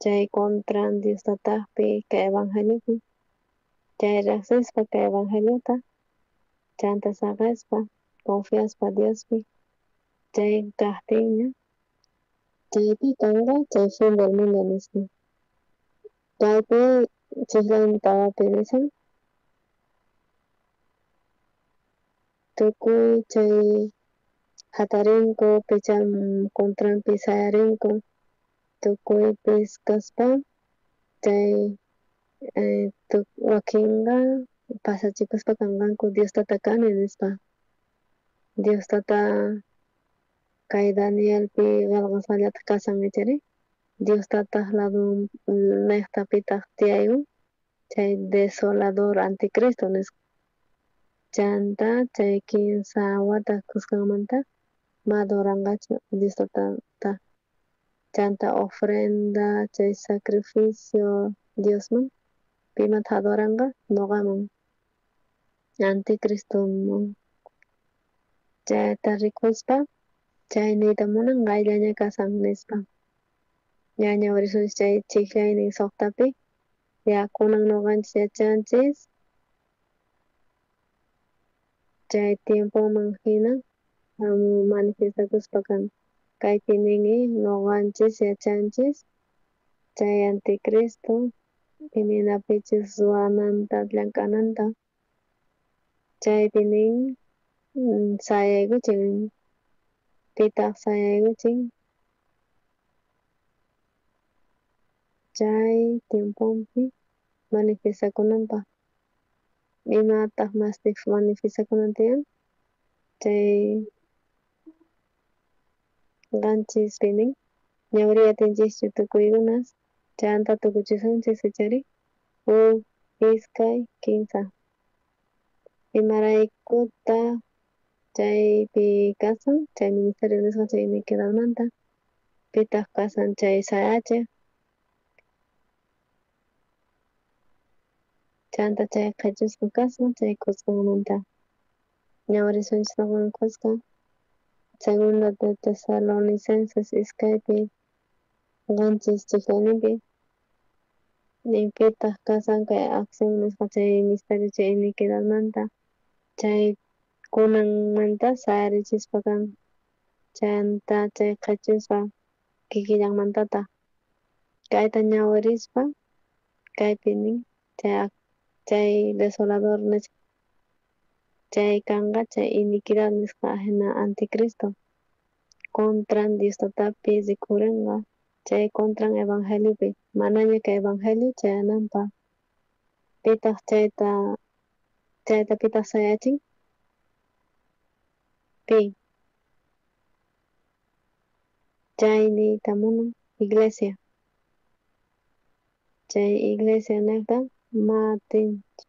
chay contran Dios tatajpi kay evangeliopi chay riqsispa kay evangeliota chanta saqespa confiaspa Diospi chay kajtinña chaypi kanqa chay fin del mundo nisqa chaypi chijllaymi tawapi nishan tukuy chay jatarinku picha contranpi sayarinku tukuypis kaspa chay wakinqa pasachikuspa kanqanku Dios tata kani nispa Dios tata kay Danielpi qelqasqallataj kasan ichari Dios tataj ladun nejtapitaq tiyaykun chay desolador anticristo nisqa chanta chay kinsa wata kuskanmanta ma adoranqachu Dios tatata chanta ofrenda chay sacrificio Diosman pimata adoranqa noqaman anticristoman chayta rikuspa chay niyta munan qayllaña kasan nispa ña ñawirisunchis chay chijllaynin suqtapi ya kunan noqanchis yachanchis chay tiempoman hina manifestakuspa kan kaypi nin noqanchis yachanchis chay anticristo imaynapichus ruwananta llank'ananta chaypi nin sayaykuchin pitaq sayaykuchin chay tiemponpi manifestakunanpaq imataq manifestakunan tiyan chay qanchispi nin ñawiriy atinchischu tukuykunas chanta tukuchisunchis ichari huk iskay kinsa imaraykutaq chaypi kasan chay ministerio nisqa chay iniquidadmanta pitaq kasan chay sayachiq chanta chay qhechusqa kasqa chay kuskanmanta ñawirisunchis noqawan kuska Segunda de Tesalonicenses iskaypi qanchis chijllayninpi nin pitaq kasan kay acción nisqa chay misterio chay iniquidadmanta chay kunanmanta sayarichispa kan chanta chay qhechusqa kikillanmantataq kayta ñawirispa kaypi nin chay desolador nisqa chay kanqa chay iniquidad nisqa ajina anticristo contran Dios tatapi rikhurinqa chay contran evangeliopi manaña kay evangelio chayananpaq pitaq chayta pitaq sayachin pi chay niyta munan iglesia chay iglesia nejta ma atinchis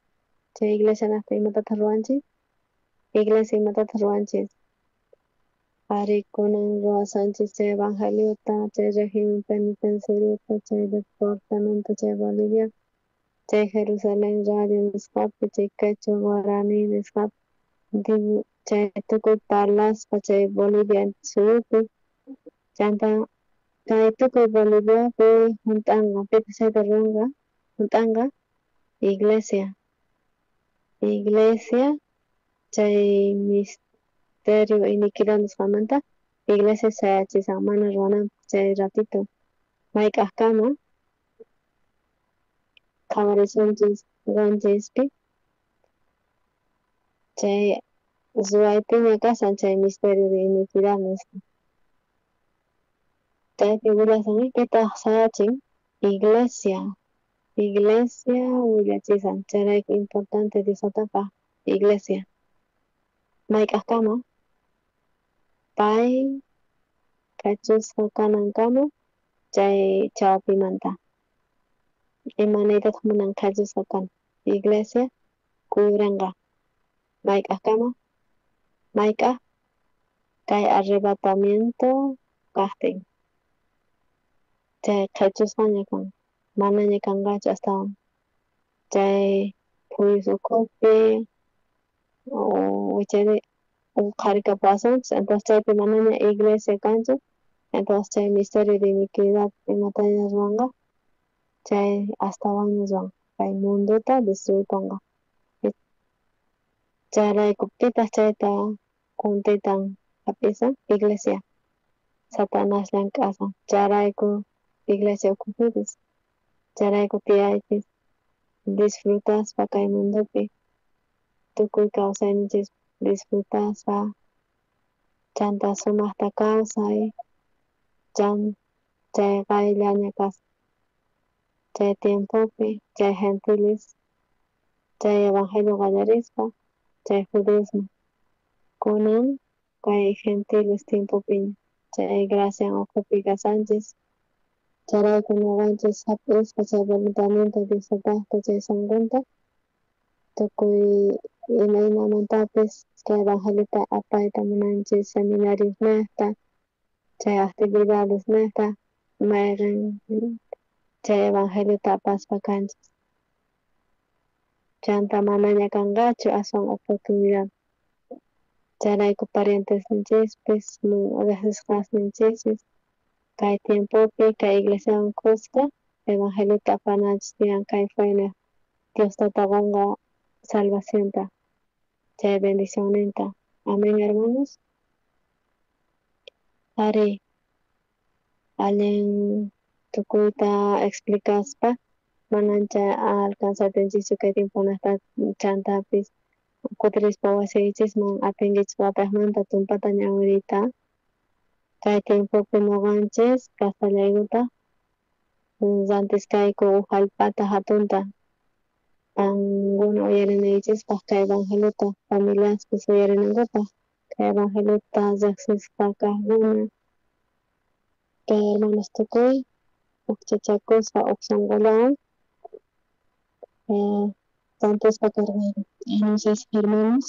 chay iglesia nejta imatataq ruwanchis iglesia imatataq ruwanchis ari kunan ruwasanchis chay evangeliota chay régimen penitenciariota chay departamento chay Bolivia chay Jerusalén radio nisqapi chay quechua guaraní nisqapi chay tukuy parlaspa chay Bolivia suyupi chanta kay tukuy Boliviapi hunt'anqa pitaq chayta ruwanqa hunt'anqa iglesia iglesia chay misterio iniquidad nisqamanta iglesia sayachisan mana ruwananpaq chay ratito mayk'ajkama qhawarisunchis qanchispi chay ruwaypiña kasan chay misterio de iniquidad nisqa chaypi willasan pitaq sayachin iglesia iglesia willachisan chayrayku importante Dios tatapaq iglesia mayk'ajkama pay qhechusqa kanankama chay chawpimanta imaniytataq munan qhechusqa kana iglesia kuyurinqa mayk'ajkama mayk'aj Kay arrebatamiento kajtin. Chay qhechusqaña kan, manaña kanqachu astawan. Chay phuyus ukhupi wichari uqharikapuwasunchis, entonces chaypi manaña iglesia kanchu, entonces chay misterio de iniquidad imataña ruwanqa, chay astawanña ruwanqa, kay mundota destruyponqa. Chayrayku pitaq chayta kuntitan hap'isan? Iglesia. Satanás llank'asan. Chayrayku iglesia ukhupipis, chayrayku tiyaychis disfrutaspa kay mundopi, tukuy kawsayninchis disfrutaspa, chanta sumaqta kawsay, chan chay qayllaña kasqa. Chay tiempopi, chay gentiles, chay evangelio qallarispa, chay judiosman. Kunan kay gentiles tiempopiña, chay gracian ukhupi kasanchis. Chayrayku ñuqanchis hap'ispa chay voluntadninta Dios tataqta chay sonqonta, tukuy imaynamantapis kay evangeliota apayta munanchis seminariosnejta, chay actividadesnejta, mayqen chay evangeliota apaspa kanchis. Chanta manaña kanqachu aswan oportunidad. Chayrayku parientesninchispis, riqsisqasninchispis, kay tiempopi kay iglesiawan kuska evangeliota apananchis tiyan kay fue Dios tata qonqa salvacionta, chay bendicionninta. Amén, hermanos. Ari, allin tukuyta explicaspa, manancha alcanzatinchischu kay tiemponata chantapis kutirispa wasiykichisman atinkichis watejmanta tumpata ñawiriyta. Kay tiempopi ñuqanchis kastallaykuta rantiskayku uj jallp'ata hatunta qankuna uyarinaykichispaj kay evangeliota, familiaspis uyarinankupaj kay evangeliota riqsisqa kajkuna, kay hermanos tukuy ujchachakuspa uj sonqollawan rantispa karqayku. Anuncias hermanos.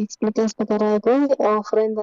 Explicaspa karqayku ofrenda.